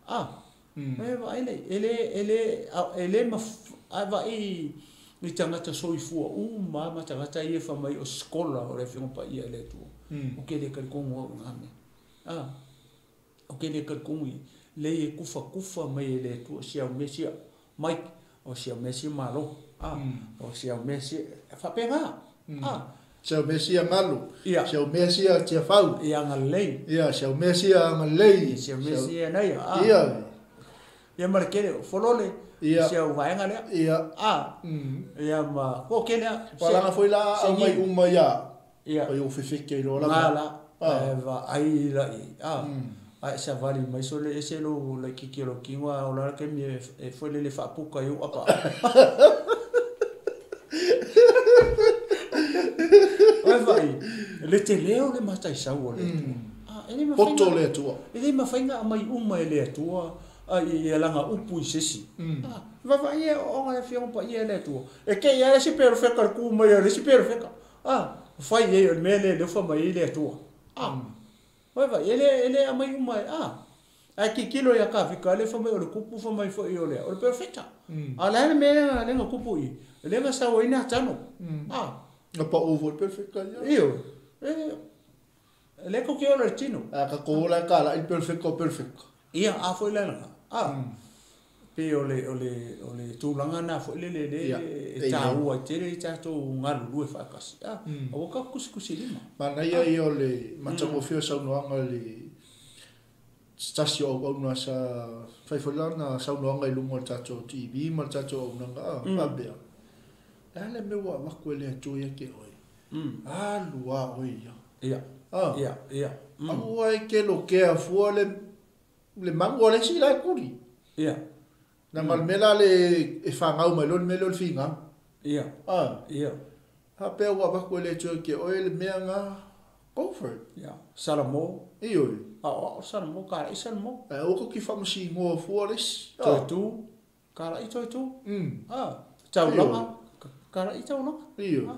A, e vaai lea, e le, e le, e le a vaai i tagata soifua uma lava ma tagata ia fai mai o sikola o le Afioga Paia a le Atua. Ou te le talitonu au i na mea. A, ou te le talitonu i lei e tufatufa mai e le Atua si au mea sia Mike, o si au mea sia Malo, a, o si au mea sia, e faapena, a.
Si au mea sia Galu, si au mea sia Tiafau,
Ia Agalelei,
ia, si au mea sia Agalelei,
si au mea sia Naia, a. Ia ma le tele o Folole, si au vaega lea, a, ia ma toatele lava.
Palanga foi la aumai uma ia, pai o fefeke ai loa lava.
Nga la, ae vaai la i ai, a. Ae savali mai sole ese lou laitiiti o lou tino a ola le taimi e foi lele faapuka ai ou apaapa. Oi vaai, le tele o le mataisau o le Atua. A, e le mafai
Poto le Atua.
E le mafai ona aumai uma e le Atua ia lana upu i se isi. A, vaavaai e aoaoga le Afioga Paia e le Atua. E te i lava le isi perofeta i le tu mai o le isi perofeta. A, fai i ai o le mea lea o lea ua fai mai ai le Atua. A. Oi vai, e le, e le aumai uma e, a. Ae tilotilo ia Kavika lea fai mai o le tupu fai mai foi o le, o le perofeta. A o le a le mea lea, lea na tupu i i? Lea na sau ai Natano. A.
Na pau foi le perofeta ia.
Ioe. E, lea tou te ola i le tino.
A tatou ola e talai le perofeta o perofeta.
Ia, a foi la lena. A. Pei o le, o le, o le tulaga lena foi lele lea e taua ai tele i tatou galulue faatasi. A, aua tatou tusitusilima.
Manaia ia o le matagofie o saunoaga i le se tasi o auauna sa fai foi lana saunoaga i luga o le tatou TV ma le tatou auaunaga, a, faapea, le a le mea ua avatu e le Atua ia te oe? Alu a oe ia. A. Aua e ke lokea fua le Le manu a le isi la e kuli.
Ia.
Leaga o le mea la le e fanau mai loa le mea lea o le finau.
Ia.
A.
Ia.
Faapea ua avatu e le Atua ia te oe le mea na, go for it.
Ia. Salamo.
Ioe.
Aoao Salamo, kala'i Salamo.
Ae aua tou te faamasinoa fua le isi.
Toe tu. Kala'i toe tu. A. Taulaga. Kala'i taulaga.
Ioe.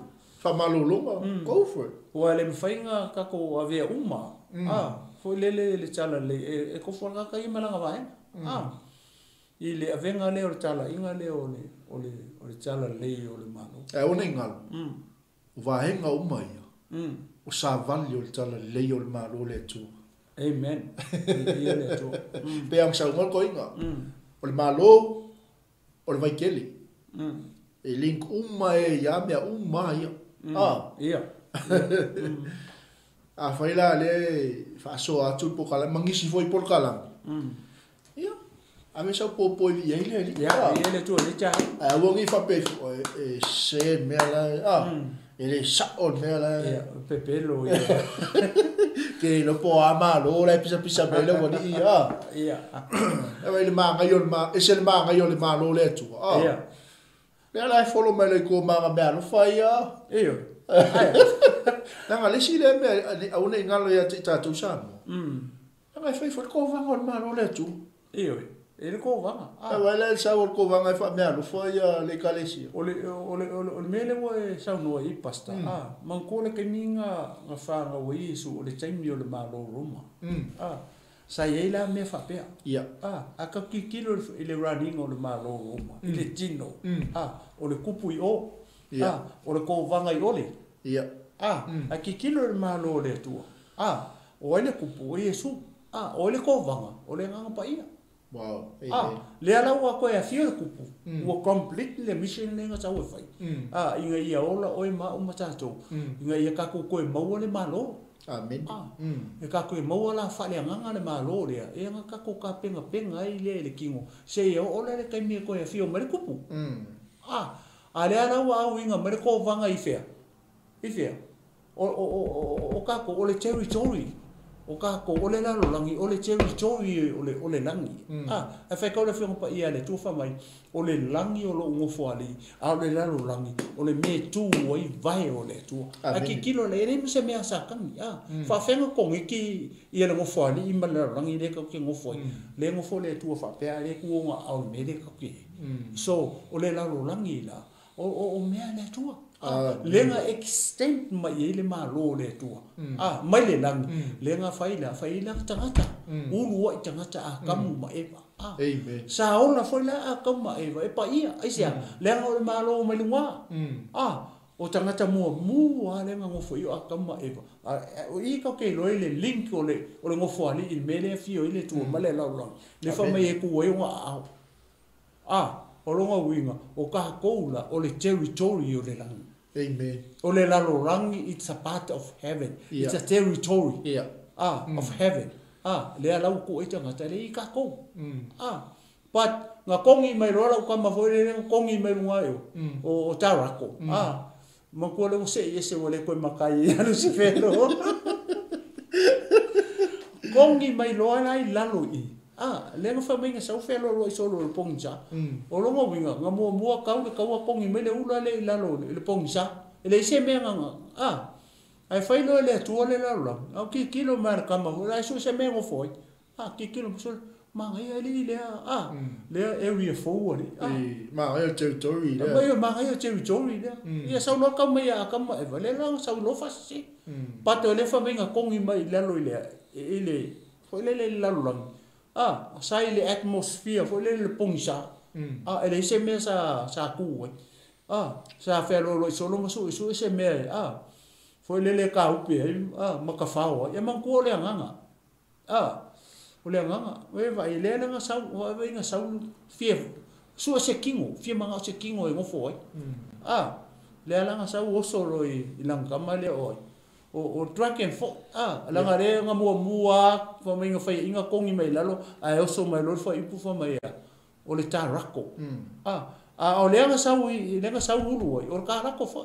Faamalologa. Go for it.
Ua le mafai ona tatou avea uma, a, foi lele le tala lelei, e tofu lava le tagata ia ma lana vaega, a, i le avega lea o le talaiga lea o le, o le, o le tala lelei o le Malo.
Ae aua ne i galo, o vaega uma ia, o savali o le tala lelei o le Malo o le Atua.
Amen. Viia le Atua.
Pei ona saunoa le toeaina, o le Malo, o le vaitele. E link uma e ia mea uma ia. A.
Ia.
Afai la lea e faasoa atu le polokalame ma nisi foi polokalame. Ia. Ave sau popo i ai le alii.
Ia, ia le Atua i lenei taeao.
Ae aua ne i faapea ifo, e sese le mea la e, e le sao le mea la e.
Ia, pepelo ia.
Ke le iloa po o a malo la e pisapisa mai ai le aualii, a.
Ia.
E vaai i le manaia o le, ese le manaia o le Malo o le Atua, a.
Ia.
Lea la e follow mai loa i tua ma ana meaalofa ia.
Ioe. Ae.
Leaga le isi lea mea, aua ne i galo ia te i tatou Samoa. Leaga e fai foi le kovaga o le Malo o le Atua.
Ioe, e le kovaga.
A vaai la i le sau o le kovaga e faameaalofa ia le Ekalesia.
O le, o le, o le mea lea ua e saunoa i ai Pastor, a, manatua le taimi na, na fanau ai Iesu, o le taimi o le Malo o Roma. A, sa i ai la mea faapea.
Ia.
A, a tatou tilotilo i le run ina o le Malo o Roma, i le tino, a, o le kupu i o, a, o le kovaga i ole.
Ia.
A, a tilotilo i le Malo o le Atua, a, o ai le kupu, o Iesu. A, o ai le kovaga, o le Agaga Paia.
Wow.
A, lea la ua toe afio le kupu, ua complete le mission lea na sau e fai. A, ina ia ola oe ma au ma tatou, ina ia tatou toe maua le Malo.
Amen.
A, e tatou e maua la faaleagaga le Malo lea, e na tatou tapenapenapenaai ai lea i le tino, seia oo la le taimi e toe afio mai le kupu. A, a lea la ua auina mai le kovaga i fea? I fea? O tatou, o le territory, o tatou, o le lalolagi, o le territory o le lagi. A, ae faitau le Afioga Paia a le Atua fai mai, o le lagi o lou nofoalii, a o le lalolagi, o le mea e tu ai vae o le Atua. Ae tilotilo lea, e leai ma se mea a Satani. A, faafefea ona koneti ia le nofoalii ma le lalolagi lea tatou te nofo ai. Lea e nofo le Atua faapea, a lea e tu ona aao i le mea lea tatou te i ai. So, o le lalolagi la, o mea a le Atua. Lea na extend mai ai le Malo o le Atua. A, mai le lagi, lea na fai la, fai ai la tagata. Ulu ai tagata Atamu ma Eva. A, sa ola foi la Atamu ma Eva, e paia, aisea, leaga o le Malo mai luga. A, o tagata muamua lava lea na nofo i ai o Atamu ma Eva. O i tatou te iloa ai le link o le nofoalii i le mea lea e afio ai le Atua ma le lalolagi. Lea fai mai e tu ai ona aao. A, o lona uiga, o tatou la, o le territory o le lagi.
Amen.
O le lalolagi, it's a part of heaven. It's a territory. A, of heaven. A, lea la ua tuu ai tagata lea i tatou. A, but, na kogi mai loa lau tama foi lele, na kogi mai luga ai o, o Tarako. A, matua lea ua sei ese ua le toe matai ia Lusifelo. Kogi mai loa la i lalo i. A, lea na fai mai na sau fealoaloai solo i le pogisa. O lona uiga, na muamua tau le taua kogi mai le ula lea i lalo i le pogisa. E leai se mea na, a, ae fai loa e le Atua le lalolagi, a o tilotilo mai a le tama foi lea, ae sue se mea e nofo ai. A, tilotilo mai sole, manaia alii lea, a, lea area fou alii. A,
Manaia o le territory lea.
Mai o manaia o le territory lea. Ia sau loa tau mai ia Atamu ma Eva, lea la na sau loa faasese. But o lea fai mai na kogi mai i lalo i le, i le, foi lele i le lalolagi. A, sa i le atmosphere foi lele le pogisa. A, e leai se mea sa, sa tu ai. A, sa fealoaloai solo ma suesue se mea e, a, foi lele e kaupe ai, a, ma tafao ai. Ia manatua o le agaga. A, o le agaga. E vaai, lea la na sau, vaai na sau fia sue se tino, fia manao se tino e nofo ai. A, lea la na sau oso loa i lana tama lea o ai. O dragon foi, a, leaga lea na muamua lava fai mai na faiaina kogi mai lalo, ae oso mai loa le fuaiupu fai mai ia, o le tarako. A, a o lea na sau i, lea na sau ulu ai, o le tarako foi.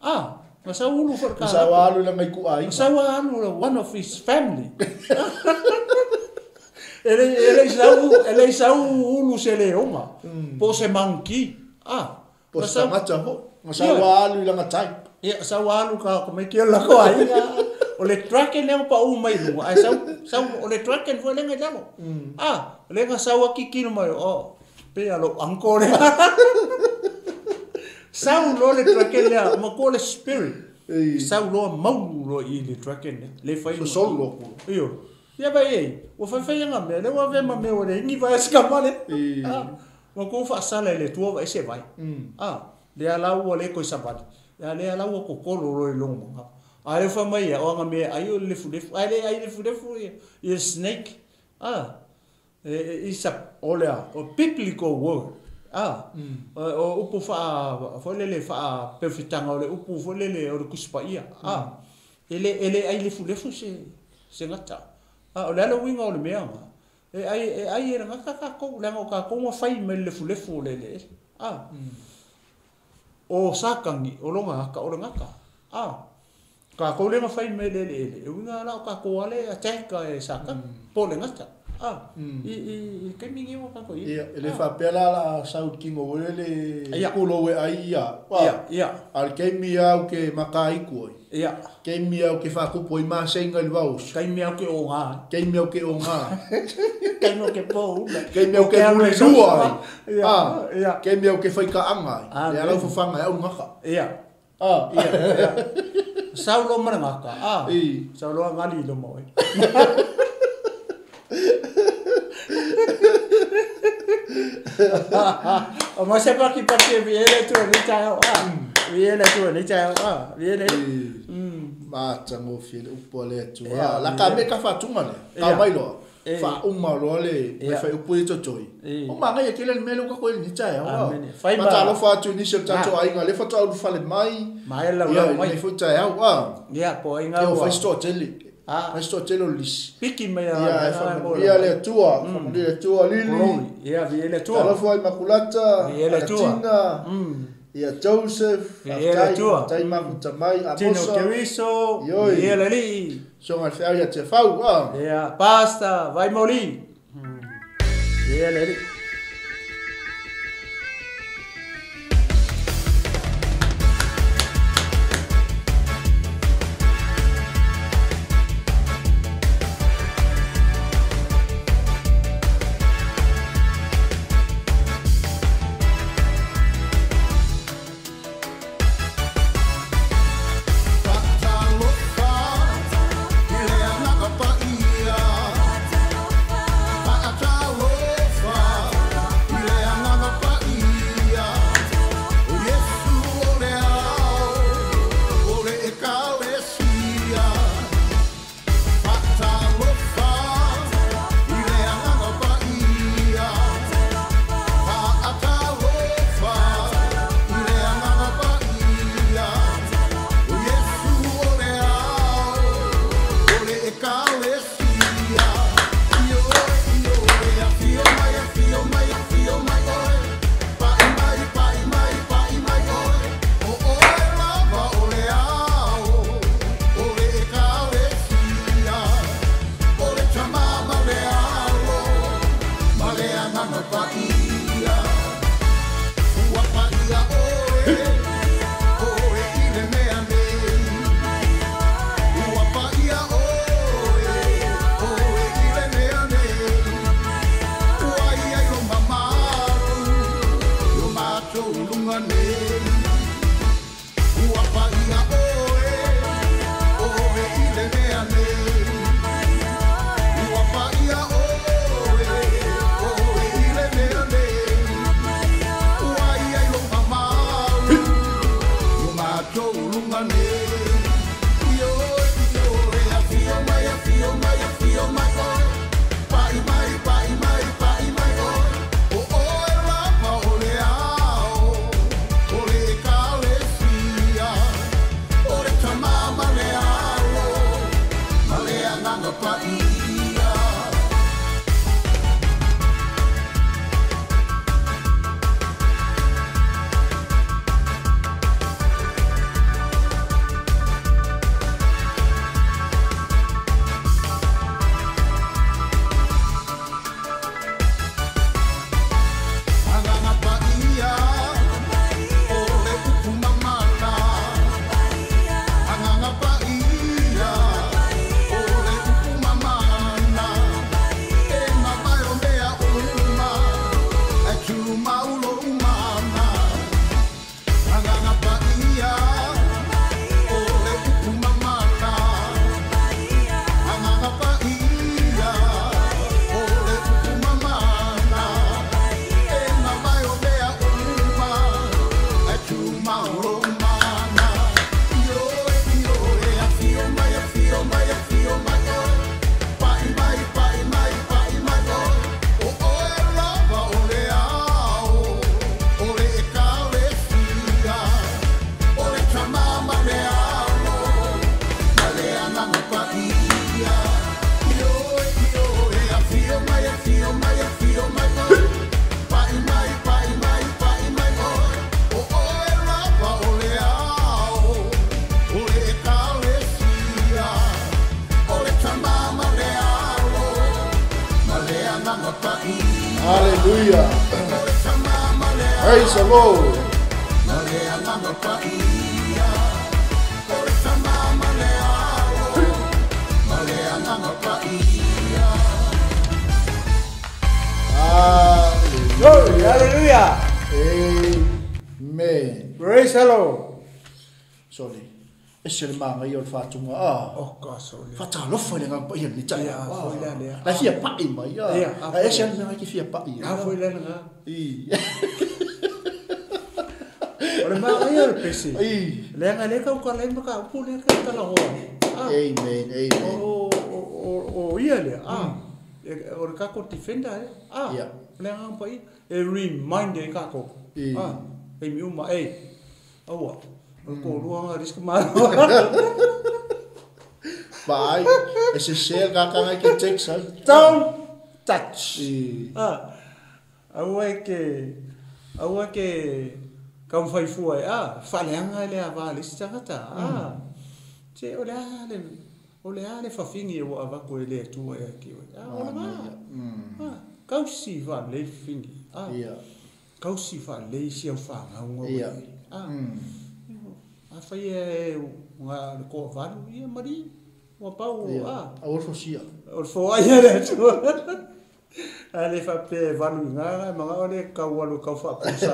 A, na sau ulu foi le
Na sau
tarako.
alu i lana ituaiga.
Na sau alu one of his family. E le, e le i sau, e le i sau ulu se leoga, po o se monkey. A,
Po o
na
se
sau.
tagata foi. Na sau alu i lana type.
Ia, sau alu ka tamaiti o le lako aiga. O le dragon lea ua pau mai luga, ae sau, sau, o le dragon foi lea na i lalo. A, lea na sau a kikilo mai, oh, pei a lou uncle lea. Sau loa le dragon lea, matua le spirit. Sau loa maulu loa i le dragon lea. Le fai ma.
Sosolo aku.
Io. Ia vai ei, ua faifai anga mea, lea ua avea ma mea ua leai ni vae a si tama lea. A, matua ua faasala e le Atua vaai se vai. A, lea la ua le toe savali, a lea la ua totolo loa i lona manava. A lea ua fai mai ia, o aga mea e ai o le lefulefu, ae le ai lefulefu ia, ia snake. A, is a, o le a, o biblical word. A, o upu faa, foi lele faaperefetaga o le upu foi lele o le Tusi Paia. A, e le, e le ai lefulefu se, se gata. A, o le a le uiga o le mea na? E ai e ai e le gata tatou, leaga o tatou na fai mai le lefulefu o le eleele. A. O Satani, o lona ata o le gata. A. Tatou lea na fai mai le eleele, e uiga la o tatou lava lea e attack e Satani, po o le gata. A. I i i taimi lenei ua tatou i ai.
Ia, e le faapea la o le a sau i le tino foi lele pulou e ai ia,
a. Ia.
A o le taimi lava ou te mataitu ai.
Ia.
Taimi au ke whakupu ai māseinga i le vaoso.
Taimi au ke o ngā.
Taimi au ke o ngā.
Taimi au ke pō ula.
Taimi au ke muli lua ai. Ia. Ia. Taimi au ke whaikaanga ai. Le alau fafanga e au ngaka.
Ia.
Ah.
Ia. Ia. Sau lo ma le ngaka. Ah. Sau lo ngali lo mo. O ma se paki paki e vi ele tu ni tae o. Ah. Vi ele tu ni tae o. Ah. Vi ele.
Matagofie le upu a le Atua. La ka me ka faatuga lea. Ka mai loa. Faauma loa le faaiupu ia totoe. O manaia tele le mea lea ua tatou i ai i lenei taeao. Faatalofa atu i nisi o tatou aiga lea faatoa ulufale mai. Ia i lenei foi taeao.
Ia po o aiga
ua. Fai se toatele. Fai se toatele o le lisi.
Piki mai
a. Ia e faamanuia le Atua. Faamanuia le Atua Lili.
Ia viia le Atua.
Talofa i Makulata.
Viia le Atua.
Tina. Ia Joseph.
Viia le Atua.
Faafetai Mafuta mai Amosa.
Tino Keriso. Viia le Alii.
Soga le feau ia Tefau.
Ia Pastor Vaimoli. Viia le Alii.
Faatalofa i le Agaga Paia. Faatalofa.
Hallelujah. Praise the Lord. Hallelujah.
Hallelujah.
Amen.
Praise the Lord.
Sorry. Ese le maga ia o le faatunga a.
Oh, ka sole.
Faatalofa i le agaga paia lenei taeao.
Ia, foi la lea.
La fia pa'i mai a.
Ia, a
Ae ese le mea ke fia pa'i.
A foi la lena.
I.
O le maga ia o le pese.
I.
Le aga le kau ka lai ma ka upu le ka tala hoa.
Amen, amen.
O ia lea. O le kako defender e.
Ia.
Le aga paia. E remind e kako.
I.
E mi uma e. Aua. O le kōlua ngā risk malo.
Vai, e se se kakanga ke text ai.
Don't touch.
I.
Aua ke kaumawhai fua e. Whaleanga le a vā le isi tangata. Te o le a le whawhingi e wa avako e le atua e a kiwe. O le ngā. Kausi wha le whingi.
Ia.
Kausi wha le isi au whangaunga.
Ia.
A whai e ngā le koa valu ia mari, ua pau
A o fosia.
O le foa ia le atua. A le whape valu i ngā, mga o le kau alu kau whapusa.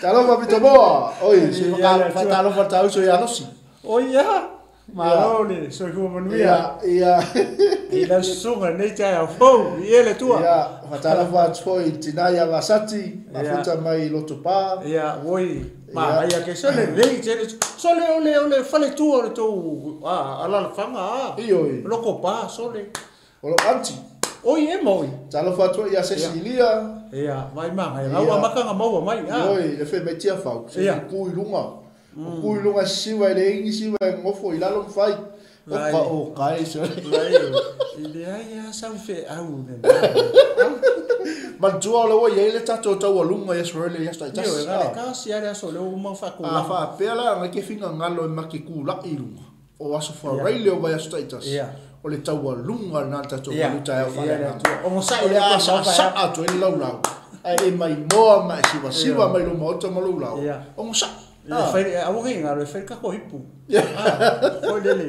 Talofa pito moa. Oi, se whakatalofa tauso i alosi.
O ia, malo le, soifua manuia.
Ia.
I lau susunga nei tai au fou, i e le tua.
Ia, whakatalofa atu foi tinai a Vasati, mafuta mai loto pā.
Ia, oi. Ma ia ke sole lei tele sole ole ole fale tua o le tou alalafanga a.
Ioi.
Loko pa sole.
O lo anti.
Oi e moi.
Talofa atu ia Cecilia.
Ia, vai manga ia. Au makanga maua mai.
Ioi, le fe mai tia fau. Se ku i lunga. O ku i lunga siwa i le ingi siwa i ngofo i lalo mwhai. O ka o kai sole.
I le ai a sau fe au ne.
Mantua o le ua iai le tatou tau alunga ia sorele ia stai
tasi. Io, e ka si ale aso le o mau whaku.
A whaapea la, ngai ke whinga ngalo e make kūla'i lunga. O aso whareile o vai aso tai tasi. O le tau alunga nā tatou maluta e o whale.
O mo sai
O le asa saa atu e le laulau. Ae e mai moa ma e siwa siwa mai luma ota ma laulau. O mo saa.
Awa ngai ngaro e whai kako hipu. Foi lele.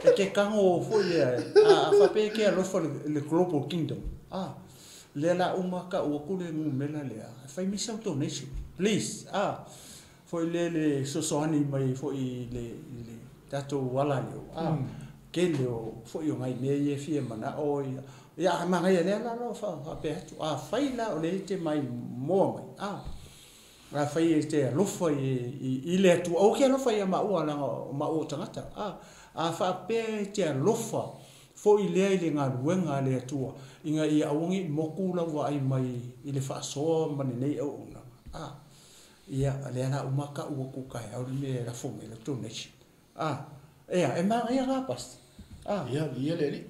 E ke kango foi lea. A whape ke alofa le Global Kingdom. Le la uma ka ua kule ngumela lea. Whai misa o donation. Please. Foi le le sosoani mai foi le tatou ala leo. Ke leo foi o ngai mea ia fia mana o ia. Ia ma ngai lea la lo fa pe atu. Whai la o le te mai moa mai. A whai e te alofa i le atu. O ke alofa ia maua langa o maua tangata. A wha pe te alofa. Foi lea i le ngaluenga le atua. Inga ia awangi moku lawa ai mai i le whaasoa mani nei au una. Ia le ana umaka ua kukai au me rafo me le donation. Ea e maa ia ngā pasta.
Ia, ia le li.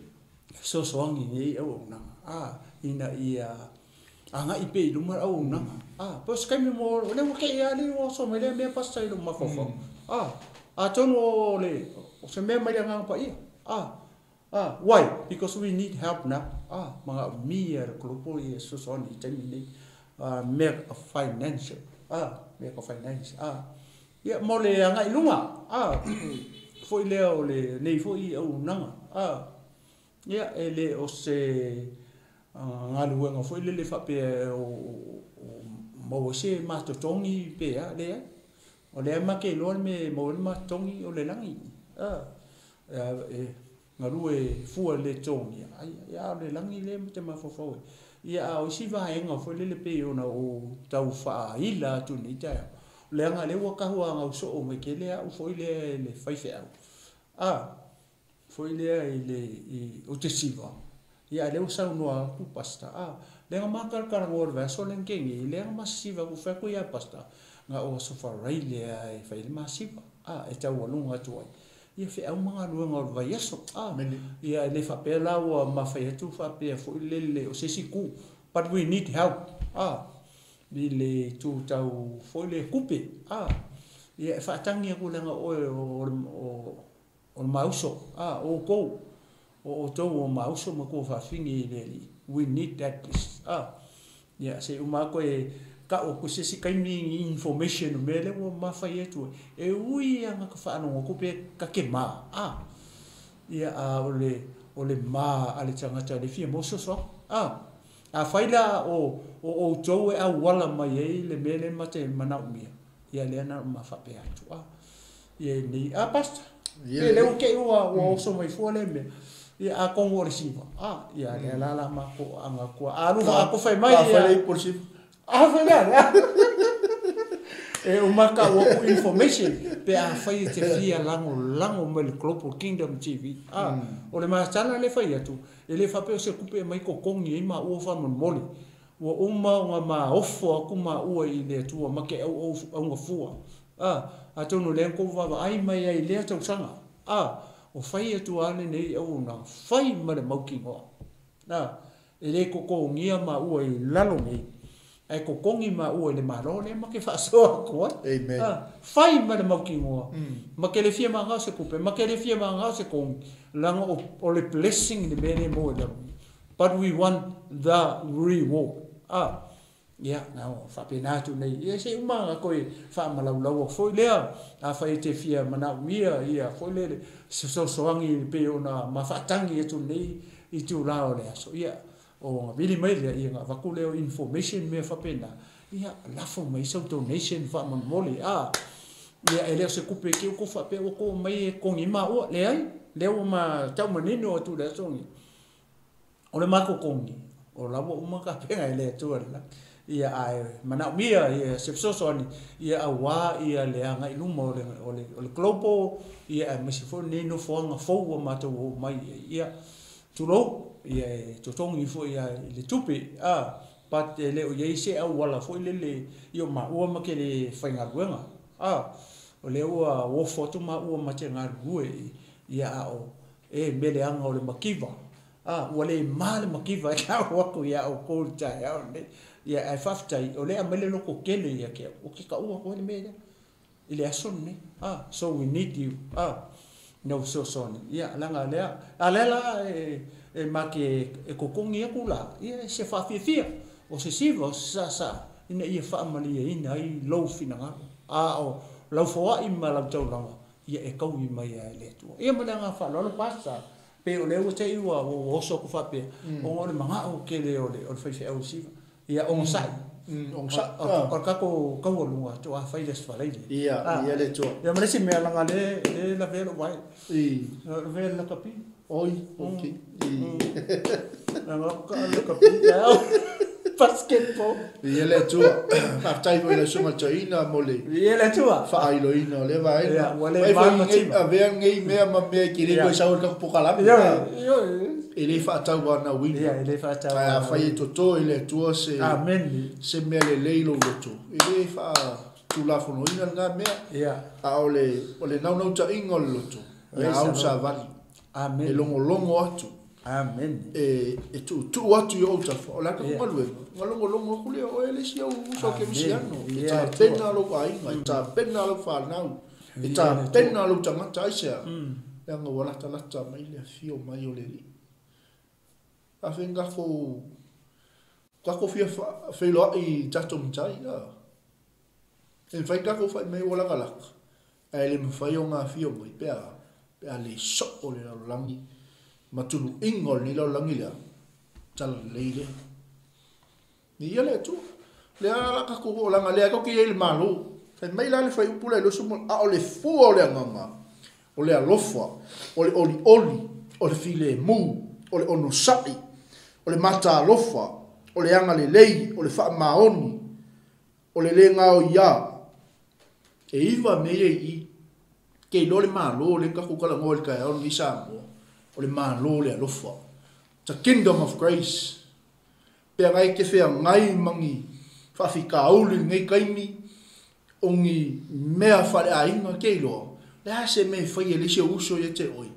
Sosoangi nei au una. Ina ia anga i pe i luma au una. Pos kai me mo le wake ia le o so me le mea pasta i luma fofo. A tono o le o se mea mai le ngā pa ia. Why? Because we need help now. Mga mia le global ia sosoangi i taimi nei. Make a financial. Make a finance. Ia mo le anga i lunga. Foi lea o le nei foi au nanga. Ia e le o se ngaluenga foi le le whape o maua se matotongi pea lea. O lea make loa me maua le matotongi o le langi. E ngalue fua le tongi. Ai ia o le langi le te mafofau. Ia o isi vaenga foi le le pe ona o tau whaila atu nei tae. Le anga le ua kahua ngau so o me ke lea u foi le le whaiwhe au. Foi lea i le i o te siwa. Ia le o sau noa ku pasta. Le nga makar ngor vaso le ngengi le nga masiva ku fa ku ia pasta. Nga o so fa rai le e fa le masiva. E tau alunga atu ai. Ia fe au mga luenga o vai aso. Ia le fa pe la ua ma fa atu fa pe fo le le o se siku. But we need help. I le tu tau foi le kupe. Ia fa tangi ku lenga o o mauso. O kou. O outou o ma uso ma tuafafine i le Alii, we need that please. Ia, se i uma atu e tau atu i se isi taimi ni information o mea lea ua ma fai atu ai. E ui lava ina ta faalogo atu pe ta te ma, a, ia, a o le, o le ma a le tagata e fia maua se fesoasoani. A, afai la o, o outou e auala mai ai le mea lea ma te manaomia, ia lea na ona ma faapea atu, a. Ia nei, a Pastor, ia lea ua te i ua oso mai fua lea mea. Ia atonu o le siva, a, ia lea la la matou aga atu a alu faakofe mai.
Ia. Fai le ipu o le siva.
A fai lea. E uma tau atu information pe afai e te fia lagolago mai le Global Kingdom TV. A, o le matala lea fai atu, e le faapea o se tupe e aumai totogi ai maua faamolemole. Ua uma ona maofo atu maua i le Atua ma te auaugafua. A, atonu o lea na tou vaavaai mai ai i lea tausaga. A, o fai atu lava lenei auaunaga, fai ma le mautinoa. A, e le totogia maua i lalo nei, ae totogi maua i le Malo lea ma te faasoa atu ai.
Amen.
A, fai ma le mautinoa. Ma te le fia magao se tupe, ma te le fia magao se kogi, leaga o le blessing le mea lea e maua i lalo nei. But we want the reward. A, ia, na o faapena atu nei. Ia, se i uma ona toe faamalaulaua foi lea, afai e te fia manaomia, ia, foi lele, se fesoasoani e pei ona ma faatagi atu nei itula o le aso. Ia, ona vili mai lea, ia ona avatu lea o information mea faapena, ia, lafo mai sau donation faamolemole. A, ia, e le o se tupe te i ua tou faapea ua tou aumai e totogi ai maua. Leai, lea ua ma tau manino atu i le aso lenei. O le matou totogi, o la ua uma ona tapena e le Atua i le lagi. Ia, ae manaomia ia se fesoasoani, ia aua ia le agai i luma o le, o le, o le global, ia aemaise foi lenei nofoaga fou ua matou oo mai i ai. Ia, tulou, ia e totogi foi lava i le tupe, a, but e le o i ai se auala foi lele i o maua ma te le faigaluega. A, o lea ua ofo atu maua ma te galulue, ia a o e mea leaga o le mativa. A, ua le ma le mativa e tau atu ia outou i le taeao lenei. Ia, ae faafetai, o lea e aumai le lototele ia te au, ou te taua atu ai le mea lea i le aso lenei. A, so we need you. A, ina ua fesoasoani, ia, leaga lea, a lea la e, e ma te e totogi atu la, ia se faafiafia, o se siva, o se saasaa, ina ia faamalieina ai lou finagalo. A o lau foai ma lau taulaga, ia e taui mai lava e le Atua. Ia ma le agaga faaaloalo, Pastor, pei o lea ua te i ua oso atu faapea, ona o le manao tele o le faifeau i siva. Ia onosai.
Onosai.
O le tatou taualuga faatoa fai le Aso Faraile.
Ia, ia le Atua.
Ia ma le isi mea, leaga o lea e lavea lou vae. Lavea le lakapi.
Oi, ok.
Leaga ou te lakapi. Basketball.
Ia le Atua. Faafetai foi i lau Susuga i le Toeaina mo le.
Ia le Atua.
Faailoina o lea vaega.
Ia, ua le ma ma tima.
Avea nei mea ma mea e te le toe sau ai le tatou polokalame.
Ioe, ioe.
E le faatauanauina.
Ia, e le faatauanauina.
Ae afai e toto e le Atua se.
Amen.
Se mea lelei i lou loto, e le faatulafonoina lena mea.
Ia.
A o le, o le naunautaiga o le loto, ia au savali.
Amen.
E logologo atu.
Amen.
E tuutuu atu i ou autafa, o le a tatou galuega? Ona logologo atu lea, o oe le isi au uso kerisiano, e tapena lou aiga, e tapena lau fanau, e tapena lou tagata, aisea? Leaga ua latalata mai le afio mai o le Alii. Afai na tatou, tatou fia feiloai i tatou matai, a? E mafai ona tatou fai mai ua latalata, ae le mafai ona afio mai pe a, pe a le soo le lalolagi ma tuluiga o lenei lalolagi lea, talalelei lea. Viia le Atua. Lea la tatou oo leaga lea tatou te i ai i le Malo. Fai mai la le fuaiupu lea i 20, a o le fua o le agaga, o le alofa, o le olioli, o le filemu, o le onosai, o le mataalofa, o le agalelei, o le faamaoni, o le le gaoiā. E iva mea ia i i. Ke iloa le Malo lea na tatou talanoa i le taeao lenei i Samoa, o le Malo o le alofa. The Kingdom of Grace. Peagai e te feagai ma ni faafitauli i lenei taimi, o ni mea faaleaiga, ke iloa, o le a se mea e fai e le isi ou uso ia te oe?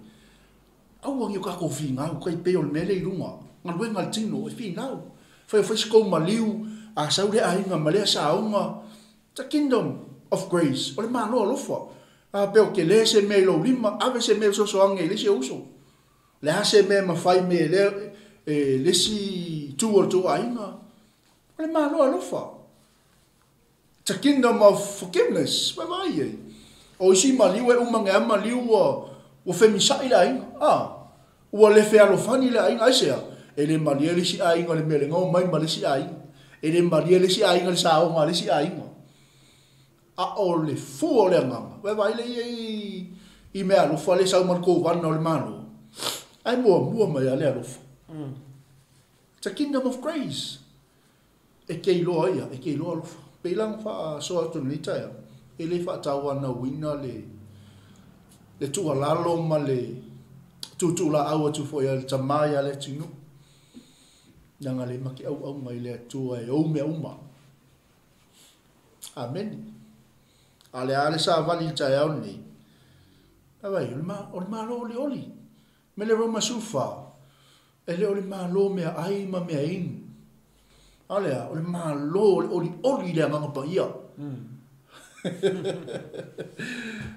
Aua ne i o tatou finau, tai pei o le mea lea i luga, galuega a le tino, e finau. Fai o fai se tou maliu, a sau lea aiga ma lea saoga, The Kingdom of Grace, o le Malo alofa. A pea o tele se mea i lou lima, ave se mea e fesoasoani ai i le isi ou uso. Le a se mea e mafai me e le, e le isi itu o le tou aiga. O le Malo alofa. It's a kingdom of forgiveness. Vaavaai i ai. O isi maliu e uma age lava maliu ua, ua femisa'i le aiga. A, ua le fealofani le aiga. Aisea? E le malie le isi aiga i le mea leaga omai ma le isi aiga. E le malie le isi aiga i le saoga a le isi aiga. A o le fua o le agaga, vaavaai lea i ai i meaalofa lea e sau ma le kovana o le Malo, ae muamua mai lava le alofa. It's a kingdom of grace. E te iloa ia, e te iloa alofa. Pei la ona faasoa atu i lenei taeao, e le faatauanauina le le tuualalo ma le tuutuulaau atu foi a le tama ia Leatinuu, leaga le ma te auauna i le Atua e ou mea uma. Amene. A o le a le savali i le taeao lenei? Vaai, o le Malo olioli. Me le Roma 14, e le o le Malo meaai ma meainu. A o le a? O le Malo o le olioli i le Agaga Paia.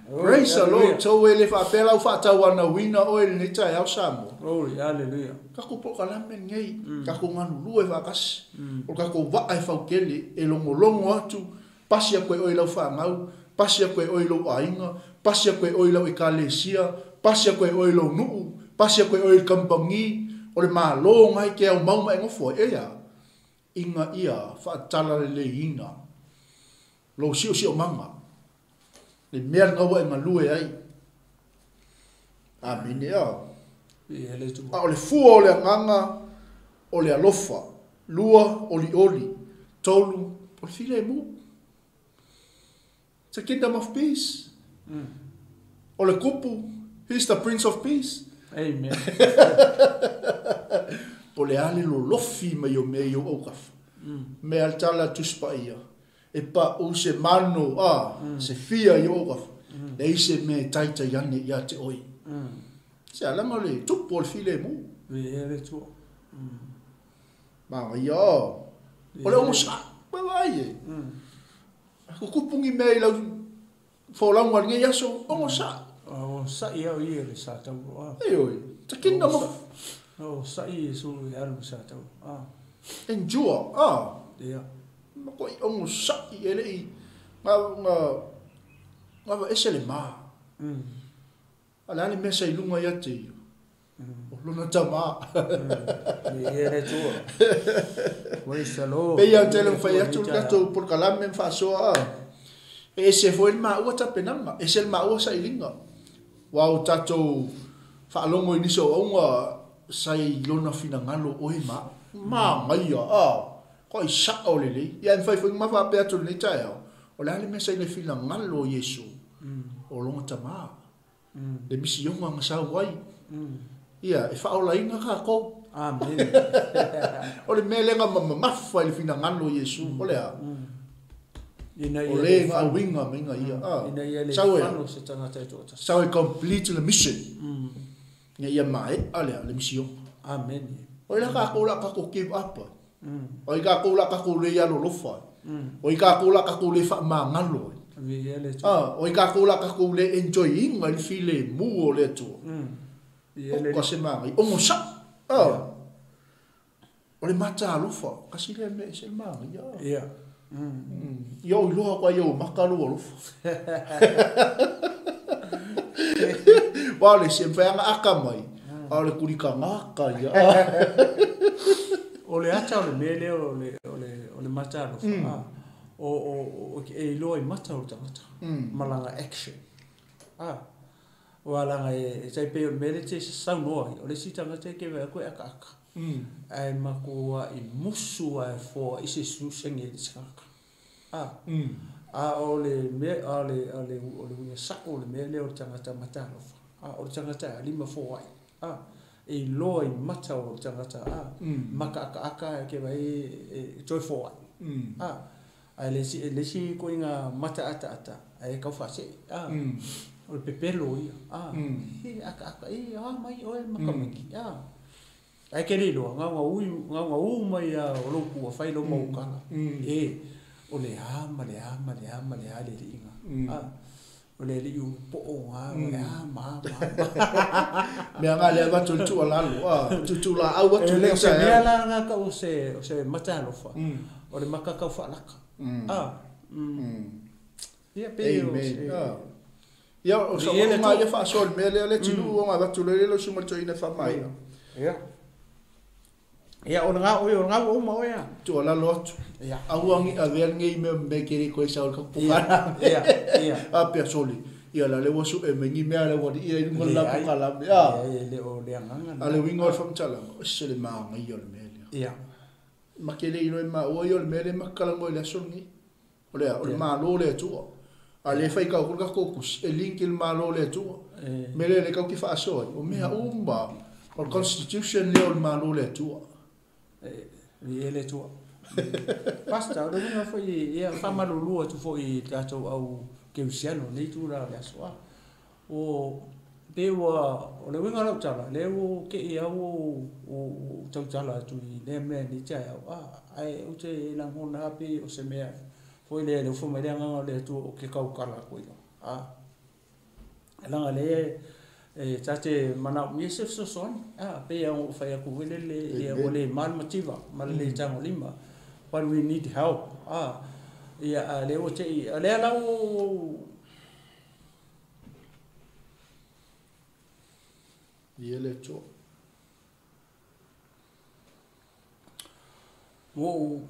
Praise the Lord. So e le faapea la ua faatauanauina oe i lenei taeao Samoa.
Glory, hallelujah.
Tatou polokalame lenei, tatou galulue faatasi. O le tatou vaa e fautele, e logologo atu, pasi atu e oe i lau fanau, pasi atu e oe i lou aiga, pasi atu e oe i lau ekalesia, pasi atu e oe i lou nuu, pasi atu e oe i le kamupani, o le Malo na e te aumau ma e nofo ai. Ea, ina ia faatalaleiina lou siosiomaga, le mea lena ua e galue ai. Amene. A o le fua o le agaga o le alofa, lua, olioli, tolu, o le filemu. It's a kingdom of peace. O le kupu, he's the prince of peace.
Amen.
Po o le a le lolofi mai o mea i ou autafa. Mea le tala a le Tusi Paia, e pau se mano a se fia i ou autafa, leai se mea e taitai ane ia te oe. Se a leaga o le tupu o le filemu. Manaia o le onosai. Vaavaai e. Tutupu ni mea i lau folauga i lenei aso, onosai.
Onosai au ia i le sa tauro.
Ioe, the kingdom of.
Onosai Iesu i alu i sa tauro.
Endure, a.
Ia.
Matuai onosai e le i gavaese le ma. A o le a le mea sa i luga ia te ia? O lona tama.
Viia le Atua. Praise the Lord.
Pei lava o tele ona fai atu le tatou polokalame ma faasoa a, e ese foi le maua tapenaga, ese le maua sailiga. Aua ua tatou faalogo i nisi o auauga sa i lona finagalo oe ma au. Manaia a, koai sao lelei. Ia e mafai foi ona ma faapea atu i lenei taeao, o le a le mea sa i le finagalo o Iesu? O lona tama. Le misiona na sau ai. Ia, e faaolaina tatou.
Amen.
O le mea lea na mamafa i le finagalo o Iesu, o le a?
Ina
O
ia
le
le
na
fano.
auiga maiga ia. A,
Ina ia le
sau e,
fano se tagata e toatasi.
sau e complete le mission. Ina ia maea le, le misiona.
Amen.
O ai la tatou o le a tatou give up ai? O ai tatou o le a tatou le alolofa ai? O ai tatou o le a tatou le faamagalo ai? A, o ai tatou o le a tatou le enjoy ina i le filemu o le Atua? Oka se manaia, onosai. A, o le mata alofa, kasi lea mea e ese le manaia. Ia ou iloa atu ai i ou maka lou alofa. Aua o le isi e mafai lava ona aka mai, a o le kulikagaka ia.
O le ata o le mea lea o le, o le, o le mata alofa, a, o, o, o, e iloa i mata o le tagata, ma lana action. A, aua leaga e, e tai pei o le mea lea e te saunoa ai, o le isi tagata e te vaai atu e akaaka, ae matuai musu lava e foai se susegi i le isi tagata. A, a o le mea, a o le, o le, o le uiga sao o le mea lea o le tagata mataalofa, a, o le tagata e alima foai, a, e iloa i mata o le tagata, a, maka akaaka ae ke vaai e toe foai, a, ae le isi, le isi ituaiga mata ataata, ae tau faasee, a, o le pepelo ia, a, he akaaka, e a mai oe makamiki, a, ae ke le iloa, na ona ui, na ona u mai lava o lou tua fai lou mau tala, e, o le a ma le a ma le a ma le a le alii lena, a. O le alii ulupoo lena, o le a ma a ma a.
Mea na lea e avatu ai le tuualalo, a, tuutuulaau atu
E le o se mea la lena e tau o se, o se matalofa, o le mata tau faalata. A, ia pei o se.
Ia, o sau upu lena ia faasoa i le mea lea le atunuu ona avatu loa lea i lau susuga i le toeaina e faamaea.
Ia. Ia, o lena oe, o lena ua uma oe a.
Tuualalo atu, aua ne i avea lenei mea ma mea e te le toe sau ai i le tatou polokalame. Faapea, sole, ia la lea ua sue mai ni mea a le aualii ia i luga o le la polokalame, a.
Leai, e le o le agaga lena.
A o le uiga o le faamatalaga, e ese le manaia o le mea lea. Ma te le iloa e maua ia o le mea lea ma te talanoa i le aso lenei. O le a? O le Malo o le Atua. A lea e faitau atu le tatou tusi, e link i le Malo o le Atua. O le mea lea o lea tatou te faasoa ai, o mea uma o le constitution lea o le Malo o le Atua.
Viia le Atua. Pastor, o le uiga foi, ia faamalulu atu foi i tatou au kerisiano i lenei itula o le aso a. O, pei ua, o le uiga o lau tala, lea ua ou te i lava ua ou tautala atu i lea mea i lenei taeao, a, ae ou te lagona lava pei o se mea foi lea lea ua fai mai le Agaga o le Atua ou te tautala atu ai lava, a. Leaga o lea e ta te manaomia se fesoasoani, a, pei lava ona ou fai atu foi lele, ia ua le ma le mativa ma le le tagolima, but we need help, a. Ia, a o lea ua te i, o lea la ua ou
Viia le Atua.
Ua ou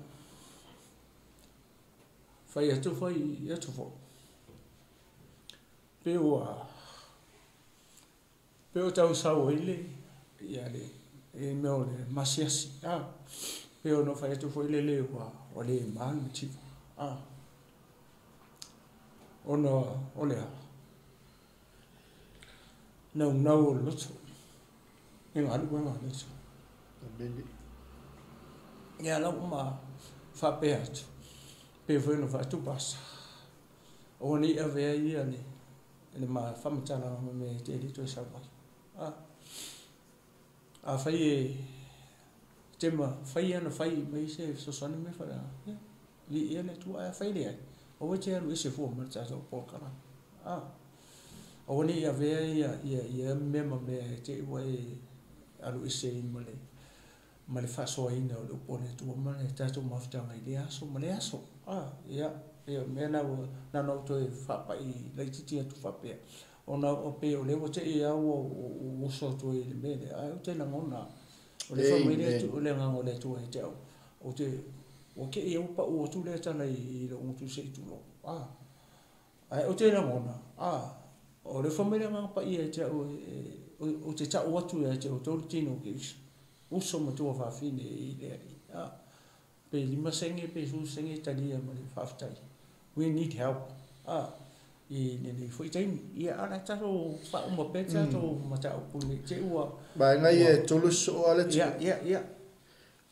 fai atu fai atu foi, pe ua pe ua tau sau ai le ia le le mea o le masiasi a pe ona fai atu foi lele ua le ma le mativa a ona o le a naunau o le loto e galuega a le Atua.
Amene.
Ia la ua ma faapea atu, pei foi ona fai atu Pasa, aua ne i avea ia le le ma faamatalaga ma mea e te le toe sau ai. A, afai e te mafai ona fai mai se fesoasoani ma mea faapena, ia, viia le Atua, ae afai e leai, aua e te alu ese fua ma le tatou polokalame. A, aua ne i avea ia mea ma mea e te i ua e alu ese ai ma le ma le faasoaina o le upu a le Atua ma le tatou mafutaga i lea aso ma lea aso. A, ia, pei o le mea lena ua na ona ou toe faapai laitiiti atu faapea, ona e pei o lea ua te i lava ua ou oso atu ai i le mea lea, ae ou te lagona o lea e fai mai le Agaga o le Atua ia te au, ou te, ua te i lava ua pau atu lea tala i lou gutu se i tulou. A, ae ou te lagona, a, o lea e fai mai le Agaga Paia ia te au, ou te tau atu ia te outou le tino o Keriso, uso ma tuafafine i le Alii, a, pe 5 sene pe 10 sene e talia ma le faafetai. We need help, a, i lenei foi taimi. Ia, a o le a tatou faauma pea le tatou mataupu ne i te i ua.
Vaega ia e tolu sosoo lava le atunuu.
Ia, ia, ia.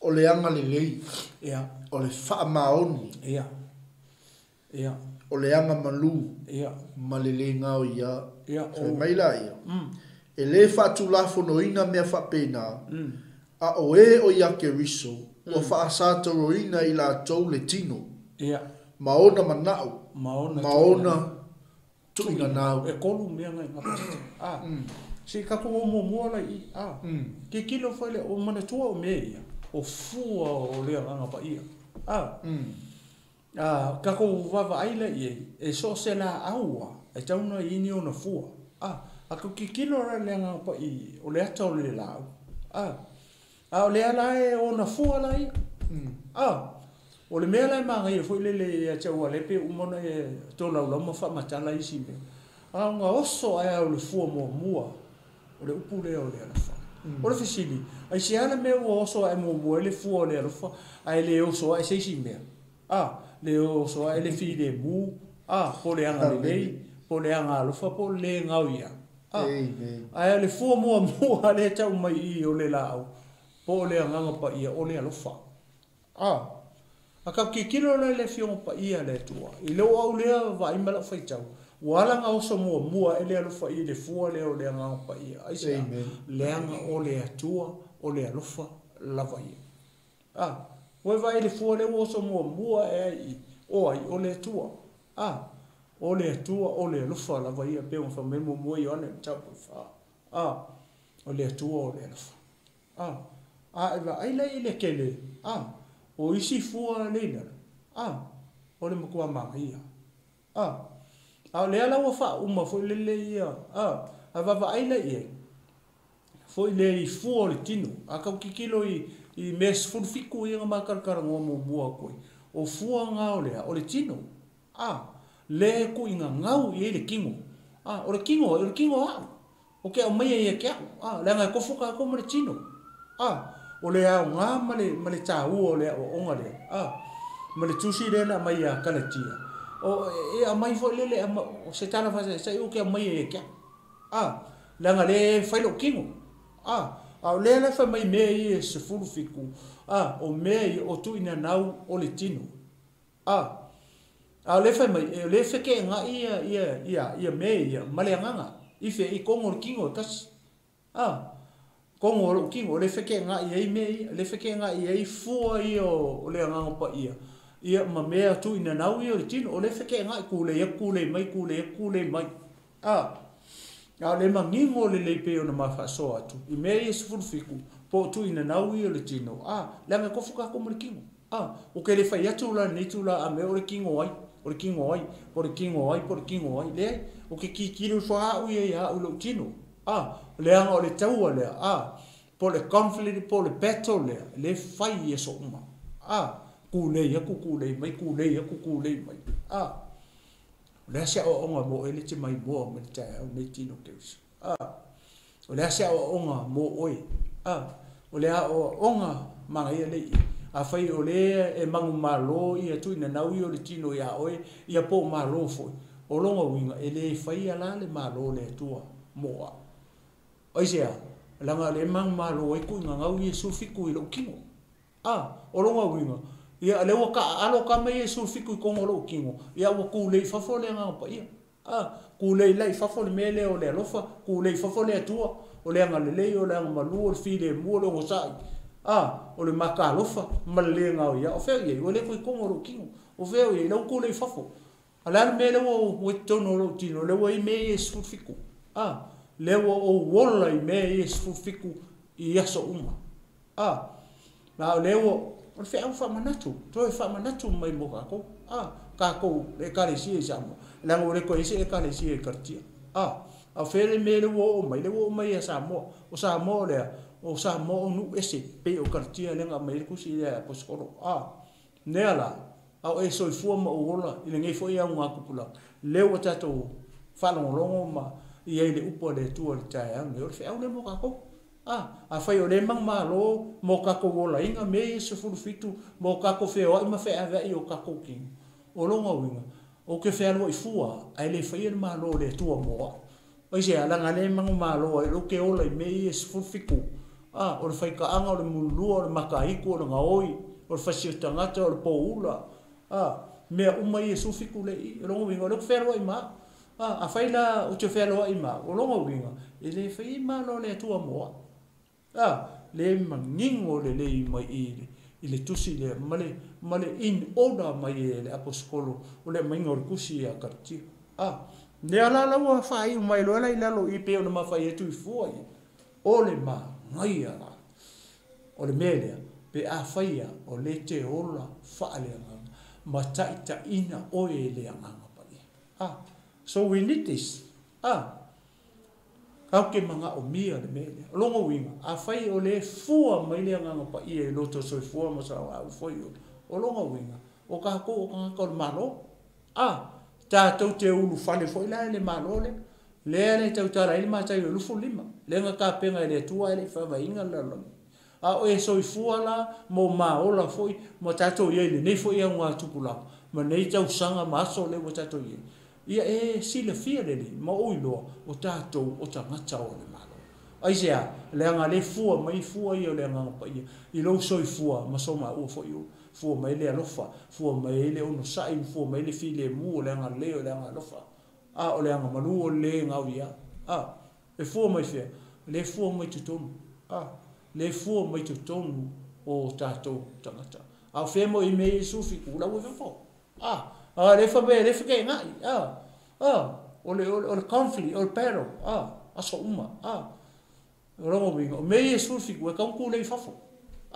O le agalelei.
Ia.
O le faamaoni.
Ia. Ia.
O le agamalu.
Ia.
Ma le le gaoia.
Ia.
Fai mai laia, E le faatulafonoina mea faapena, a o e o ia Keriso ua faasatauroina i latou le tino,
Ia.
ma ona manao,
Ma ona
ma ona tuuinanau.
E tolu mea na i gapatia. A. Se i tatou o muamua la i i. A. Tilotilo foi le, o manatua o mea ia, o fua o le Agaga Paia. A. A tatou vaavaai la i ai, e so o se laau lava, e tatau ona i ai ni ona fua. A, a tou tilotilo la i le Agaga Paia, o le ata o le laau. A, a o lea la e ona fua la ia. A, o le mea la e manaia foi lele ia te au aua o lea e pei ua uma ona e tolaulau ma faamatala isi mea, a ona oso ae lava o le fua muamua, o le upu lea o le alofa. O le fesili, aisea le mea ua oso ae muamua ai le fua o le alofa ae le oso ae se isi mea? A, le oso ae le filemu, a, po o le agalelei, po o le agaalofa, po o le le gaoia. A, ae o le fua muamua lea e tau mai i i o le laau, po o le Agaga Paia, o le alofa. A, a tatou tilotilo la i le Afioga Paia a le Atua, i lou au lea vaai ma lau faitau, ua ala ona oso muamua ae le alofa i le fua lea o le Agaga Paia. Aisea? Leaga o le Atua o le alofa lava ia. A, ua e vaai i le fua lea ua oso muamua ae ai i i? O ai? O le Atua. A. O le Atua o le alofa lava ia pei ona fai mai muamua Ioane mataupu e 4. A, o le Atua o le alofa. A, a e vaai la i le tele, a, o isi fua lea i lalo, a, o le matua manaia. A, a o lea la ua faauma foi lele ia, a, a vaavaai la i ai, foi lea i fua o le tino. A tau tilotilo i mea 17 ia na ma talatalanoa muamua atu ai, o fua na o le a? O le tino. A, lea e tuuigagau i ai le tino. A, o le tino ai? O le tino o au. Ou te aumaia ia te au. A, leaga e tofu tatou ma le tino. A, o le aoga ma le, ma le taua o le aoaoga lea. A, ma le tusi lea na aumai ia Kalatia. O, e aumai foi lele, o se tala faasaisa'i ou te aumaia ia te au. A, leaga lea e fai lou tino. A, a o lea la e fai mai mea ia e 17, a, o mea ia o tuuinanau o le tino. A, a o lea e fai mai, o lea e feteenai ia, ia, ia, ia mea ia ma le agaga, i fea, i totonu o le tino e tasi. A, totonu o lou tino, o lea e feteenai ai mea ia, o lea e feteenai ai fua ia o le agaga paia, ia ma mea tuuinanau ia o le tino, o lea e feteenai, tulei atu, tulei mai, tulei atu, tulei mai. A, a o le manino lelei pei ona ma faasoa atu, i mea ia 17, po o tuuinanau ia o le tino, a, leaga e tofu tatou ma le tino. A, ou te le fai atu la lenei itula a mea o le tino ai, o le tino ai, po o le tino ai, po o le tino ai. Leai, ou te tilotilo ifo lava au ia ia au i lou tino. A, leaga o le taua lea, a, po o le conflict po o le battle lea, lea e fai i aso uma. A, tulei atu, tulei mai, tulei atu, tulei mai. A, o le a se aoaoga mo oe le te maimoa mai le taeao lenei tino Keriso? A, o le a se aoaoga mo oe? A, o le aoaoga manaia lea i i. Afai o lea e manumalo ia tuuinanau ia o le tino ia oe, ia po o malo foi, o lona uiga e le faia la le malo o le Atua mo au. Aisea? Leaga o lea e manumalo ai tuuinanau ia 17 i lou tino. A, o lona uiga, ia lea ua taaalo tama ia 17 i totonu o lou tino, ia ua tulei i fafo le agaga paia. A, tulei la i fafo le mea lea o le alofa, tulei i fafo le Atua, o le agalelei, o le agamalu, o le filemu, o le onosai. A, o le makaalofa ma le le gaoia. O fea o i ai? Ua le toe i totonu o lou tino. O fea o i ai? O lea ua tulei i fafo. A o le a le mea lea ua i totonu o lou tino? Lea ua i ai mea ia e 17. A, lea ua ou ola i mea ia e 17 i aso uma. A, a o lea ua, o le feau faamanatu, toe faamanatu mai mo tatou. A, tatou le Ekalesia i Samoa, leaga ua le toe i ai se Ekalesia i Kalatia. A, a o fea le mea lea ua oo mai? Lea ua oo mai ia Samoa. O Samoa o le a? O Samoa o nuu ese, pei o Kalatia lea na aumai ai le tusi lea a Aposetolo. A, lea la, a o e soifua ma ou ola i lenei foi augatupulaga, lea ua tatou faalogologo ma i ai le upu a le Atua i le taeao lenei, o le feau lea mo tatou. A, afai o lea e manumalo mo tatou olaina mea ia 17 mo tatou feoai ma feaveai o tatou tino, o lona uiga, ou te fealuai fua ae le faia le malo o le Atua mo au. Aisea? Leaga lea e manumalo ai, ou te ola i mea ia 17. A, o le faitaaga, o le mululua, o le mataitu, o le gaoi, o le fasi o tagata, o le poula. A, mea uma ia 17 lea i i. O lona uiga, o lea ou te fealuai ma au. A, afai la ou te fealuai ma au, o lona uiga, e le faia i malo o le Atua mo au. A, le manino lelei mai i i le tusi lea, ma le, ma le in order mai e le aposetolo o le aumaiga o le tusi ia Kalatia. A, lea la la ua faaiu mai loa la i lalo i pei ona mafai atu i fua ia, o le manaia la o le mea lea, pe afai a o lea e te ola faaleagaga ma taitaiina oe e le Agaga Paia. A, so we need this. A, tatou te manaomia le mea lea. O lona uiga, afai o lea e fua mai le Agaga Paia i lo outou soifua ma saogaau foi, o lona uiga, o tatou o tagata o le Malo. A, tatou te ulufale foi la i le Malo lea, lea e tautala ai le Mataio 25, lea na tapena e le Atua ae le i faavaeina le lalolagi. A o e soifua la ma o maola foi ma tatou i ai i lenei foi augatupulaga ma nei tausaga ma aso lea ua tatou i ai, ia e silafia lelei ma ou iloa o tatou o tagata o le Malo. Aisea? Leaga lea e fua mai fua ia o le Agaga Paia i lou soifua ma so maua foi ola. Fua mai le alofa, fua mai ai le onosai, fua mai le filemu o le agalelei o le agaalofa, a o le agamalu o le le gaoia. A, e fua mai fea? Lea e fua mai totonu, a, lea e fua mai totonu o tatou tagata. A o fea moi i mea ia 17, la ua i fafo. A, a lea fai mai e le feteenai, a. O le conflict, o le battle, aso uma, O lona uiga, o mea ia e 17 e tatau ona tulei i fafo. E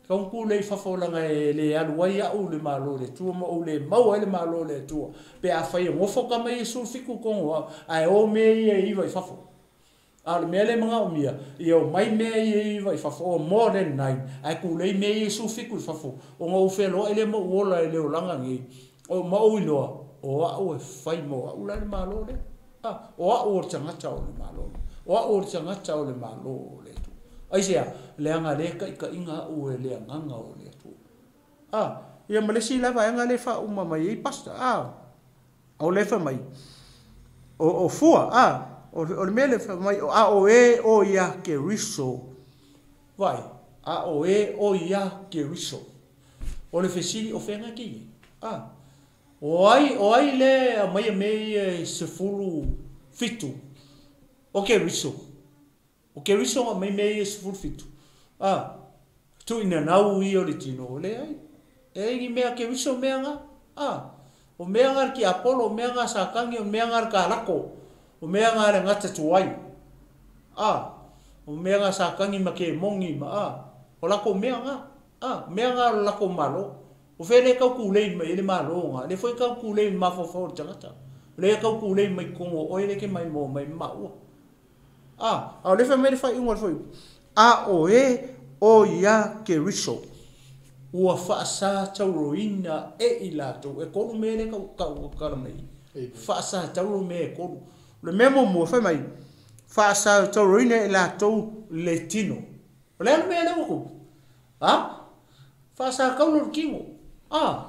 tatau ona tulei i fafo leaga e le alu ai au i le Malo o le Atua ma ou le maua ai le Malo o le Atua pe afai e nofo tama ia e 17 i totonu o au ae o mea ia e 9 i fafo. A o le mea lea e manaomia, ia omai mea ia e 9 i fafo, or more than 9, ae tulei mea ia e 17 i fafo, ona ou feloai lea ma ou ola i le olaga nei, ma ou iloa, o au e fai mo au la le Malo lea. O au o le tagata o le Malo. O au o le tagata o le Malo o le Atua. Aisea? Leaga lea e taitaiina au e le Agaga o le Atua. Ia ma le isi la vaega lea e faauma mai ai Pastor, o lea e fai mai, o fua, o le mea lea e fai mai, a o e o ia Keriso, vaai, a o e o ia Keriso. O le fesili, o fea e te i ai? O ai, o ai lea e aumaia mea ia e 17? O Keriso. O Keriso na aumai mea ia e 17. Tuuinanau ia o le tino, leai. E leai ni mea a Keriso mea na. O mea na a le tiapolo, o mea na a Satani, o mea na a le kalako, o mea na a le gata tuai. O mea na a Satani ma kemoni ma, o latou mea na. O mea na o le latou malo. O fea lea e tau tulei mai ai le Malo na? Lea foi e tau tulei i le mafaufau o le tagata. O lea e tau tulei mai i totonu o oe lea e te maimoa mai ma maua. A o lea e fai mai le faaiuga o le fuaiupu, A o e o ia Keriso, ua faasatauroina e i latou. E tolu mea lea e tautala mai i i. Faasatauro mea e tolu. O le mea muamua, fai mai, faasatauroina e i latou le tino. O le a le mea lea ua tupu? A? Faasatauro le tino. A?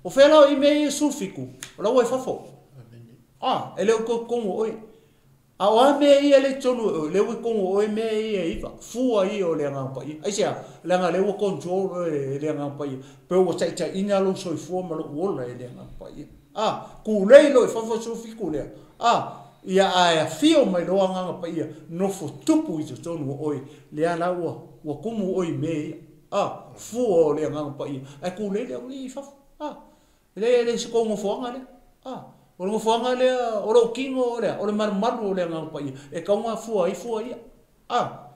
O fea la o i mea ia e 17? O la ua i fafo. A? E le o i totonu o oe. A o a mea ia lea i totonu o oe? Lea ua i totonu o oe mea ia e 9, fua ia o le Agaga Paia. Aisea? Leaga lea ua control oe e le Agaga Paia, pe ua taitaiina lou soifua ma lou ola e le Agaga Paia. A, tulei loa i fafo 17 lea, a, ia ae afio mai loa Agaga Paia, nofo tupu i totonu o oe, lea la ua, ua tumu oe i mea ia, a, fua o le Agaga Paia, ae tulei le au ia i fafo, a. E leai, e le o se tou nofoaga lea. A, o le nofoaga lea o lou tino o le a? O le malumalu o le Agaga Paia, e tatau ona fua ai fua ia. A,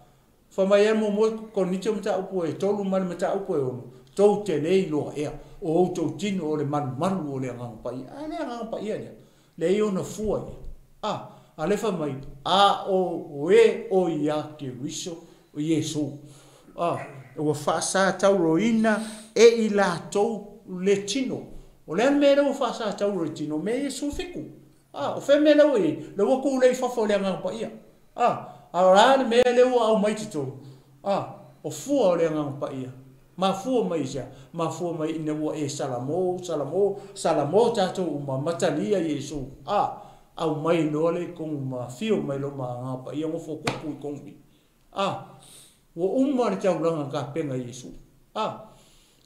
fai mai ai muamua i Korinito mataupu e 3 ma le mataupu e 6, tou te le iloa ea, o outou tino o le malumalu o le Agaga Paia. A le Agaga Paia lea, leai ona fua ia. A, a lea fai mai, a o e o ia Keriso, o Iesu, a, ua faasatauroina e i latou le tino. O le a le mea lea ua faasatauro i le tino? O mea ia e 17. A, o fea mea lea ua i ai? Lea ua tulei i fafo o le Agaga Paia. A, a o le a le mea lea ua aumai i totonu? A, o fua o le Agaga Paia. Mafua mai i sea? Mafua mai ina ua e salamo, salamo, salamo tatou uma, matalia Iesu. A, aumai loa lea i totonu ma afio mai loa ma Agaga Paia nofo tupu i totonu i. A, ua uma le taulaga tapena i Iesu. A,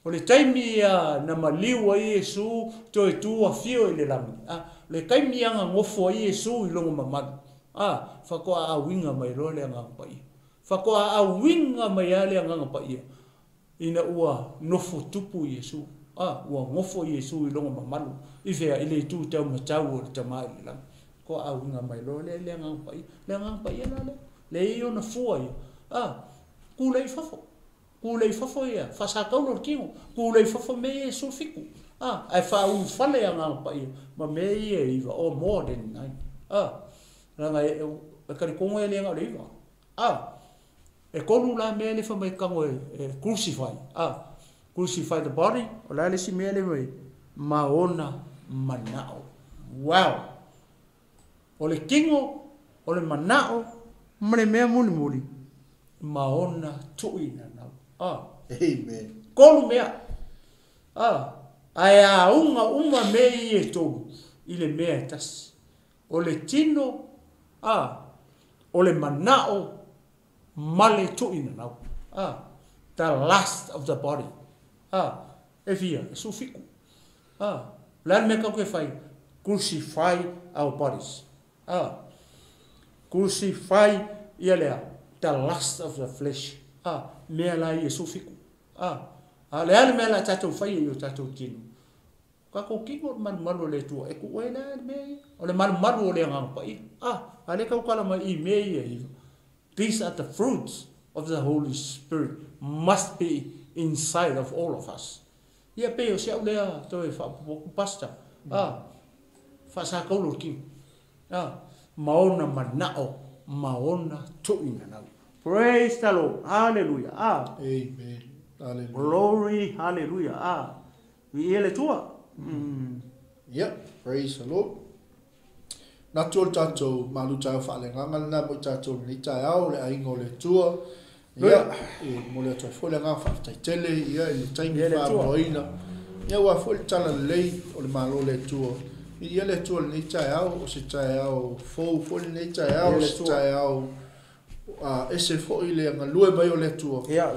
o le taimi ia na maliu ai Iesu toe tu afio i le lagi. A, o le taimi ia na nofo ai Iesu i lona mamalu. A, faatoa auiga mai loa le Agaga Paia. Faatoa auiga mai lava le Agaga Paia ina ua nofo tupu Iesu. A, ua nofo Iesu i lona mamalu i fea? I le itu taumatau o le Tama i le lagi. Faatoa auiga mai loa lea i le Agaga Paia. Le Agaga Paia la lea. Leai ona fua ia. A, tulei i fafo. Tulei i fafo ia, faasatauro le tino. Tulei i fafo mea ia e 17. A, ae faaulufale Agaga Paia ma mea ia e 9, or more than 9. A, leaga e, e talitonu e le na o le 9. A, e tolu la mea lea fai mai tago e crucify. A, crucify the body, o le a le isi mea lea fai mai? Ma ona manao. Wow! O le tino, o le manao, ma le mea mulimuli, ma ona tuuinanau. A.
Amen.
Tolu mea. A. Ae auga uma mea ia e tolu i le mea e tasi. O le tino, a, o le manao, ma le tuuinanau. A. The lust of the body. A. E fia? E 17. A. O le a le mea tatou te fai? Crucify our bodies. A. Crucify ia le a? The lust of the flesh. A. Mea la ia e 17. A. A o le a le mea o le a tatou faia i o tatou tino? Tatou kino o le malumalu o le Atua e tuu ai la le mea ia. O le malumalu o le Agaga Paia. A lea e tautala mai i mea ia e iva. These are the fruits of the Holy Spirit must be inside of all of us. Ia pei o si au lea toe faaopoopo atu Pastor. Faasataulu le kino. Ma ona manao ma ona tuuinanau. Praise the Lord. Hallelujah.
Amen. Hallelujah.
Glory, hallelujah. Viia le Atua.
Ia, praise the Lord. Natu o le tatou malu taeao faaleagaga lena mo i tatou i lenei taeao, le aiga o le Atua. Ia, e momoli atu ai foi le agaga faafetai tele ia i le taimi faamoaina. Ia aua foi le tala lelei o le Malo o le Atua. Viia le Atua i lenei taeao, o se taeao fou foi lenei taeao, o se taeao ese foi le galue mai o le Atua. Ia,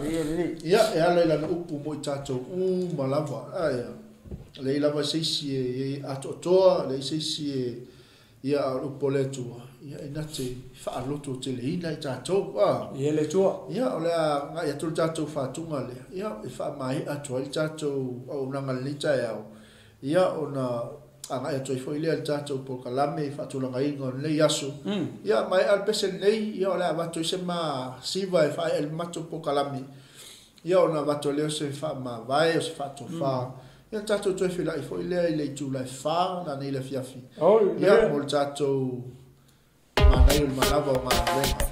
e ala i lana upu mo i tatou uma lava. Aia, leai lava se isi e atoatoa, leai se isi e, ia, a o le upu o le Atua, ia, e na te faalototeleina i tatou.
Ia le Atua.
Ia, o le a agai atu le tatou fatuga lea, ia, e faamaea atu ai le tatou auaunaga i lenei taeao, ia, ona agai atu ai foi lea i le tatou polokalame i faatulagaina o lenei aso. Ia, maea le pese lenei, ia, o le a avatu ai se masiva e faaea i le matou polokalame, ia, ona avatu ai lea o se faamavae, o se faatofa. Ia, tatou toe feiloai foi lea i le itula e 4 nanei le afiafi. Ia, mo le tatou manaia o le manava o galuega.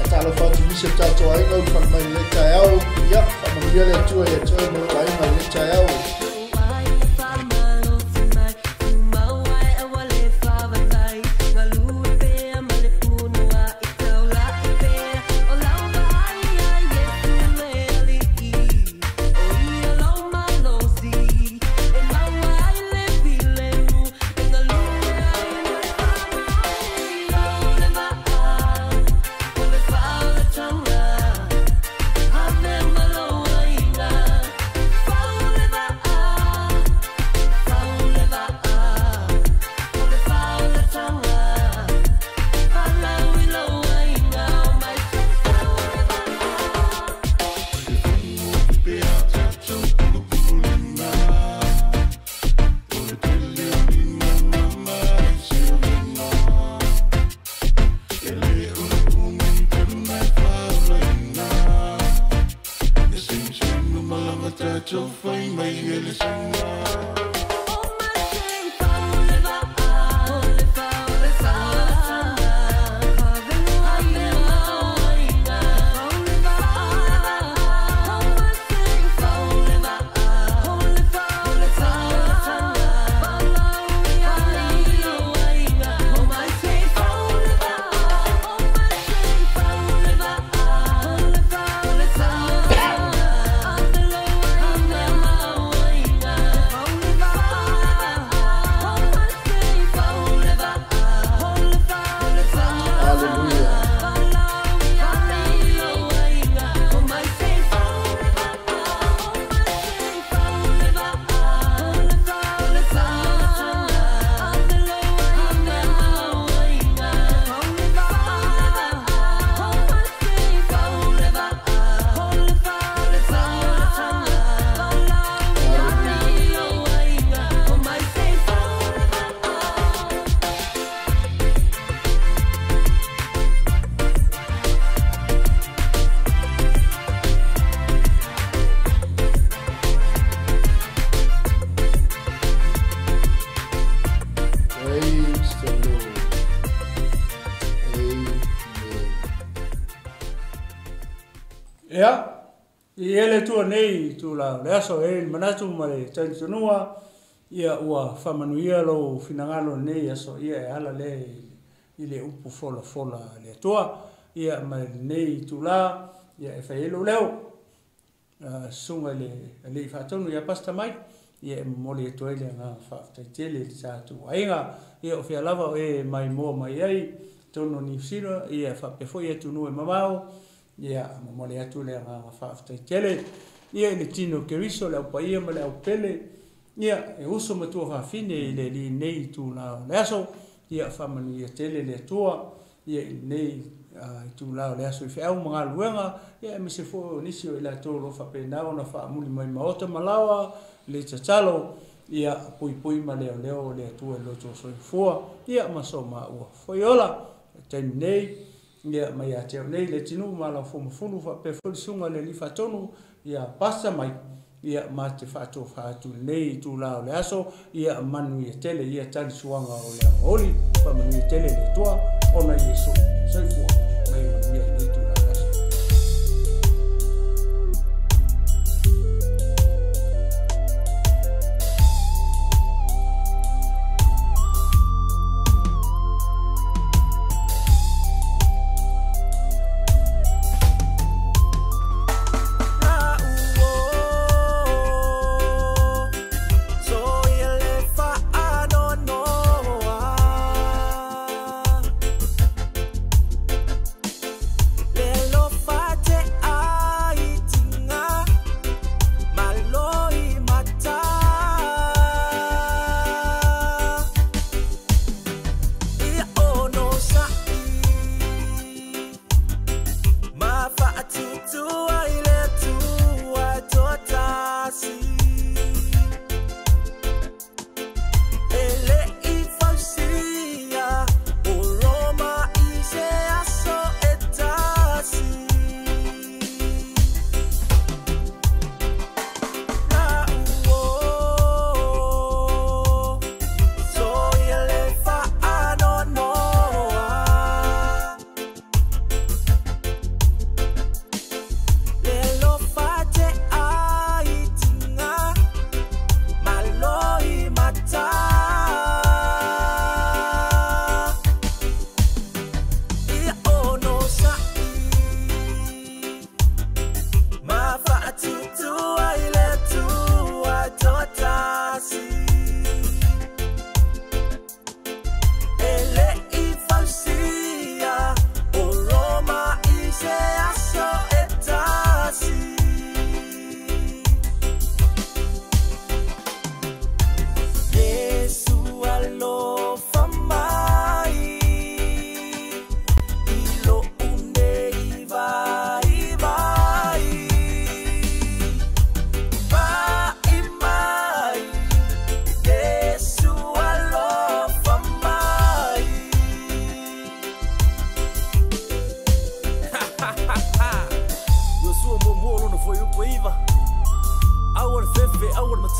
Talofa atu nisi o tatou aiga ua fale mai i lenei taeao. Ia, faamanuia le Atua ia te oe ma lou aiga i lenei taeao.
Ia, i le Atua nei itula o le aso e i ai le manatu ma le talitonuga, ia ua faamanuia lou finagalo i lenei aso, ia e ala lea i le upu folafola a le Atua. Ia ma lenei itula, ia e fai ai lou leo, susuga i le Alii Faatonu ia Pastor Mike, ia e momoli atu ai le agaga faafetai tele i le tatou aiga. Ia o fea lava o e maimoa mai ai i totonu o Niu Sila, ia faapea foi atunuu e mamao, ia momoli atu le agaga faafetai tele. Ia i le tino o Keriso, le au paia ma le au pele, ia e uso ma tuafafine i le Alii i lenei itula o le aso, ia faamanuia tele le Atua ia i lenei itula o le aso i feau ma galuega, ia aemaise foi o nisi o i latou o lo o faapena ona faamuli mai maota ma laoa le tatalo, ia puipui ma leoleo le Atua i lo outou soifua, ia ma so maua foi ola. I le taimi nei, ia ma ia te au nei le atunuu ma Alafomafulu faapea foi le susuga i le Alii Faatonu, ia Pastor Mike, ia ma te faatofa atu i lenei itula o le aso, ia manuia tele ia talisuaga o le aoauli, faamanuia tele le Atua ona Iesu soifua ma ia manuia i lenei itula o le aso.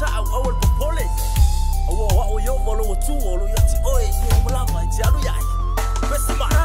Awal popole. Awa wa o yo valo tu o lo yati oe. Yo malama ti alu yai. Besima.